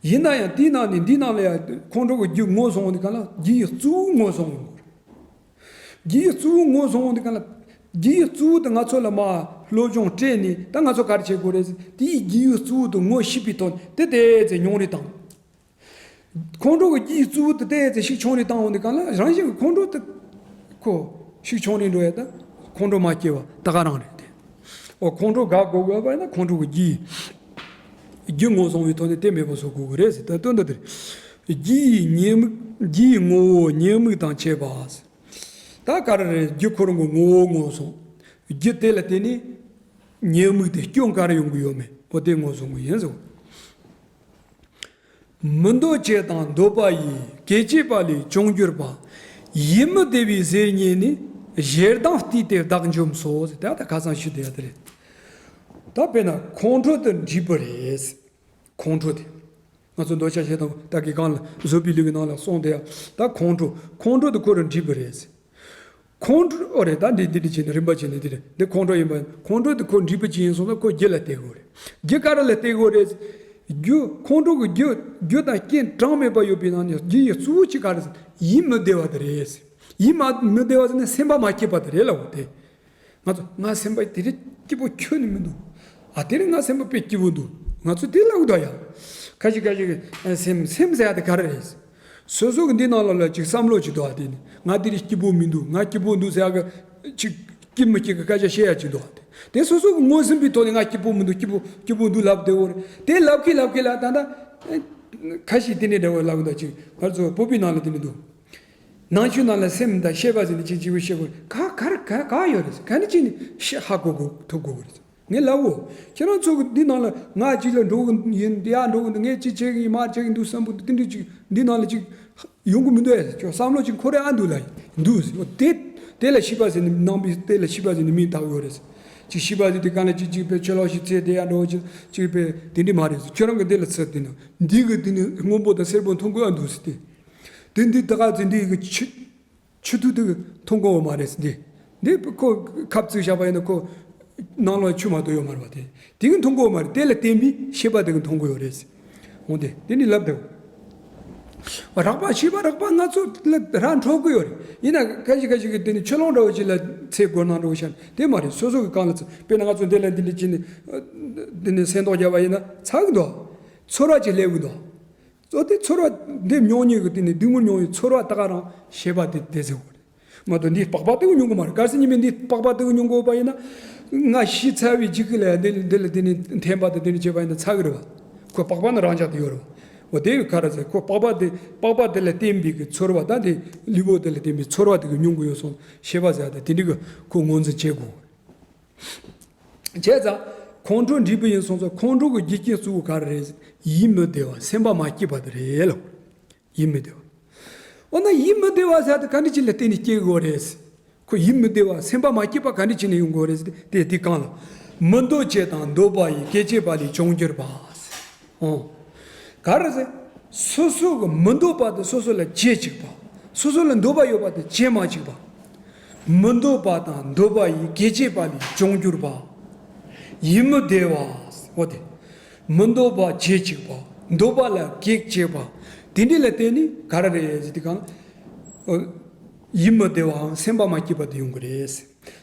ཡིན་ན་ཡང་དེའི་ནང་ནས་འདིའི་ནང་ལ་ཡང་ཁོང་ཁྲོ་གི་རྒྱུ་ངོས་བཟུང་བ་འདི་གང་ལ་རྒྱུ་ཡི་གཙོ་བོ་ངོས་བཟུང་ཡོང་དགོས་རེད། རྒྱུ་ཡི་གཙོ་བོ་ངོས་བཟུང་བ་འདི་གང་ལ་རྒྱུ་ཡི་གཙོ་བོ་དེ་ང་ཚོ་ལ་མ་སློབ་སྦྱོང་སྤྲད་ནས་ད་ང་ཚོ་ག་རེ་བྱེད་དགོས་རེད་ཟེར་དེའི་རྒྱུ་ཡི་གཙོ་བོ་དེ་ངོ་ཤེས་པའི་ཐོག་ནས་དེ་དེ་ཚེ་མྱོང་རེ་དང་། ཁོང་ཁྲོ་གི་རྒྱུ་ཡི་གཙོ་བོ་དེ་དེ་ཚེ་ཤུགས་ཆུང་རེ་བཏང་བ་འདི་གང་ལ་རང་བཞིན་གྱི་ཁོང་ཁྲོ་དེ་ཁོ་ཤུགས་ཆུང་རེ་འགྲོ་ཡ་ད་ཁོང་ཁྲོ་མ་སྐྱེ་བ་ད་ག་རང་རེད་དེ། ཁོང་ཁྲོ་དགག་དགོས་དགོས་པ་ཡིན་ན་ཁོང་ཁྲོ་གི་རྒྱུ་རྒྱུ་ངོས་བཟུང་བའི་ཐོག་ནས་དེ་མེད་པ་བཟོ་དགོས་ཀྱི་རེད་ཟེར། ད་དོན་དག་དེ་རེད། རྒྱུ་ཡི་ཉེས་དམིགས། རྒྱུ་ཡི་ངོ་བོ་ཉེས་དམིགས་དང་བཅས་པ། ད་ག་རེ་རེད། རྒྱུ་ཁོ་རང་གི་ངོ་བོ་ངོས་བཟུང་། རྒྱུ་དེ་ལ་བརྟེན་ནས་ཉེས་དམིགས་དེ་སྐྱོན་ག་རེ་ཡོང་གི་ཡོད་མེད་འོ་དེ་ངོས་བཟུང་གི་ཡིན་ཟེར། མི་འདོད་བྱེད་དང་འདོད་པ་ཡིས། གེགས་བྱེད་པ་ལས་བྱུང་གྱུར་པ། ཡིད་མི་བདེ་བའི་ཟས་རྙེད་ནས། ཞེ་སྡང་བརྟུལ་ཏེ་བདག་འཇོམས་སོ། ད་ལྟ་ཁ་སང་ཞུས་བསྡད་ཡ་དེ་རེད། ད་དཔེར་ན་ཁོང་ཁྲོ་དེ་འདྲིས་པ་རེད། ཁོང་ཁྲོ་དེ། ང་ཚོ་འདོད་ཆགས་ཞེ་སྡང་ད་གི་གང་ལ་བཟོད་པའི་ལུགས་ཀྱི་ནང་ལ་གསུངས་བསྡད་ཡ། ད་ཁོང་ཁྲོ་ཁོང་ཁྲོ་དེ་ཁོ་རང་འདྲིས་པ་རེད། ཁོང་ཁྲོ་ཨོ་རེད། ད་འདི་འདི་འདི་བྱས་ནས་རིམ་པ་བྱས་ནས་འདི་རེད། འདི་ཁོང་ཁྲོ་ཡིན་པ། ཁོང་ཁྲོ་དེ་ཁོ་འདྲིས་པ་ཅིག་ཡིན་སོང་ན་ཁོ་རྒྱུ་ལ་བལྟ་དགོས་རེད། རྒྱུ་ག་རེ་ལ་བལྟ་དགོས་རེད། རྒྱུ་ཁོང་ཁྲོ་གི་རྒྱུ་རྒྱུ་དང་རྐྱེན་གྲངས་མེད་པ་ཡོད་པའི་ནང་ནས་རྒྱུ་ཡི་གཙོ་བོ་གཅིག་ག་རེ་ཟེར། ཡིད་མི་བདེ་བ་དེ་རེད། ཡིད་མ་མི་བདེ་བ་ཟེར་ན་སེམས་པ་མ་སྐྱིད་པ་དེ་རེད་ལབ་དགོས་ཏེ། ང་ཚོ་ང་སེམས་པ་དེ་རིང་སྐྱིད་པོ་ཁྱོན་ནས་མི་འདུག་ཨ་དེ་རིང་ང་སེམས་པ་དཔེ་སྐྱིད་པོ་འདུག་ང་ཚོ་དེ་ལབ་དགོས་ཡ། ཁ་ཅིག་ཁ་ཅིག་གིས་སེམས་སེམས་ཟེར་ཡ་དེ་ག་རེ་རེད། སོ་སོ་གི་འདི་ནང་ལ་ལ་ཅིག་བསམ་བློ་ཅིག་འདུག་ཨ། དེ་ནི་ང་དེ་རིང་སྐྱིད་པོ་མི་འདུག་ང་སྐྱིད་པོ་འདུག་ཟེར་ཡ་གི་ཅིག་སྐྱིད་མི་སྐྱིད་གི་སྐད་ཆ་བཤད་ཡ་ཅིག་འདུག་ཨ། དེ་སོ་སོ་གི་ངོས་ཟིན་པའི་ཐོག་ནས་ང་སྐྱིད་པོ་མི་འདུག་སྐྱིད་པོ་སྐྱིད་པོ་འདུག་ལབ་བསྡད་ཡོད་རེད། དེ་ལབ་གི་ལབ་གི་ལ་ད་ལྟ་ཁ་ཤས་དེ་ནས་འདྲ་བོ་ལབ་གི་འདུག་ཅིག་ང་ཚོ་བོད་པའི་ནང་ལ་དེ་ནི་འདུག་ནང་ཆོས་ནང་ལ་སེམས་དང་ཤེས་པ་ཟེར་ནས་ཅིག་ཅིག་བཤད་དགོས་ག་ག་ག་ག་ཡོད་རེད། ག་ནས་ཅིག་ནས་ཤེས་ཧ་གོ་གོ་ཐུབ་གོ་གི་རེད། ངས་ལབ་འོ། ཁྱེད་རང་ཚོ་གི་འདི་ནང་ལ་ང་ཅིག་ལ་འགྲོ་གི་ཡིན། ཡར་འགྲོ་གི་འདུག་ངས་ཅིག་བྱེད་གི་ཡིན། མར་བྱེད་གི་འདུག་བསམ་པོ་འདི་འདྲ་ཅིག་འདི་ནང་ལ་ཅིག་ཡོང་གི་མི་འདུག་ཨེ། ཁྱོད་བསམ་བློ་ཅིག་འཁོར་རེ་ཨ་འདུག་ལ་འདུག་ཟེར། དེ་དེ་ལ་ཤེས་པ་ཟེར་ནས་ནང་པའི་དེ་ལ་ཤེས་པ་ཟེར་ནས་མིང་བཏགས་ཡོད་རེད། ཅིག་ཤེས་པ་ཟེར་དེ་གང་ལ་ཅིག་ཅིག་པའི་ཆོས་ལོག་ཞིག་ཚེ་དེ་ཡར་འགྲོ་ཅིག་ཅིག་པའི་དེ་འདྲ་མ་རེད་ཟེར། ཁྱོད་རང་གི་འདི་ལ་ཚུར་དེ་ནང་འདི་གི་དེ་ནི་སྔོན་པོ་དང་སེར་པོ་མཐོང་གི་ཨ་འདུག་ཟེར་ཏེ། དེ་འདི་ད་ག་ཚོད་འདི་གི་ཆུ་ཆུ་ཐིགས་དེ་གི་མཐོང་གོ་བ་མ་རེད་ཟེར་ཏེ། འདི་ཁོ་ཁབ་བཙུགས་བཞག་པ་ཡིན་ན་ཁོ་ནང་ལོགས་ཆུ་མ་གཏོགས་ཡོད་མ་རེད་པ། དེ་དེ་གི་མཐོང་གོ་བ་མ་རེད། དེ་ལ་བརྟེན་པའི་ཤེས་པ་དེ་གི་མཐོང་གོ་ཡོད་རེད་ཟེར། འོང་དེ་དེ་ནི་ལབ་དགོས། རགས་པ་ཤེས་པ་རགས་པ་ང་ཚོ་ལ་ར་འཕྲོད་གི་ཡོད་རེད། ཡིན་ན་ཁ་ཤས་ཁ་ཤས་ཀྱིས་དེ་ནི་ཆུ་ཀླུང་འདྲ་བོ་ཅིག་ལ་ཚེ་སྒོར་ནང་འགྲོ་བཤད་དེ་མ་རེད། སོ་སོ་གི་གང་ལ་ཚུད། དཔེར་ན་ང་ཚོ་འདི་ལ་འདི་འདྲ་ཅིག་ནི་འདི་ནི་སེམས་ཐོག་བརྒྱབ་པ་ཡིན་ན་ཚ་གི་འདུག་ཚོར་བ་ཅིག་སླེབས་གི་འདུག་གཙོ་དེ་ཚོར་བ་འདི་མྱོང་ཉིད་ཀྱི་དེ་ནི་སྡུག་བསྔལ་མྱོང་བའི་ཚོར་བ་ད་ག་རང་ཤེས་པ་དེ་དེ་ཟེར་བ་རེད། མ་གཏོགས་འདིའི་པགས་པ་དེ་གི་མྱོང་གི་མ་རེད། གལ་སྲིད་ཉི་མས་འདིའི་པགས་པ་དེ་གི་མྱོང་དགོས་པ་ཡིན་ན། ང་ཤི་ཚར་བའི་རྗེས་ཀྱི་ལ་འདི་འདི་ལ་དེ་ནི་འཐེན་པ་དང་དེ་ནི་བྱེད་པ་ཡིན་ན་ཚ་གི་རེད་བ། ཁོ་པགས་པ་ནི་རང་འཇགས་དུ་ཡོད་རེད་བ། འོ་དེ་ག་རེ་ཟེར། ཁོ་པགས་པ་དེ་པགས་པ་དེ་ལ་བརྟེན་པའི་གི་ཚོར་བ་དང་དེ་ལུས་པོ་དེ་ལ་བརྟེན་པའི་ཚོར་བ་དེ་གི་མྱོང་གི་ཡོད་སོང་ཤེས་པ་ཟེར་ཡ་དེ་དེ་འདྲ་གི་ཁོ་ངོས་འཛིན་བྱེད་དགོས། བྱས་ཙང་ཁོང་ཁྲོ་འདྲིས་པ་ཡིན་སོང་ཙང་ཁོང་ཁྲོ་གི་རྒྱུ་རྐྱེན་གཙོ་བོ་ག་རེ་རེད། ཡིད་མི་བདེ་བ་སེམས་པ་མ་སྐྱིད་པ་དེ་རེད་ལོ། ཡིད་མི་བདེ་བ། འོ་ན་ཡིད་མི་བདེ་བ་ཟེར་དེ་ག་འདྲ་ཅིག་ལ་བརྟེན་ནས་སྐྱེ་དགོས་རེད། ཁོ་ཡིད་མི་བདེ་བ་སེམས་པ་མ་སྐྱིད་པ་ག་འདྲ་ཅིག་ནས་ཡོང་དགོས་རེད་ཟེར་དེ་དེ་གང་ལ། མི་འདོད་བྱེད་དང་འདོད་པ་ཡིས་གེགས་བྱེད་པ་ལས་བྱུང་གྱུར་པ། ཨོ། ག་རེ་ཟེར། སོ་སོ་གི་མི་འདོད་པ་དེ་སོ་སོ་ལ་བྱེད་བཅུག་པ། སོ་སོ་ལ་འདོད་པ་ཡོད་པ་དེ་བྱེད་མ་བཅུག་པ། མི་འདོད་པ་དང་འདོད་པ་ཡིས་གེགས་བྱེད་པ་ལས་བྱུང་གྱུར་པ། ཡིད་མི་བདེ་བ། འོ་དེ། མི་འདོད་པ་བྱེད་བཅུག་པ། འདོད་པ་ལ་གེགས་བྱེད་པ། དེ་འདྲ་ལ་བརྟེན་ནས་ག་རེ་རེད་ཟེར་དུས་གང་། ཡིད་མི་བདེ་བའམ་སེམས་པ་མ་སྐྱིད་པ་དེ་ཡོང་གི་རེད།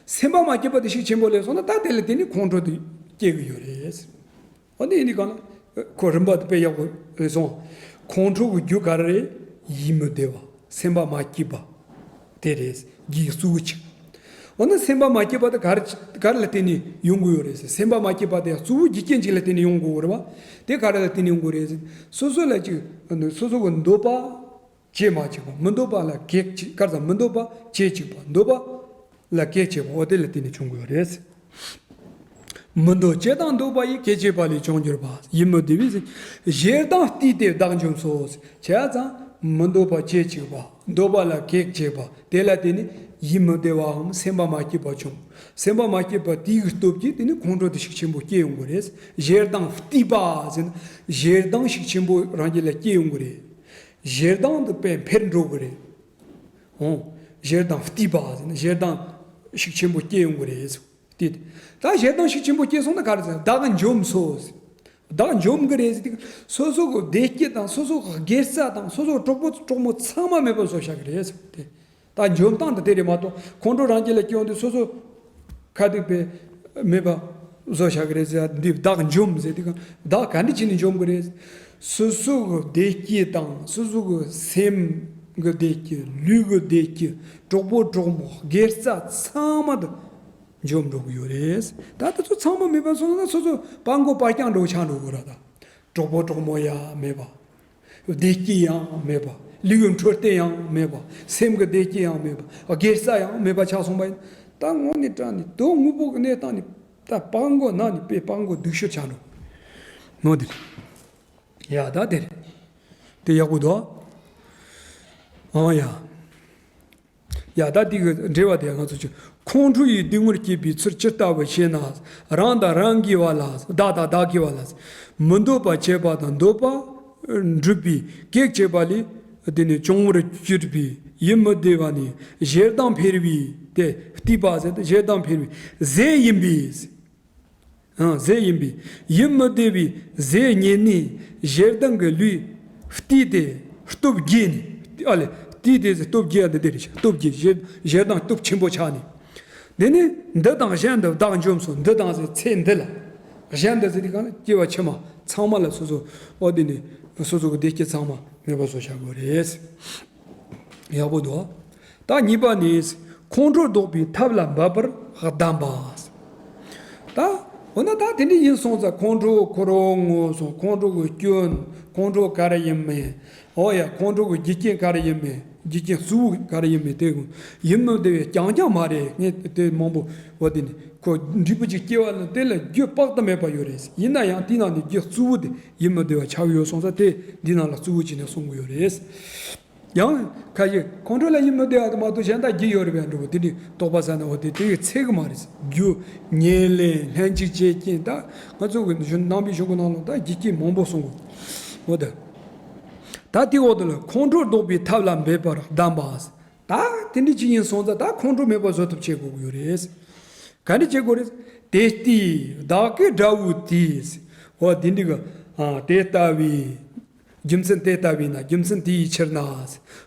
སེམས་པ་མ་སྐྱིད་པ་དེ་ཤུགས་ཆེན་པོ་སླེབས་སོང་ན་ད་དེ་ལ་བརྟེན་ནས་ཁོང་ཁྲོ་དེ་སྐྱེ་གི་ཡོད་རེད། འོ་དེ་ཡིན་དུས་གང་ལ། ཁོ་རིམ་པ་དེ་དཔེ་ཡག་པོ་རེད་སོང་། ཁོང་ཁྲོ་གི་རྒྱུ་ག་རེ་རེད། ཡིད་མི་བདེ་བ། སེམས་པ་མ་སྐྱིད་པ། དེ་རེད། རྒྱུའི་གཙོ་བོ་གཅིག་འོ་ན་སེམས་པ་མ་སྐྱིད་པ་དེ་ག་རེ་ག་རེ་ལ་བརྟེན་ནས་ཡོང་གི་ཡོད་རེད་ཟེར། སེམས་པ་མ་སྐྱིད་པ་དེ་གཙོ་བོ་རྒྱུ་རྐྱེན་གཅིག་ལ་བརྟེན་ནས་ཡོང་གི་ཡོད་རེད་བ། དེ་ག་རེ་ལ་བརྟེན་ནས་ཡོང་གི་རེད་ཟེར། སོ་སོ་ལ་ཅིག་སོ་སོ་གི་འདོད་པ་བྱེད་མ་བཅུག་པ། མི་འདོད་པ་ལ་གེགས་བྱེད་ག་རེ་ཟེར། མི་འདོད་པ་བྱེད་བཅུག་པ། འདོད་པ་ལ་གེགས་བྱེད་པ། འོ་དེ་ལ་བརྟེན་ནས་བྱུང་གི་ཡོད་རེད། མི་འདོད་བྱེད་དང་འདོད་པ་ཡིས། གེགས་བྱེད་པ་ལས་བྱུང་གྱུར་པ། ཡིད་མི་བདེ་བའི་ཟེར། ཞེ་སྡང་བརྟུལ་ཏེ་བདག་འཇོམས་སོ། བྱས་ཙང་མི་འདོད་པ་བྱེད་བཅུག་པ། འདོད་པ་ལ་གེགས་བྱེད་པ། དེ་ལ་བརྟེན་ནས་ཡིད་མི་བདེ་བའམ་སེམས་པ་མ་སྐྱིད་པ་བྱུང་། སེམས་པ་མ་སྐྱིད་པ་དེའི་སྟོབས་ཀྱིས་དེ་ནི་ཁོང་ཁྲོ་དེ་ཤུགས་ཆེན་པོ་སྐྱེ་ཡོང་གི་རེད། ཞེ་སྡང་བརྟུལ་པ་ཟེར་ན་ཞེ་སྡང་ཤུགས་ཆེན་པོ་རང་རྒྱུད་ལ་སྐྱེ་ཡོང་གི་རེད། ཞེ་སྡང་དེ་དཔེ་འཕེལ་འགྲོ་གི་རེད། འོང་། ཞེ་སྡང་བརྟུལ་པ་ཟེར་ན་ཞེ་སྡང་ཤུགས་ཆེན་པོ་སྐྱེ་ཡོང་གི་རེད། དེ། ད་ཞེ་སྡང་ཤུགས་ཆེན་པོ་སྐྱེས་སོང་ན་ག་རེ་ཟེར། བདག་འཇོམས་སོ། བདག་འཇོམས་ཀྱི་རེད་ཟེར་དུས་སོ་སོ་གི་བདེ་སྐྱིད་དང་སོ་སོ་གི་དགེ་རྩ་དང་སོ་སོ་གི་གྲོགས་པོ་གྲོགས་མོ་ཚང་མ་མེད་པ་བཟོ་བཞག་གི་རེད་ཟེར་དེ། ད་འཇོམས་སྟངས་དེ་དེ་རེད་མ་གཏོགས་ཁོང་ཁྲོ་རང་རྒྱུད་ལ་སྐྱེ་ཡོང་དུས་སོ་སོ་ཁ་ཐུག་པའི་མེད་པ་བཟོ་བཞག་གི་རེད་ཟེར། འདི་བདག་འཇོམས་ཟེར་དུས་གང་བདག་ག་འདྲ་བྱས་ནས་འཇོམས་ཀྱི་རེད། སོ་སོ་གི་བདེ་སྐྱིད་དང་སོ་སོ་གི་སེམས་གི་བདེ་སྐྱིད། ལུས་གི་བདེ་སྐྱིད། གྲོགས་པོ་གྲོགས་མོ་དགེ་རྩ་ཚང་མ་དེ། འཇོམས་འགྲོ་གི་ཡོད་རེད། ད་དེ་ཚོ་ཚང་མ་མེད་པ་སོང་ན་སོ་སོ་སྤྲང་པོ་སྤྲང་རྐྱང་འགྲོ་ཆགས་འགྲོ་གི་རེད་ད། གྲོགས་པོ་གྲོགས་མོ་ཡང་མེད་པ། བདེ་སྐྱིད་ཡང་མེད་པ། ལུས་ཡོད་འཕྲོད་བསྟེན་ཡང་མེད་པ། སེམས་ཀྱི་བདེ་སྐྱིད་ཡང་མེད་པ། དགེ་རྩ་ཡང་མེད་པ་ཆགས་སོང་བ་ཡིན། ད་དངོས་གནས་དྲང་གནས་དོན་དངོས་པོ་གི་གནས་སྟངས་ནི་ད་སྤྲང་པོ་ནང་ནས་དཔེ་སྤྲང་པོ་སྡུག་ཤོས་ཆགས་འགྲོ། ནོ་དེ་རེད། ཡ་ད་དེ་རེད། དེ་ཡག་པོ་འདུག་ཨང་ཡ། ཡ་ད་འདི་གི་འགྲེལ་བ་དེ་ང་ཚོ་ཆུ། ཁོང་ཁྲོ་ཡི་སྡུག་བསྔལ་སྐྱེད་པའི་ཚུལ་ཇི་ལྟ་བུ་ཞེ་ན། རང་དང་རང་གི་བ་ལ། བདག་དང་བདག་གི་བ་ལ། མི་འདོད་པ་བྱེད་པ་དང་འདོད་པ་འགྲུབ་པའི་གེགས་བྱེད་པ་ལས། དེ་ནི་བྱུང་བར་གྱུར་པའི་ཡིད་མི་བདེ་བ་ནི་ཞེ་སྡང་འཕེལ་བའི་དེ་གཏི་པ་ཟེར་ཏེ་ཞེ་སྡང་འཕེལ་བའི་ཟས་ཡིན་པས། ཨང་། ཟས་ཡིན་པས་ཡིད་མི་བདེ་བའི་ཟས་རྙེད་ནས་ཞེ་སྡང་གི་ལུས་བརྟས་ཏེ་སྟོབས་རྒྱས་ནས། ཨ་ལས། བརྟས་ཏེ་སྟོབས་རྒྱས་ཨ་འདི་འདི་རེད། སྟོབས་རྒྱས། ཞེ་ཞེ་སྡང་སྟོབས་ཆེན་པོ་ཆགས་ནས། དེ་ནས་འདི་དང་གཞན་དུ་བདག་འཇོམས་སོ། འདི་དང་ཟེར་ཚེ་འདི་ལ། གཞན་དུ་ཟེར་དུས་གང་ལ་སྐྱེ་བ་ཕྱི་མ་ཚང་མ་ལ་སོ་སོ་ཨོ་དེ་ནས་སོ་སོ་གི་བདེ་སྐྱིད་ཚང་མ་མེད་པ་བཟོ་བྱ་དགོས་རེད། ཡག་པོ་འདུག་ད་གཉིས་པ་ནི། ཁོང་ཁྲོ་ཟློག་པའི་ཐབས་ལ་འབད་པར་གདམས་པ། ད་འོ་ན་ད་དེ་འདྲ་ཡིན་སོང་ཙང་ཁོང་ཁྲོ་ཁོ་རང་ངོ་སོང་། ཁོང་ཁྲོ་གི་སྐྱོན། ཁོང་ཁྲོ་ག་རེ་ཡིན་མིན། འོ་ཡ། ཁོང་ཁྲོ་གི་རྒྱུ་རྐྱེན་ག་རེ་ཡིན་མིན། རྒྱུ་རྐྱེན་གཙོ་བོ་ག་རེ་ཡིན་མིན་དེ་ཡིད་མི་བདེ་བའི་རྐྱང་རྐྱང་མ་རེད། ངས་དེ་མང་པོ་འོ་དེ་ནི་ཁོ་འབྲས་བུ་གཅིག་སྐྱེ་བ་ལ་དེ་ལ་རྒྱུ་དཔག་ཏུ་མེད་པ་ཡོད་རེད། ཡིན་ན་ཡང་དེའི་ནང་ནས་རྒྱུ་གཙོ་བོ་དེ་ཡིད་མི་བདེ་བ་ཆགས་ཡོད་སོང་ཙང་དེ་འདི་ནང་ལ་གཙོ་བོ་བྱས་ནས་གསུང་གི་ཡོད་རེད། ཡང་ཁ་ཅིག་ཁོང་ཁྲོ་ལ་ཡིད་མི་བདེ་བ་དེ་མ་གཏོགས་གཞན་དག་རྒྱུ་ཡོད་རེད་པས་འགྲོ་བ་དེ་འདྲའི་དོགས་པ་ཟ་ན་འོ་དེ་དེ་གི་ཚད་གི་མ་རེད། རྒྱུ་ཉེར་ལེན་ལྷན་ཅིག་བྱེད་རྐྱེན། ད་ང་ཚོ་གི་གཞུང་ནང་པའི་གཞུང་གི་ནང་ལ་ད་རྒྱུ་རྐྱེན་མང་པོ་གསུང་གོ་འོ་ད། ད་དེའི་འོག་ཏུ་ལ་ཁོང་ཁྲོ་ཟློག་པའི་ཐབས་ལ་འབད་པར་གདམས་པ། ད་དེ་འདྲ་ཅིག་ཡིན་སོང་ཙང་ད་ཁོང་ཁྲོ་མེད་པ་བཟོ་ཐབས་བྱེད་དགོས་ཀྱི་ཡོད་རེད། ག་འདྲ་བྱེད་དགོས་རེད། དེ་ལྟའི་བདག་གི་དགྲ་བོ་དེས། འོ་དེ་འདྲ་གི་ཨ་དེ་ལྟ་བུའི། རྒྱུ་མཚན་དེ་ལྟ་བས་ན། རྒྱུ་མཚན་དེའི་ཕྱིར་ན།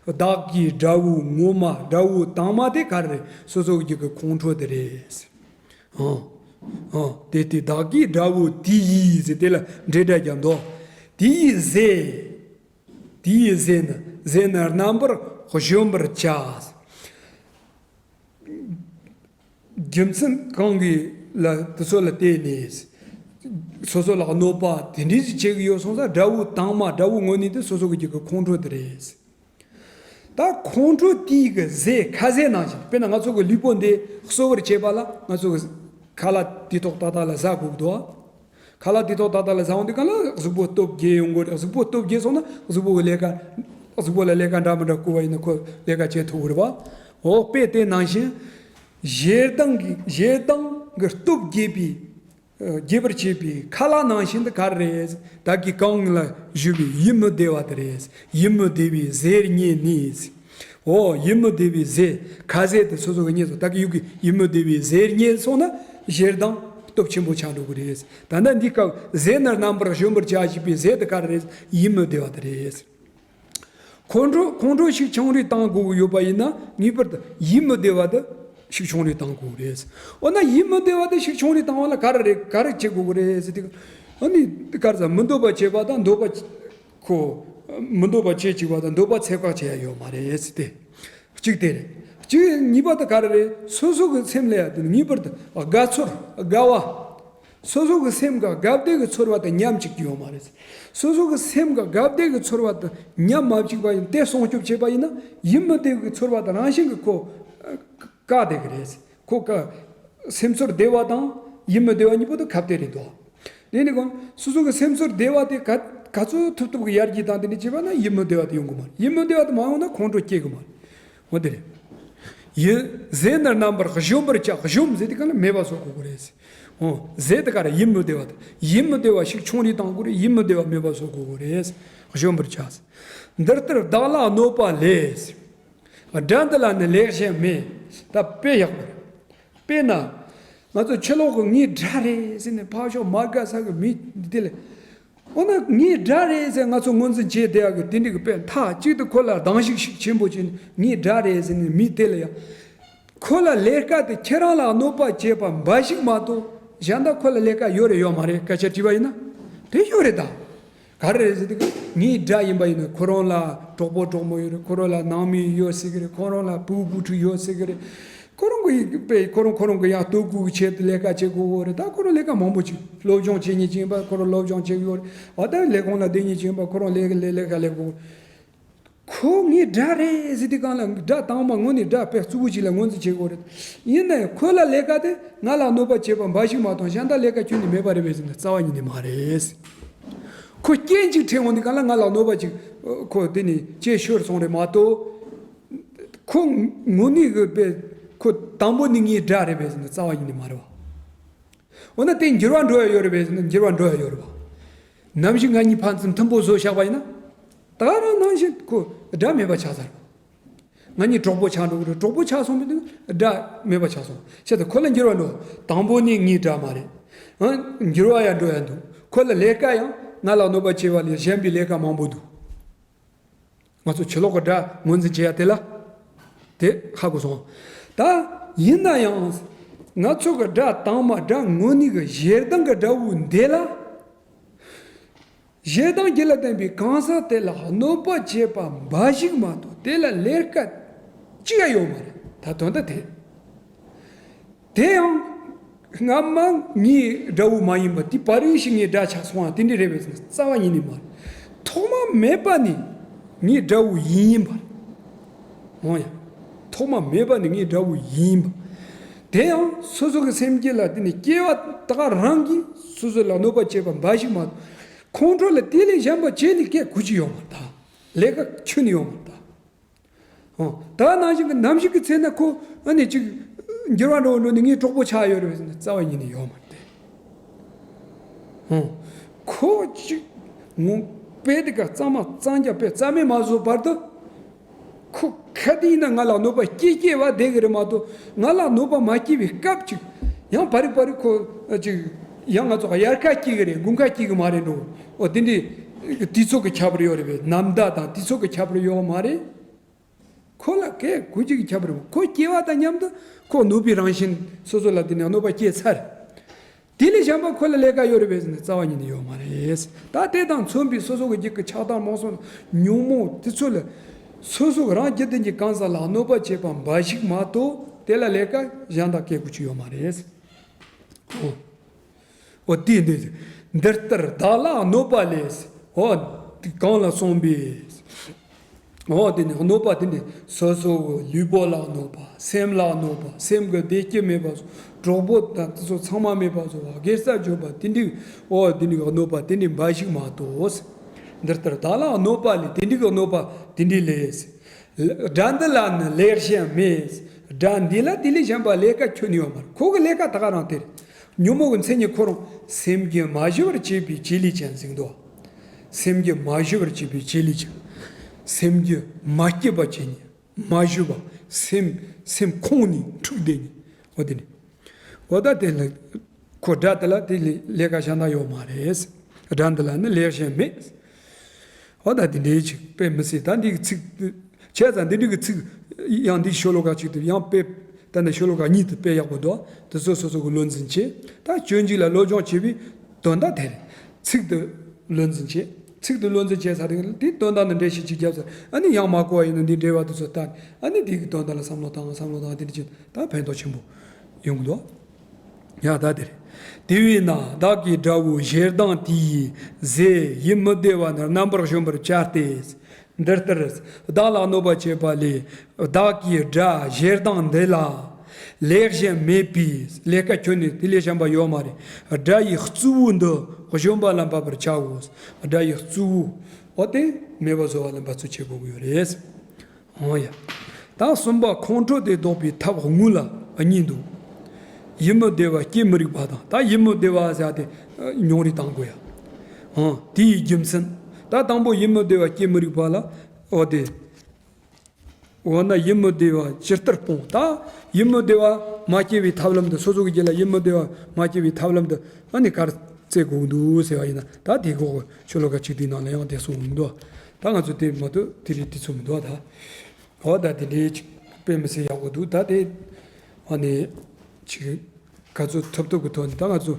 བདག་གི་དགྲ་བོ་ངོ་མ། དགྲ་བོ་དྭངས་མ་དེ་ག་རེ་རེད། སོ་སོ་གི་གི་ཁོང་ཁྲོ་དེ་རེད། ཨང་། ཨང་། དེ་ལྟའི་བདག་གི་དགྲ་བོ་དེ་ཡིས་ཟེར་དེ་ལ་འབྲེལ་སྒྲ་རྒྱག་འདུག་དེ་ཡི་ཟས། དེ་ཡི་ཟས་ནི། ཟས་ནི་རྣམ་པར་གཞོམ་པར་བྱ། རྒྱུ་མཚན་གང་གི་ལ་དེ་ཚོ་ལ་བརྟེན་ནས་སོ་སོ་ལ་གནོད་པ་དེ་འདྲ་ཞིག་བྱེད་ཀྱི་ཡོད་སོང་ཙང་དགྲ་བོ་དྭངས་མ། དགྲ་བོ་དངོས་གནས་དེ་སོ་སོ་གི་རྒྱུད་ཀྱི་ཁོང་ཁྲོ་དེ་རེད། ད་ཁོང་ཁྲོ་དེའི་གི་ཟས་ཁ་ཟས་ནང་བཞིན། དཔེར་ན་ང་ཚོ་གི་ལུས་པོ་འདི་གསོ་བར་བྱེད་པ་ལ་ང་ཚོ་གི་ཁ་ལག་དུས་ཐོག་ཏག་ཏག་ལ་ཟ་དགོས་འདུག་ཁ་ལག་དུས་ཐོག་ཏག་ཏག་ལ་ཟ་འོང་དུས་གང་ལ་གཟུགས་པོ་སྟོབས་རྒྱས་ཡོང་གི་རེད། གཟུགས་པོ་སྟོབས་རྒྱས་སོང་ན་གཟུགས་པོ་གི་ལས་ཀ། གཟུགས་པོ་ལ་ལས་ཀ་འདྲ་མི་འདྲ་བསྐུར་བ་ཡིན་ན་ཁོ་ལས་ཀ་བྱེད་ཐུབ་ཀྱི་རེད་པ། འོ་དཔེ་དེ་ནང་བཞིན། ཞེ་སྡང་གི་ཞེ་སྡང་གི་སྟོབས་རྒྱས་པའི། རྒྱས་པར་བྱེད་པའི་ཁ་ལག་ནང་བཞིན་དུ་ག་རེ་རེད། བདག་གིས་གང་ལ་ཞུས་པའི་ཡིད་མི་བདེ་བ་དེ་རེད། ཡིད་མི་བདེ་བའི་ཟས་རྙེད་ནས། འོ་ཡིད་མི་བདེ་བའི་ཟས་ཁ་ཟས་དེ་སོ་སོ་གི་རྙེད་སོང་། བདག་གི་ཡུལ་གྱི་ཡིད་མི་བདེ་བའི་ཟས་རྙེད་སོང་ན་ཞེ་སྡང་སྟོབས་ཆེན་པོ་ཆགས་འགྲོ་གི་རེད། ད་ལྟ་འདི་སྐབས་ཟས་ནི་རྣམ་པར་གཞོམ་པར་བྱ་ཞེས་པའི་ཟས་དེ་ག་རེ་རེད། ཡིད་མི་བདེ་བ་དེ་རེད། ཁོང་ཁྲོ་ཁོང་ཁྲོ་ཤུགས་ཆུང་རུ་གཏང་དགོས་ཀྱི་ཡོད་པ་ཡིན་ན་ངེས་པར་དུ་ཡིད་མི་བདེ་བ་དེ་ཤུགས་ཆུང་རུ་གཏང་དགོས་རེད། འོ་ན་ཡིད་མི་བདེ་བ་དེ་ཤུགས་ཆུང་རུ་གཏང་བ་ལ་ག་རེ་རེད། ག་རེ་བྱེད་དགོས་ཀྱི་རེད་ཟེར་དུས། ཨ་ནི་ག་རེ་ཟེར། མི་འདོད་པ་བྱེད་པ་དང་འདོད་པ། ཁོ། མི་འདོད་པ་བྱེད་ཅིག་པ་དང་འདོད་པ་ཚད་བཀག་བྱེད་ཡ་ཡོད་མ་རེད་ཟེར་ཏེ། གཅིག་དེ་རེད། གཅིག་གཉིས་པ་དེ་ག་རེ་རེད། སོ་སོ་གི་སེམས་ལ་ཡ་དེ་ངེས་པར་དུ་དགའ་ཚོར་དགའ་བ། སོ་སོ་གི་སེམས་ཀ་དགའ་བདེ་གི་ཚོར་བ་དང་ཉམས་གཅིག་གི་ཡོད་མ་རེད། སོ་སོ་གི་སེམས་ཀ་དགའ་བདེ་གི་ཚོར་བ་དང་ཉམས་མ་གཅིག་པ་ཡིན་ཏེ་སྲུང་སྐྱོབ་བྱེད་པ་ཡིན་ན་ཡིད་མི་བདེ་གི་ཚོར་བ་དང་རང་བཞིན་གི་ཁོ་བཀག་བསྡད་གི་རེད། ཁོ་ཀ་སེམས་ཚོར་བདེ་བ་དང་ཡིད་མི་བདེ་བ་གཉིས་པོ་དེ་ཁ་གཏད་རེད་དོ། དེ་ནི་གང་སོ་སོ་གི་སེམས་ཚོར་བདེ་བ་དེ་ག་ག་ཚོད་ཐུབ་ཐུབ་གི་ཡར་རྒྱས་དང་དེ་འདྲ་བྱེད་པ་ན་ཡིད་མི་བདེ་བ་དེ་ཡོང་གི་མ་རེད། ཡིད་མི་བདེ་བ་དེ་མ་ཡོང་ན་ཁོང་ཁྲོ་སྐྱེ་གི་མ་རེད། འོ་དེ་རེད། ཡིད་ཟས་ནི་རྣམ་པར་གཞོམ་པར་བྱ། གཞོམ་ཟེར་དེ་ག་ལ་མེད་པ་བཟོ་དགོས་ཀྱི་རེད། འོ་ཟས་དེ་ག་རེ། ཡིད་མི་བདེ་བ་དེ། ཡིད་མི་བདེ་བ་ཤུགས་ཆུང་རེ་གཏང་དགོས་རེད། ཡིད་མི་བདེ་བ་མེད་པ་བཟོ་དགོས་ཀྱི་རེད། གཞོམ་པར་བྱ། འདི་ལྟར་བདག་ལ་གནོད་པ་ལས། དགྲ་འདི་ལ་ནི་ལེགས་གཞན་མེད། ད་དཔེ་ཡག་པོ་རེད། དཔེར་ན། ང་ཚོ་ཕྱི་ལོགས་གི་ངའི་དགྲ་རེད་ཟེར་ནས་ཕར་ཕྱོགས་མ་དགའ་ས་གི་མི་འདི་དེ་ལ། འོ་ན་ངའི་དགྲ་རེད་ཟེར་ང་ཚོ་ངོས་འཛིན་བྱས་བསྡད་ཡག་གི་དེ་འདྲ་གི་དཔེ་མཐའ་གཅིག་ཏུ་ཁོ་ལ་སྡང་ཞིག་ཤུགས་ཆེན་པོ་བྱས་ནས་ངའི་དགྲ་རེད་ཟེར་ནས་མི་དེ་ལ་ཡང་། ཁོ་ལ་ལས་ཀ་དེ་ཁྱེད་རང་ལ་གནོད་པ་བྱེད་པ་འབའ་ཞིག་མ་གཏོགས་གཞན་དག་ཁོ་ལ་ལས་ཀ་ཡོད་རེད་ཡོད་མ་རེད་སྐད་ཆ་དྲིས་པ་ཡིན་ན། དེ་ཡོད་རེད་ད། ག་རེ་རེད་ཟེར་དུས་ངའི་དགྲ་ཡིན་པ་ཡིན་ན་ཁོ་རང་ལ་གྲོགས་པོ་གྲོགས་མོ་ཡོད་རེད། ཁོ་རང་ལ་ནང་མི་ཡོད་སྲིད་གི་རེད། ཁོ་རང་ལ་བུ་བུ་ཕྲུག་ཡོད་སྲིད་གི་རེད། ཁོ་རང་གི་དཔེ་ཁོ་རང་ཁོ་རང་གི་ཡང་ལྟོ་གོས་ཀྱི་ཆེད་དུ་ལས་ཀ་བྱེད་དགོས་ཡོད་རེད། ད་ཁོ་རང་ལས་ཀ་མང་པོ་ཅིག་སློབ་སྦྱོང་བྱེད་མཁན་ཅིག་ཡིན་པ་ཁོ་རང་སློབ་སྦྱོང་བྱེད་ཀྱི་ཡོད་རེད། འོ་ད་ལས་ཁུངས་ལ་བསྡད་མཁན་ཅིག་ཡིན་པ་ཁོ་རང་ལས་ལས་ལས་ཀ་ལས་དགོས། ཁོ་ངའི་དགྲ་རེད་ཟེར་དུས་སྒང་ལ་དགྲ་དང་མ་དངོས་གནས་དགྲ་དཔེ་གཙོ་བོ་ཅིག་ལ་ངོས་འཛིན་བྱེད་དགོས་རེད། ཡིན་ནའི་ཁོ་ལ་ལས་ཀ་དེ་ང་ལ་གནོད་པ་བྱེད་པ་འབའ་ཞིག་མ་གཏོགས་གཞན་དག་ལས་ཀ་ཁྱོན་ནས་མེད་པ་རེད་པས་ཟེར་ན་རྩ་བ་ཉིད་ནས་མ་རེད། ཁོ་རྐྱེན་ཅིག་འཕྲད་འོང་དུས་སྒང་ལ་ང་ལ་གནོད་པ་ཅིག་ཁོ་དེ་ནས་ཅིག་ཤོར་སོང་རེད་མ་གཏོགས། ཁོ་དངོས་གནས་ཀྱི་དཔེ་ཁོ་དང་པོ་ནི་ངའི་དགྲ་རེད་པས་ཟེར་ན་རྩ་བ་ཉིད་ནས་མ་རེད་བ། འོ་ན་དེ་འགྱུར་བ་འགྲོ་ཡ་ཡོད་རེད་པས་ཟེར་ན་འགྱུར་བ་འགྲོ་ཡ་ཡོད་རེད་བ། ནམ་ཞིག་ང་གཉིས་ཕན་ཚུན་མཐུན་པོ་བཟོ་བཞག་པ་ཡིན་ན། ད་ག་རང་ནང་བཞིན་ཁོ་དགྲ་མེད་པ་ཆགས་ཚར། ང་གཉིས་གྲོགས་པོ་ཆགས་འགྲོ་གི་རེད། གྲོགས་པོ་ཆགས་སོང་བའི་དུས་དགྲ་མེད་པ་ཆགས་སོང་། བྱས་ཙང་ཁོ་ལ་འགྱུར་བ་འགྲོ། དང་པོ་ནི་ངའི་དགྲ་མ་རེད། ཨ། འགྱུར་བ་ཡང་འགྲོ་ཡ་འདུག་ཁོ་ལ་ལས་ཀ་ཡང་ང་ལ་གནོད་པ་བྱེད་པ་ལས་གཞན་པའི་ལས་ཀ་མང་པོ་འདུག་ང་ཚོ་ཕྱི་ལོགས་ཀྱི་དགྲ་ངོས་འཛིན་བྱེད་ཡ་དེ་ལ། དེ་ཧ་གོ་སོང་། ད་ཡིན་ན་ཡང་། ང་ཚོ་གི་དགྲ་དང་མ་དགྲ་དངོས་གནས་ཀྱི་ཞེ་སྡང་གི་དགྲ་བོ་འདི་ལ། ཞེ་སྡང་བགྱིད་ལ་བརྟེན་པའི་གང་ཟག་དེ་ལ་གནོད་པ་བྱེད་པ་འབའ་ཞིག་མ་གཏོགས་དེ་ལ་ལས་ཀ་གཅིག་ཡང་ཡོད་མ་རེད། ད་དོན་དག་དེ། དེ་ཡང་སྔ་མ་ངའི་དགྲ་བོ་མ་ཡིན་པ་དེ་བར་ཡུལ་ཞིག་ངའི་དགྲ་ཆགས་སོང་བ་དེ་འདྲ་རེད་པས་ཟེར་ན་རྩ་བ་ཉིད་ནས་མ་རེད། ཐོག་མ་མེད་པ་ནས་ངའི་དགྲ་བོ་ཡིན་ཡིན་པ་རེད། འོ་ཡ། ཐོག་མ་མེད་པ་ནས་ངའི་དགྲ་བོ་ཡིན་པ། དེ་ཡང་སོ་སོ་གི་སེམས་རྒྱུད་ལ་དེ་ནས་སྐྱེ་བ་ད་ག་རང་གིས་སོ་སོ་ལ་གནོད་པ་བྱེད་པ་འབའ་ཞིག་མ་གཏོགས་ཁོང་ཁྲོ་ལ་དེ་ལས་གཞན་པ་བྱེད་ལས་སྐད་གོ་གི་ཡོད་མ་རེད་ད། ལས་ཀ་ཁྱོན་ནས་ཡོད་མ་རེད་ད། ཨོ། ད་ནང་བཞིན་གྱི་ནམ་ཞིག་གི་ཚེ་ན་ཁོ་ཨ་ནི་ཅིག་འགྱུར་བ་འགྲོ་འགྲོ་ནས་ངའི་གྲོགས་པོ་ཆགས་ཡོད་རེད་ཟེར་ན་རྩ་བ་ཉིད་ནས་ཡོད་མ་རེད་དེ། ཨོ། ཁོ་ཅིག་ངོ་དཔེ་དེ་ག་གཙང་མ་གཙང་རྐྱང་དཔེ་རྩ་མེད་མ་བཟོ་བར་དུ། ཁོ་ག་དུས་ཡིན་ན་ང་ལ་གནོད་པ་སྐྱེལ་སྐྱེལ་བ་བསྡད་གི་རེད་མ་གཏོགས་ང་ལ་གནོད་པ་མ་སྐྱེལ་བའི་སྐབས་ཅིག་ཡང་བར་རིག་བར་རིག་ཁོ་ཅིག་ཡང་ང་ཚོ་དབྱར་ཁ་སྐྱེལ་གི་རེད། དགུན་ཁ་སྐྱེལ་གི་མ་རེད་འགྲོ། ཨོ་དེ་འདྲའི་དུས་ཚོད་ཀྱི་ཁྱད་པར་ཡོད་རེད་པས། ནམ་ཟླ་དང་དུས་ཚོད་ཀྱི་ཁྱད་པར་ཡོད་མ་རེད། ཁོ་ལ་སྐད་གོ་རྒྱུ་གི་ཁྱད་པར་ཡོད། ཁོ་སྐྱེ་བ་དང་མཉམ་དུ་ཁོ་གནོད་པའི་རང་བཞིན་སོ་སོ་ལ་དེ་ནས་གནོད་པ་སྐྱེལ་ཚར། དེ་ལས་གཞན་པ་ཁོ་ལ་ལས་ཀ་ཡོད་རེད་པས་ཟེར་ན་རྩ་བ་ཉིད་ནས་ཡོད་མ་རེད། ད་དེ་དང་མཚུངས་པའི་སོ་སོ་གི་རྒྱུད་ཀྱི་ཆགས་སྡང་རྨོངས་གསུམ་ཉོན་མོངས་དེ་ཚོ་ལ་སོ་སོ་གི་རང་རྒྱུད་ལྡན་གྱི་གང་ཟག་ལ་གནོད་པ་བྱེད་པ་འབའ་ཞིག་མ་གཏོགས་དེ་ལ་ལས་ཀ་གཞན་དག་སྐྱེལ་དགོས་ཀྱི་ཡོད་མ་རེད། ཨོ། འོ་དེ་འདི། འདི་ལྟར་བདག་ལ་གནོད་པ་ལས། འོ། དེ་གང་ལ་སོང་པས། འོ་དེ་ནི་གནོད་པ་དེ་ནི་སོ་སོ་གི་ལུས་པོ་ལ་གནོད་པ། སེམས་ལ་གནོད་པ། སེམས་ཀྱི་བདེ་སྐྱིད་མེད་པ་བཟོ། གྲོགས་པོ་དང་དེ་ཚོ་ཚང་མ་མེད་པ་བཟོ་བ། དགེ་རྩ་བརྗོད་པ་དེ་འདྲའི་འོ་དེ་ནི་གནོད་པ་དེ་འདྲའི་འབའ་ཞིག་མ་གཏོགས། འདི་ལྟར་བདག་ལ་གནོད་པ་ལས། དེ་འདྲའི་གནོད་པ་དེ་འདྲའི་ལས། དགྲ་འདི་ལ་ནི་ལེགས་ཞེན་མེད། དགྲ་འདི་ལ་དེ་ལས་གཞན་པ་ལས་ཀ་ཁྱོན་ནས་ཡོད་མ་རེད། ཁོ་གི་ལས་ཀ་ད་ག་རང་དེ་རེད། ཉོན་མོངས་ཀྱི་མཚན་ཉིད་ཁོ་རང་སེམས་རྒྱུད་མ་ཞི་བར་བྱེད་པའི་བྱེད་ལས་ཅན་ཟེར་གི་འདུག་སེམས་རྒྱུད་མ་ཞི་བར་བྱེད་པའི་བྱེད་ལས་ཅན། སེམས་རྒྱུད་མ་སྐྱིད་པ་བྱེད་ནི། མ་ཞི་བ། སེམས་སེམས་ཁོང་ནས་འཁྲུགས་བསྡད་ནི། འོ་དེ་ནི། འོ་ད་དེ་ལ་ཁོ་དགྲ་དེ་ལ་དེ་ལས་ལས་ཀ་གཞན་དག་ཡོད་མ་རེད། དགྲ་འདི་ལ་ནི་ལེགས་ཞེན་མེད། འོ་ད་དེ་འདྲའི་ཅིག་དཔེ་མི་སྲིད། ད་འདི་གི་ཚིག་བྱས་ཙང་འདི་འདྲ་གི་ཚིག་ཡང་འདི་ཤོ་ལོ་ཀ་གཅིག་ཏུ་ཡང་དཔེ་ད་ནི་ཤོ་ལོ་ཀ་གཉིས་དུ་དཔེ་ཡག་པོ་འདུག་དེ་ཚོ་སོ་སོ་གི་བློ་འཛིན་བྱེད། ད་སྤྱོད་འཇུག་ལ་སློབ་སྦྱོང་བྱེད་པའི་དོན་དག་དེ་རེད། ཚིག་ཏུ་བློ་འཛིན་བྱེད། ཚིག་ཏུ་བློ་འཛིན་བྱེད་ས་དེ་དེ་དོན་དག་ནི་འགྲེལ་བཤད་ཅིག་བརྒྱབ་ཚར། ཨ་ནི་ཡང་མ་གོ་བ་ཡིན་ན་འདི་འགྲེལ་བ་དེ་ཚོ་ལྟ། ཨ་ནི་དེ་གི་དོན་དག་ལ་བསམ་བློ་བཏང་བསམ་བློ་བཏང་དེ་འདྲ་བྱེད་ད་ཕན་ཐོགས་ཆེན་པོ་ཡོང་གི་འདུག་ཡ་ད་དེ་རེད། དེ་བས་ན་བདག་གི་དགྲ་བོ་ཞེ་སྡང་དེ་ཡི་ཟས་ཡིད་མི་བདེ་བ་ནི་རྣམ་པར་གཞོམ་པར་བྱ་སྟེ། འདི་ལྟར་བདག་ལ་གནོད་པ་བྱེད་པ་ལས་བདག་གི་དགྲ་ཞེ་སྡང་འདི་ལ་ལེགས་ཞེན་མེད་པས་ལས་ཀ་ཁྱོན་ནས་དེ་ལས་གཞན་པ་ཡོད་མ་རེད། དགྲ་ཡི་གཙོ་བོ་འདི་གཞོམ་པ་ལ་འབད་པར་བྱའོ། དགྲ་ཡི་གཙོ་བོ་འོ་དེ་མེད་པ་བཟོ་བ་ལ་འབད་རྩོལ་བྱེད་དགོས་ཀྱི་ཡོད་རེད། འོ་ཡ། ད་གསུམ་པ་ཁོང་ཁྲོ་དེ་ལྡོག་པའི་ཐབས་དངོས་ལ་གཉིས་འདུག་ཡིད་མི་བདེ་བ་སྐྱེ་མི་རིགས་པ་དང་། ད་ཡིད་མི་བདེ་བ་ཟེར་དེ་མྱོང་རིས་བཏང་དགོས་ཡ། འོ་དེའི་རྒྱུ་མཚན། ད་དང་པོ་ཡིད་མི་བདེ་བ་སྐྱེ་མི་རིགས་པ་ལ་འོ་དེ། འོ་ན་ཡིད་མི་བདེ་བ་ཇི་ལྟར་སྤོང་། ད་ཡིད་མི་བདེ་བ་མ་སྐྱེ་བའི་ཐབས་ལམ་དུ། སོ་སོ་གི་རྒྱུད་ལ་ཡིད་མི་བདེ་བ་མ་སྐྱེ་བའི་ཐབས་ལམ་དུ་ཨ་ནི་ག་རེ་བྱེད་དགོས་འདུག་ཟེར་བ་ཡིན་ན། ད་དེ་གོ་ཤོ་ལོ་ཀ་གཅིག་དེའི་ནང་ལ་ཡང་དེ་གསུངས་འདུག་ད་ང་ཚོ་དེ་མ་གཏོགས་དེ་རིང་དུས་ཚོད་མི་འདུག་ད། འོ་ད་དེ་འདྲའི་ཅིག་དཔེ་མི་སྲིད་ཡག་པོ་འདུག་ད་དེ་ཨ་ནི་ཅིག་ག་ཚོད་ཐུབ་ཐུབ་ཀྱི་ཐོག་ནས་ད་ང་ཚོ་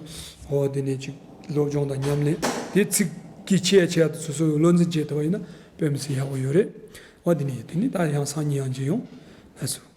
འོ་དེ་ནས་ཅིག་སློབ་སྦྱོང་དང་ཉམས་ལེན་དེ་ཚིག་གི་ཆེ་ཆེ་དུ་སོ་སོའི་བློ་འཛིན་བྱེད་ཐུབ་པ་ཡིན་ན་དཔེ་མི་སྲིད་ཡག་པོ་ཡོད་རེད། འོ་དེ་ནས་དེ་ནས་ད་ཡང་སང་ཉིན་ཡང་མཇལ་ཡོང་། ལགས་སོ།